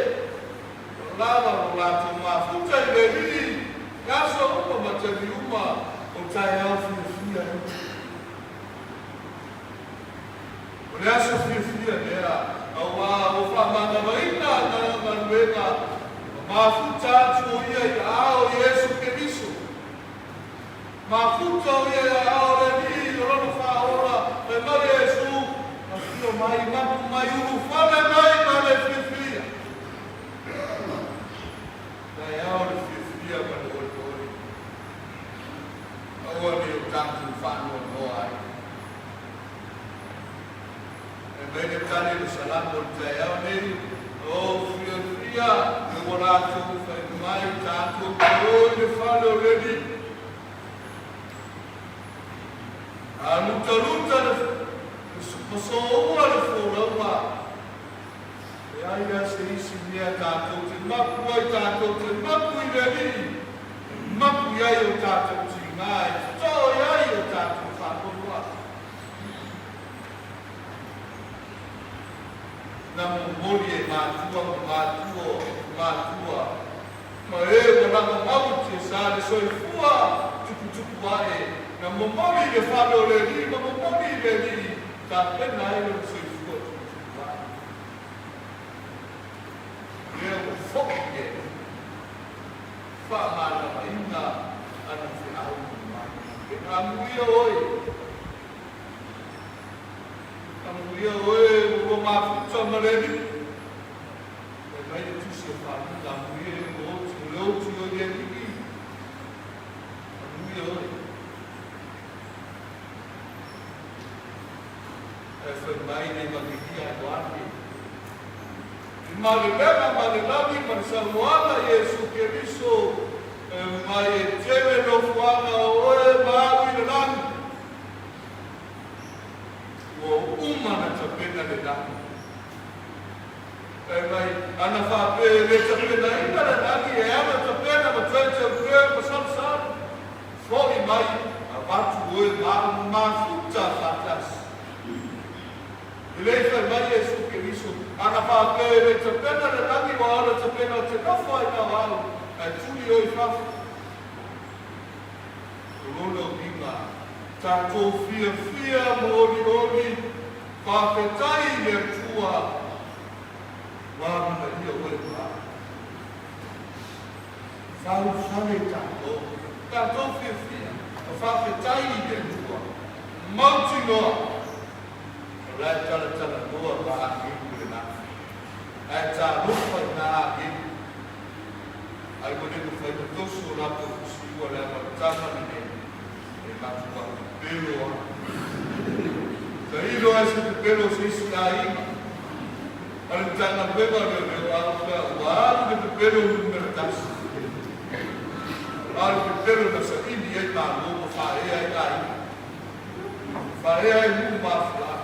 o lava lo latou mafuta i le alii i aso uma ma taimi uma o taeao fiafia ai. O le aso fiafia lea auā ua faamagaloina na galuega ma mafuta atu o ia i aao o Iesu Keriso. Mafuta o ia ia ao le alii o lona faaola, fai mai Iesu, Afio mai, mapu mai, ulufale mai ma le fiafia. Taeao le fiafia ma le olioli. Aua ne i o tatou faanoanoa ai. Fai mai le tali o le Salamo o le taeao nei, O fiafia le ua latou fai mai tatou te o i le fale o le Alii. A lutaluta le ma soua le folauga, e ai a se isi mea tatou te mapu ai, tatou te mapu i le Alii, e mapu i ai o tatou tigā, e totoo i ai o tatou faanoanoa. Na momoli e matua ma matua o matua ma e ua lagomau i tiasa le soifua tuputupu ae, na momoli i le fale o le Alii ma momoli i le Alii tapena ai lona soifua tuputupu ae. Faamalamaina ana feau ma e amuia oe. Amuia oe ua mafuta ma le alii. Fai mai le tusi o Faluga, amuia e ua oti o le oti o i le alii. Amuia oe. Ae fai mai le Ivagelia a Ioane, I malelega ma le lagi ma le saunoaga i Iesu Keriso, e mai e tele nofoaga o oe ma au i le lagi. Ua uma na tapena le lagi. E mai ana faapea e le tapenaina le lagi e ana tapena ma toe teuteu ma salusalu. Fo'i mai avatu oe ma au ma mafuta faatasi. E le i fai mai Iesu Keriso, ana faapea e le tapena le lagi ua ana tapena o te nofo ai na o au, ae tuli oe i fafo. O lona uiga, tatou fiafia ma olioli, faafetai i le Atua, ua amanaia oe ma au. Faufale tatou, tatou fiafia ma faafetai i le Atua, mautinoa o la e talatalanoa ma agelu le lagi, ae talofa i na agelu, ai ua le mafai ona toso o latou fusiua le amataga lenei e matua pepelo a. Tailo ai se pepelo o se isi aiga a le Matagaluega o Leoleo a faapea ua alu le pepelo numera tasi. A o le pepelo na saili ai Malo ma faaea ai aiga, faaea ai nuu ma afioaga.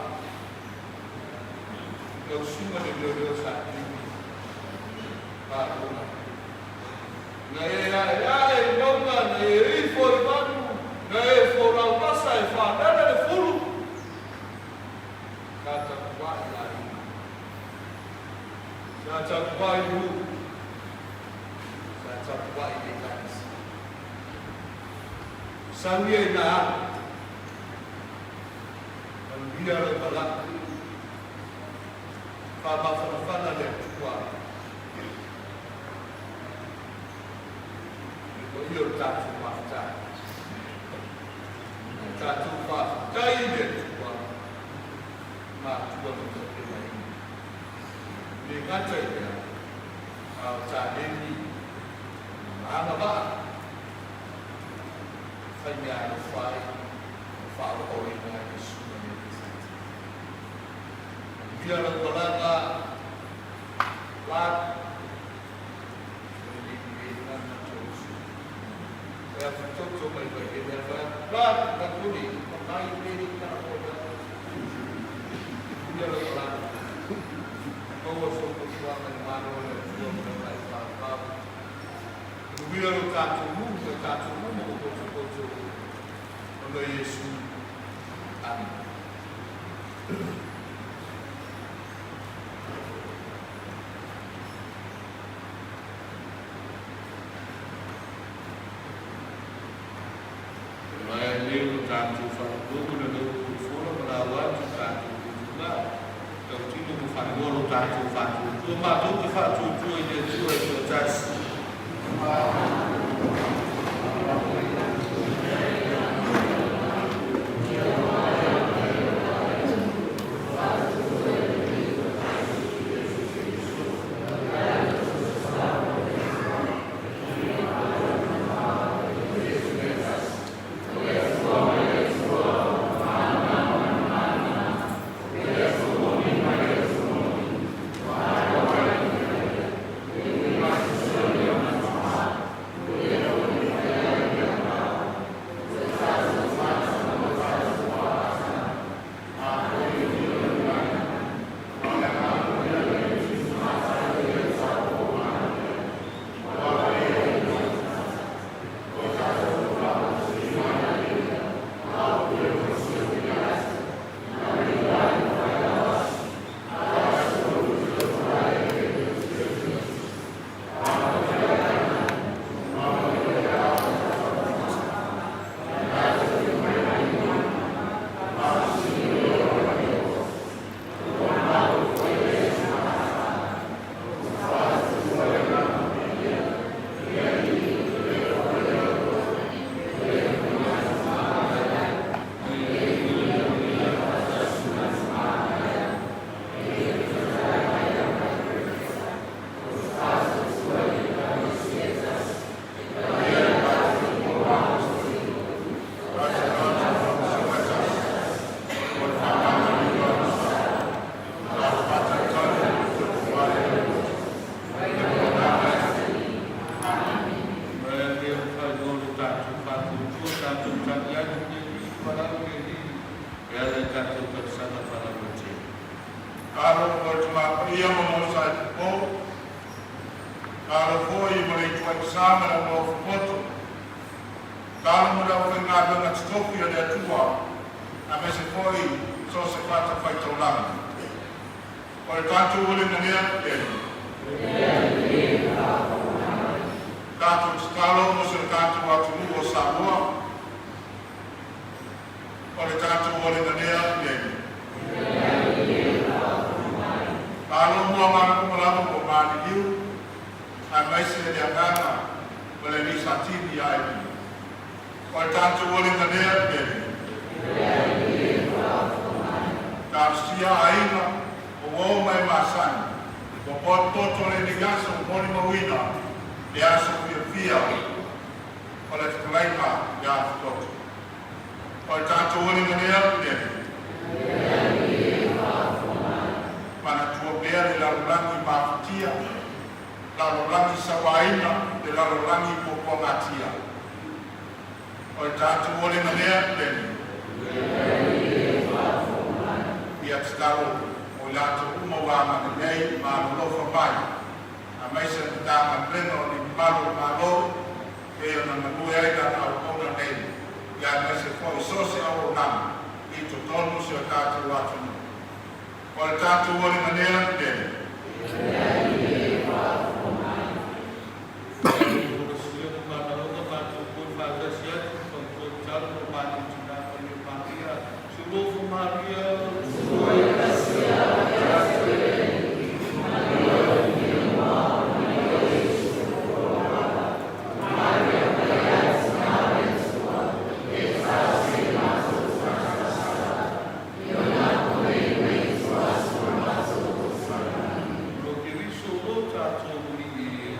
Tausiga le leoleo sa pili Malo na. Na e aeae i mauga, na e ifo i manu, na e folaumasa e faalele le fulu. Sa tapuai aiga. Sa tapuai nuu. Sa tapuai Ekalesia. Sau ia i na alu. Manuia lau malaga. Faamafanafana le Atua i le paia o le tatou mafutaga. Tatou faafetai i le Atua matua na tapenaina. E le gata i lea, a o taleni ma agavaa e fai meaalofa ai ma faaoaoina ai le susuga nei Pesaita. Manuia lau malaga Clark. Amen. Mai lea o tatou faalogo na lou polofola ma lau atu tatou tutuga tautino ma faailoa lo tatou faatuatua matou te faatuatua i le Atua e toatasi. Faafetai i le Alii, valaau i le Alii e ala i tatou tausaga faalauaitele. Talo mo le Tama Paia ma Mosa e popou. Talo foi mo le Ituai Sa ma le Auaofopoto. Talo mo le aufaigaluega totofi a le Atua, aemaise foi so o se fatafaitaulaga. O le tatou uliga lea i le Alii. Tatou tatalo mo si o tatou atunuu o Samoa. O le tatou uliga lea i le Alii. Malo mua malo uma lava ua maliliu, aemaise le agaga o le alii Satini ia Eli. O le tatou uliga lea i le Alii. Talosia aiga o uo ma e masani, ua potopoto lenei aso molimauina le aso fiafia o le fetalaiga ia Fitoto. O le tatou uliga lea i le Alii. Manatua pea le lalolagi mafatia, lalolagi sauaina, le lalolagi puapuagatia. O le tatou uliga lea i le Alii. Ia tatalo mo i latou uma ua agalelei ma alolofa mai, aemaise le Matagaluega o ni Mamalu o le Malo e ona galue ai lana auauna nei, ia aemaise foi so o se auaunaga i totonu o si o tatou atunuu. O le tatou uliga lea i le Alii. Folasia ma manaoga matou foi faatasi atu fautua tatalo ma matou tina Paia Maria. Sulufu Maria. Lo Keriso o tatou Alii.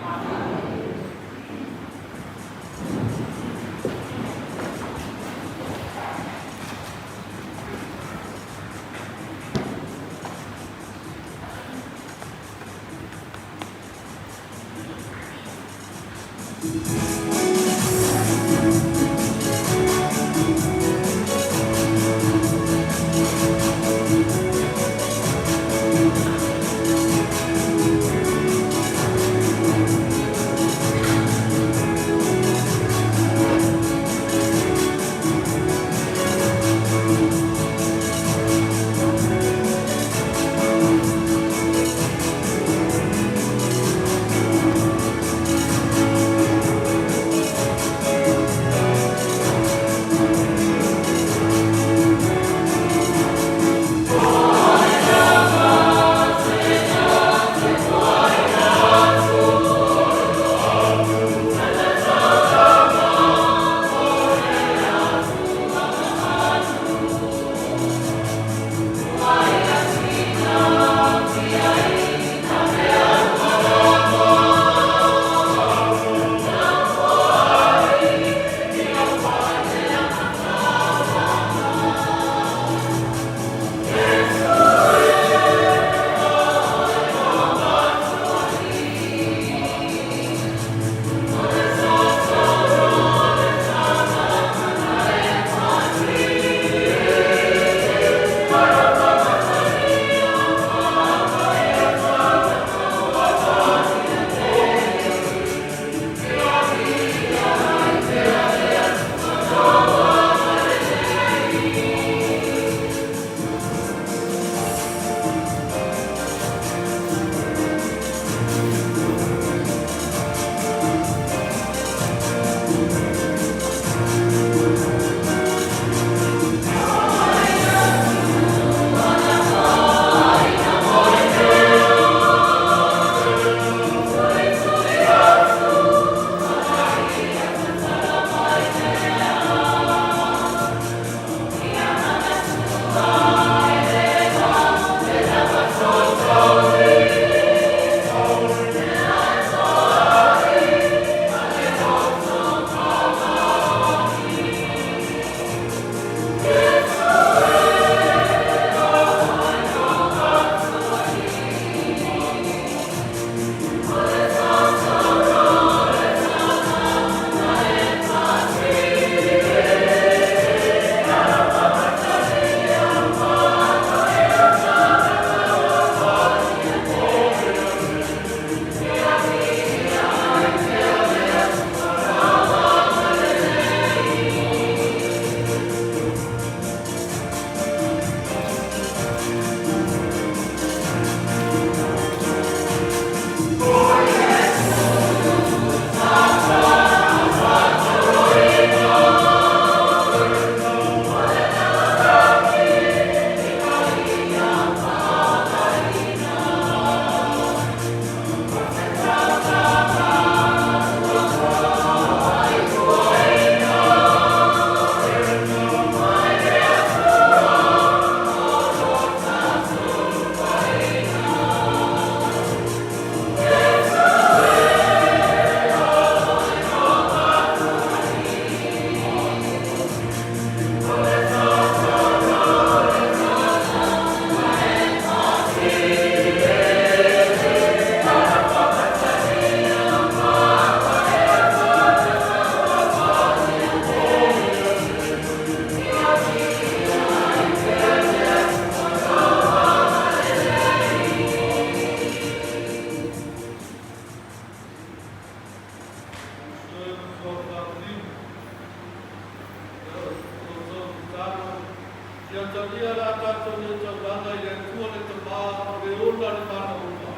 Ia talia la tatou nei taulaga i le Atua le Tamā o le ola le mana uma.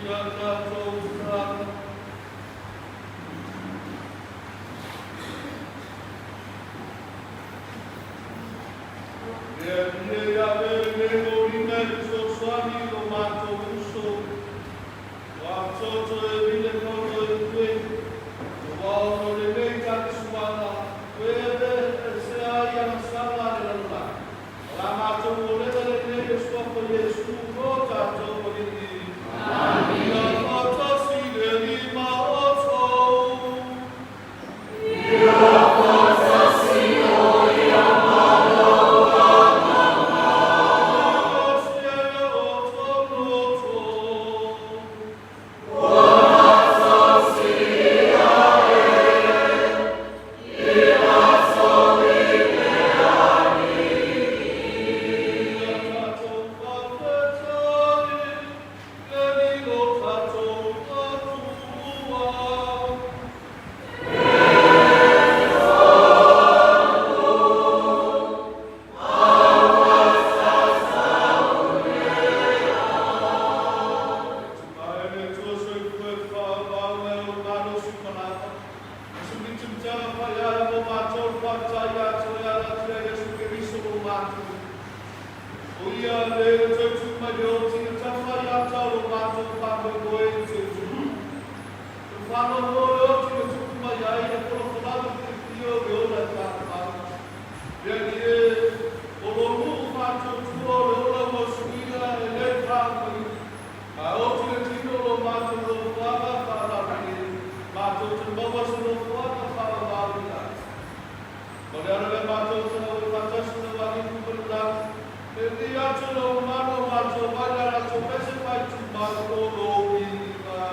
Ia tatou tatalo. Le Alii e Iave lenei moliga e fesoasoani i lo matou uso, ua atoto e vile kono e ue, aua ona o lenei talisuaga, ue aveesea ai agasala a le lalolagi. O la matou olega lenei i le Suafa o Iesu lo tatou Alii. Ia faatasi le Alii ma outou. Ia pasia ia outou loto. Ia tatou faafetai le Alii lo tatou Atua. Ae le Atua soifua e whaavau mai o malosi malama. Ma se mitimitiaga faiaia mo matou le faafetai ia te oe e ala atu ia Iesu Keriso lo matou. O ia le na toe tu mai le oti na tafa i ata o lo matou faamoemoe i le teutuga. O le faanoanoa o le oti na tupu mai ai le folafolaga fiafia o le ola e faavavau. Le Alii e, o lo nuu faatuatua o le ola ua suia e le faaumaina. A oti le tino o lo matou nofoaga faalaulelei, matou te maua se nofoaga faavavau i lagi. Ma le ala lea matou te auai faatasi lau alifu ma le lagi, e ui atu i lou mamalu o matou mai le latou pese faaitumalo o lou viiga.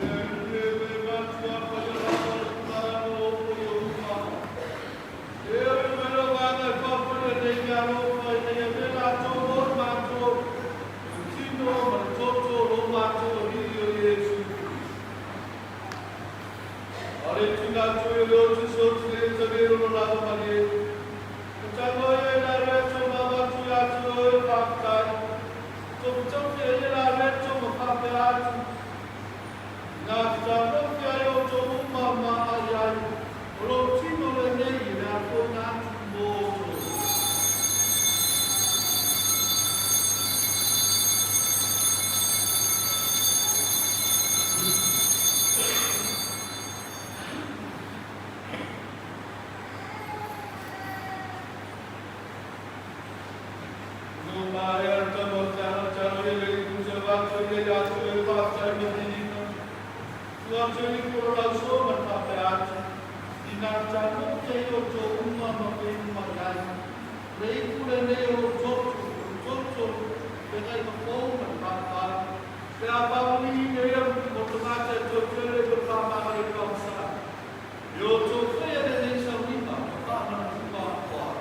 Le Alii e, e matua paia lava le tulaga o o i uma. E oi mai le agaga e faafoia nei mea alofa ina ia avea latou mo le matou, o se tino ma le toto o lo matou Alii o Iesu Keriso. A o le tuuina atu ai o le oti se oti le talia i lona lava malie. Ka tago ia i la reto ma avatu ia te oe le faafetai. Tofitofi ai e la reto ma faapea atu. Ina fetalofi ai outou uma ma ai ai, o lou tino lenei e le afoina atu mo outou. No maea le tama o te ana te ana ia le ipu te avatu ai ia ia te oe le faafetai ma viiga. Tu atu e ipu o lo lausoa ma le faapea atu, Ina fetalofi ai outou uma ma peimu mai ai, o le ipu lenei o lou toto, o le toto feagaiga fou ma le faavavau, pe a faamuli nei au o tagata e toe tele i le faamagalo i pagasa. E outou faia lenei sauniga ma faamanatuga o au.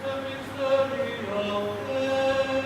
The mystery of faith.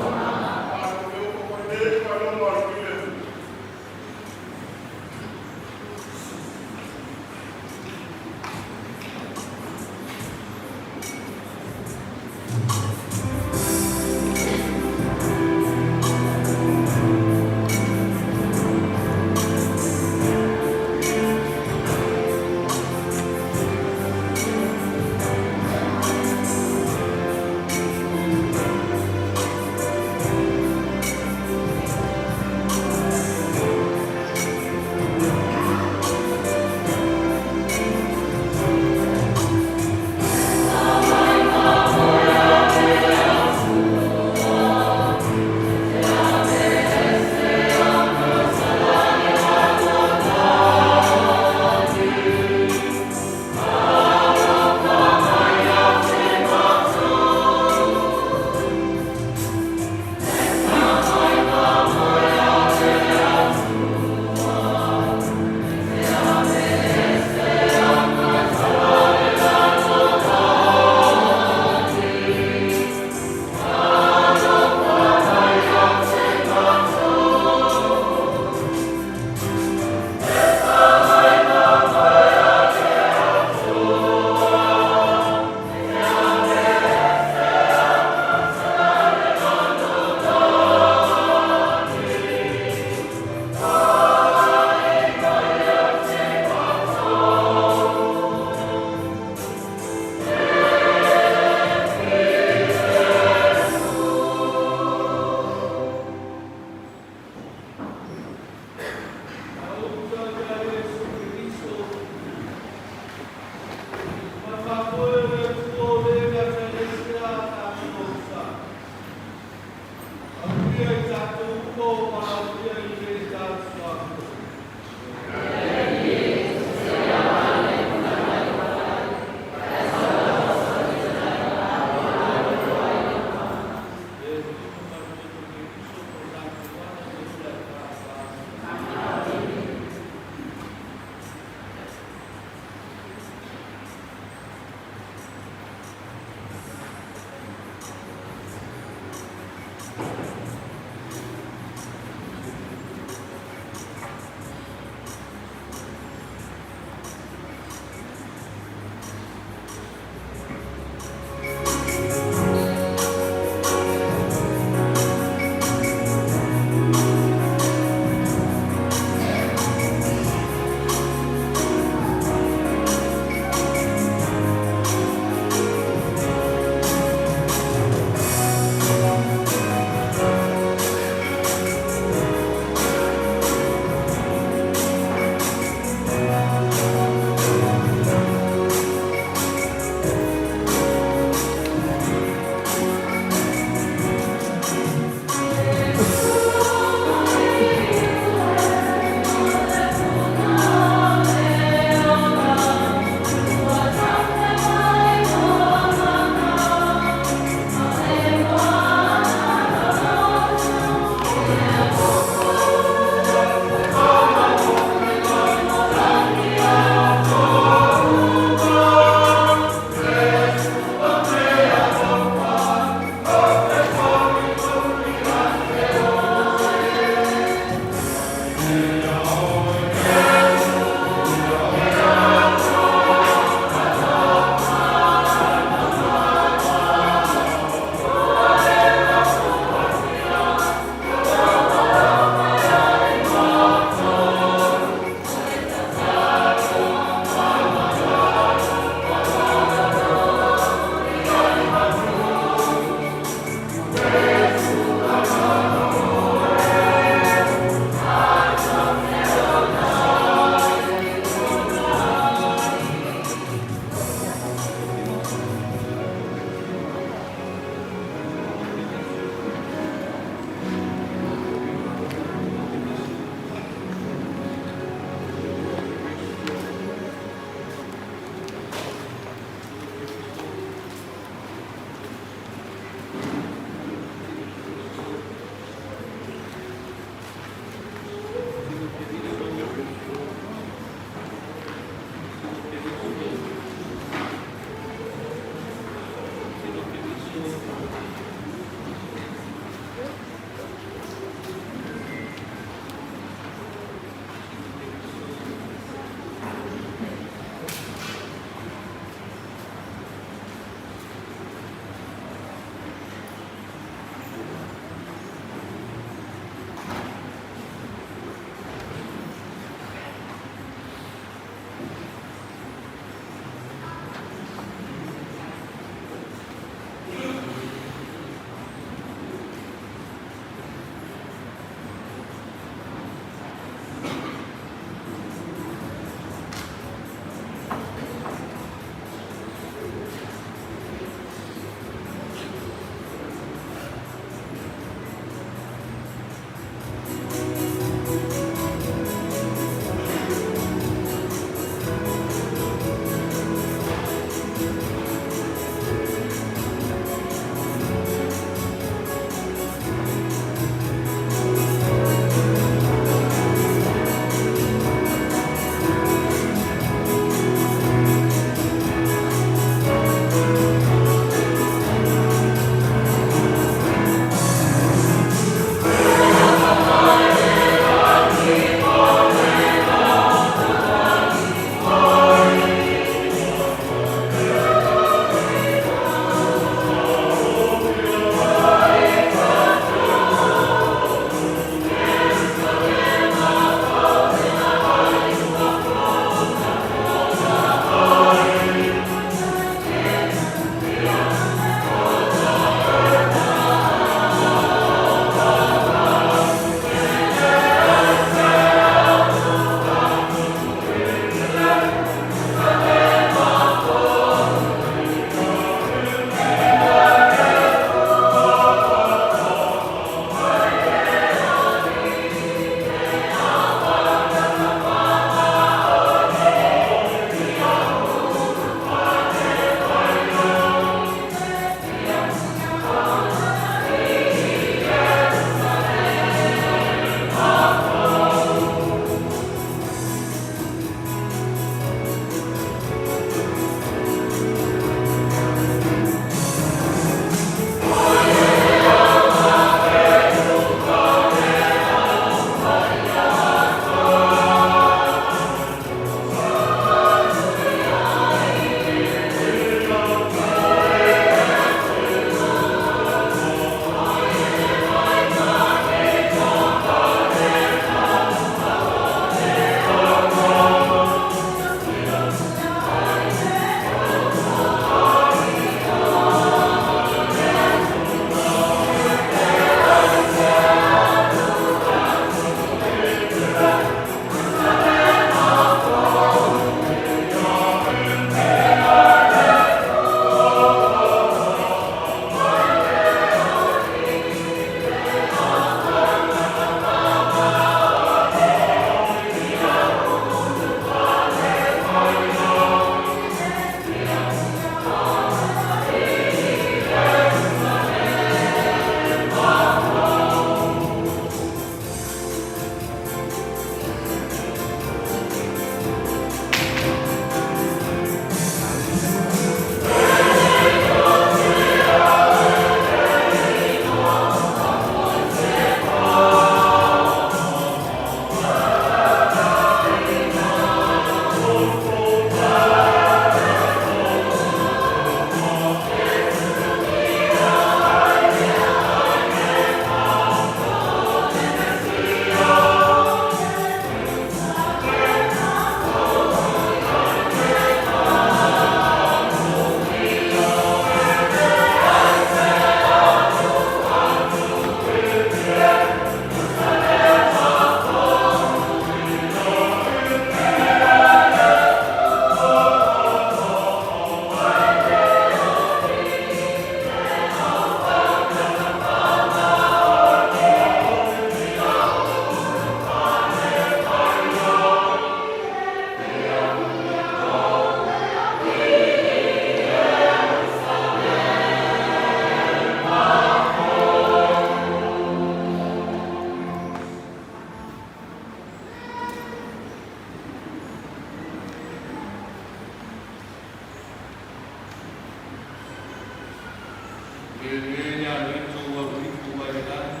Lenei le aleto ua uifu mai le lagi,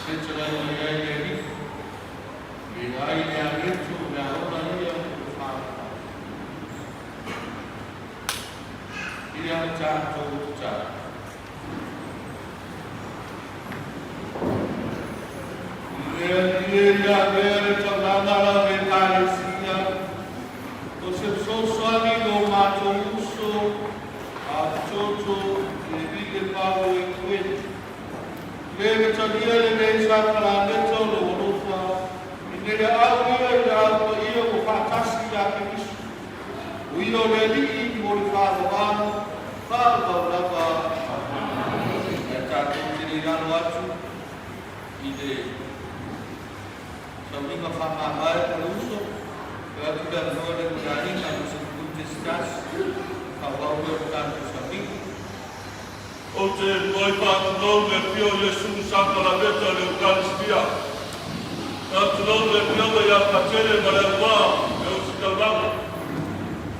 fetalai mai ai le Alii, e ai le aleto o le aola ia o le whānau. Ia tātou tatalo. Le Alii e ia mea le taulaga la o le Ekalesia, o se fesoasoani i lo matou uso a Toto Emile Paulo Ekueni. Le na talia lenei sakalameta o lou alofa, ina ia au ia i le au paia ua faatasi ia Keriso. O ia o le Alii mo le faavavau, faavavau lava. Ae tatou te le i alo atu i le sauniga faamavae o le uso, e atu le avanoa lea i le aiga a Mr. Kunte Stas, faaauau pea o le tatou sauniga. Ou te muai faatulou i le afio o Iesu Sakalameta o le Eukaristia. Faatulou i le Afioga ia Patele ma le Auvaa o le Ositaulaga,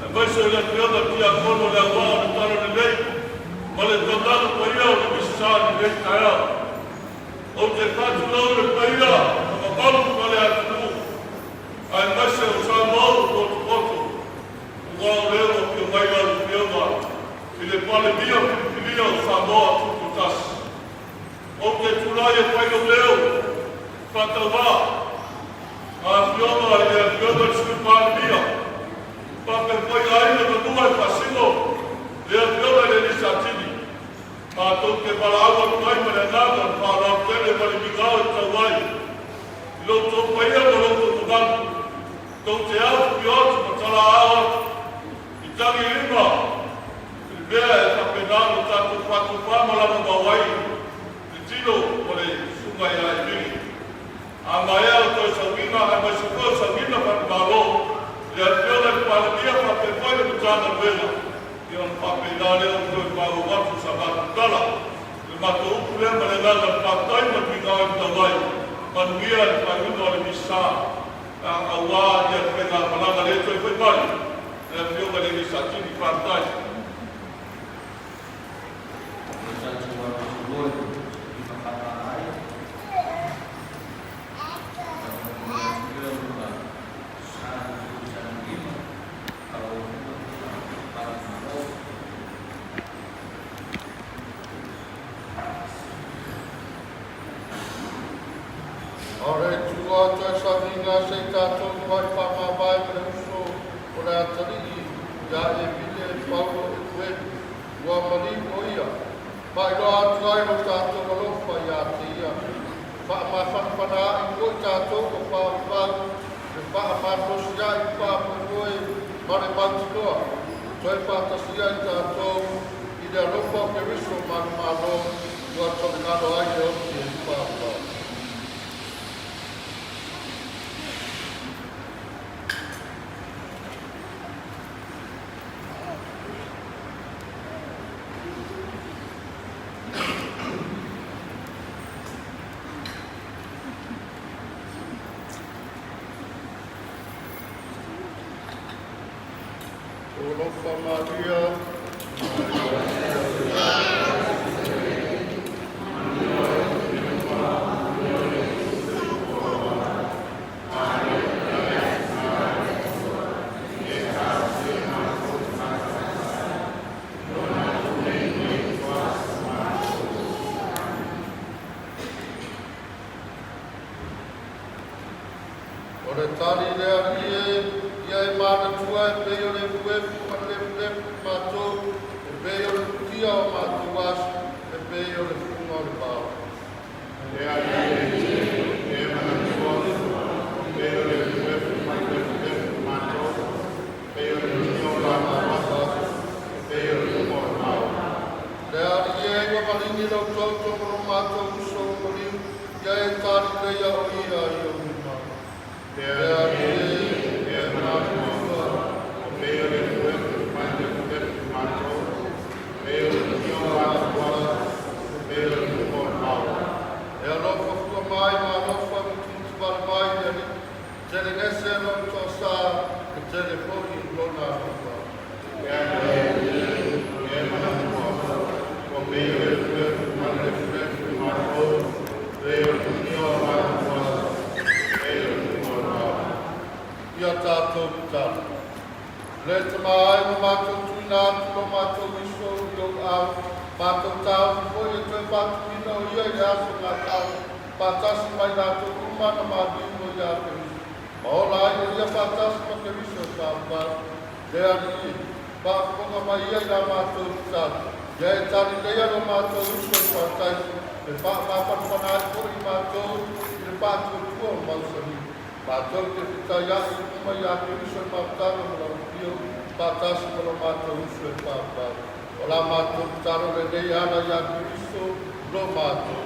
aemaise o le Afioga i le Tiakono o le Auvaa o le Talalelei ma le taulaga paia o le Misa i lenei taeao. Ou te faatulou i le paia ma mamalu ma le atunuu, aemaise o Samoa ua potopoto, aua o lea ua afio mai lau Afioga i le Palemia filifilia o Samoa Tutoatasi. Ou te tulai e fai lou leo faatauvaa a Afioga i le Afioga i le Sui Palemia, faapea foi aiga na lua e faasino le Afioga i le alii Satini. Matou te valaau atu ai ma le agaga o le faaaloalo tele ma le migao e tatau ai i lo outou paia ma lo outou mamalu, tou te afifio atu ma talaao atu i tagilima i le mea e faapena ona tatou faatofa ma lagomau ai le tino o le susuga ia Emili. A maea o toe sauiga aemaise foi o sauiga faale-Malo i le Afioga i le Palemia faapea foi le Matagaluega, ia ona faapena lea ona toe faaauau atu sa matou tala. O le matou upu lea ma le agaga o le faafetai ma le migao e tatau ai. Manuia le faaiuga o le Misa aua ia le faigamalaga lea toe foi mai le Afioga i le alii Satini. Faafetai. O le tatou alo atu loa i le sauniga faamavae, faataunuuina atu lea o lona sa i le tausaga faaauau faale-Malo. O le itu atu e sauniga se i tatou muai faamavae ma le uso o le atalii ia Emile Paulo Ekueni, ua maliu o ia. Faailoa atu ai lo tatou alofa ia te ia. Faamafanafana ai foi tatou o faavavau, le faamalosi ai faamoemoe ma le mautinoa. Toe faatasi ai tatou i le alofa o Keriso manumalo ua tolegalo ai le oti e faavavau. O alofa Maria. O le tali le Alii e, ia e manatua e pei o le efuefu ma le lefulefu i matou, e pei o le futia o matou aso, e pei o le fuga o le vao. Le Alii e, e manatua, pei o le efuefu ma le lefulefu i matou, pei o le futia o matou aso, e pei o le fuga o le vao. Le Alii e, ua maligi lau toto ma lo matou uso ua maliu, ia e tali leia o ia i ou lima. Le Alii e, e manatua, pei o le efuefu ma le lefulefu i matou, pei o le futia o matou aso, e pei o le fuga o le vao. E alofa fua mai ma alofa mutumutu mai le Alii, telegese lona toasa, e tele foi lona alofa. Le Alii e, e manatua, ua Pei o le efuefu ma le efuefu i matou, pei o le futia o matou asa, pei o le luma o le ao. Ia tātou tatalo. Le Tama ai ma matou tuuina atu lo matou uso i lou aao, matou taofi foi e toe faatuina o ia i le aso gatau, faatasi ma i latou uma na maliu ia Keriso. Ma ola ai o ia faatasi ma Keriso e fa'avavau. Le Alii e, faafofoga mai ia i la matou tatalo. Ia e talileia lo matou uso i parataiso, e faamafanafana ai foi i matou i le faatuatua o mausali. Matou te fetaia'i uma iā Keriso i mafutaga ma lau afio, faatasi ma lo matou uso e fa'avavau. O la matou tatalo lenei e ala iā Keriso, lo matou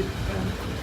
Alii.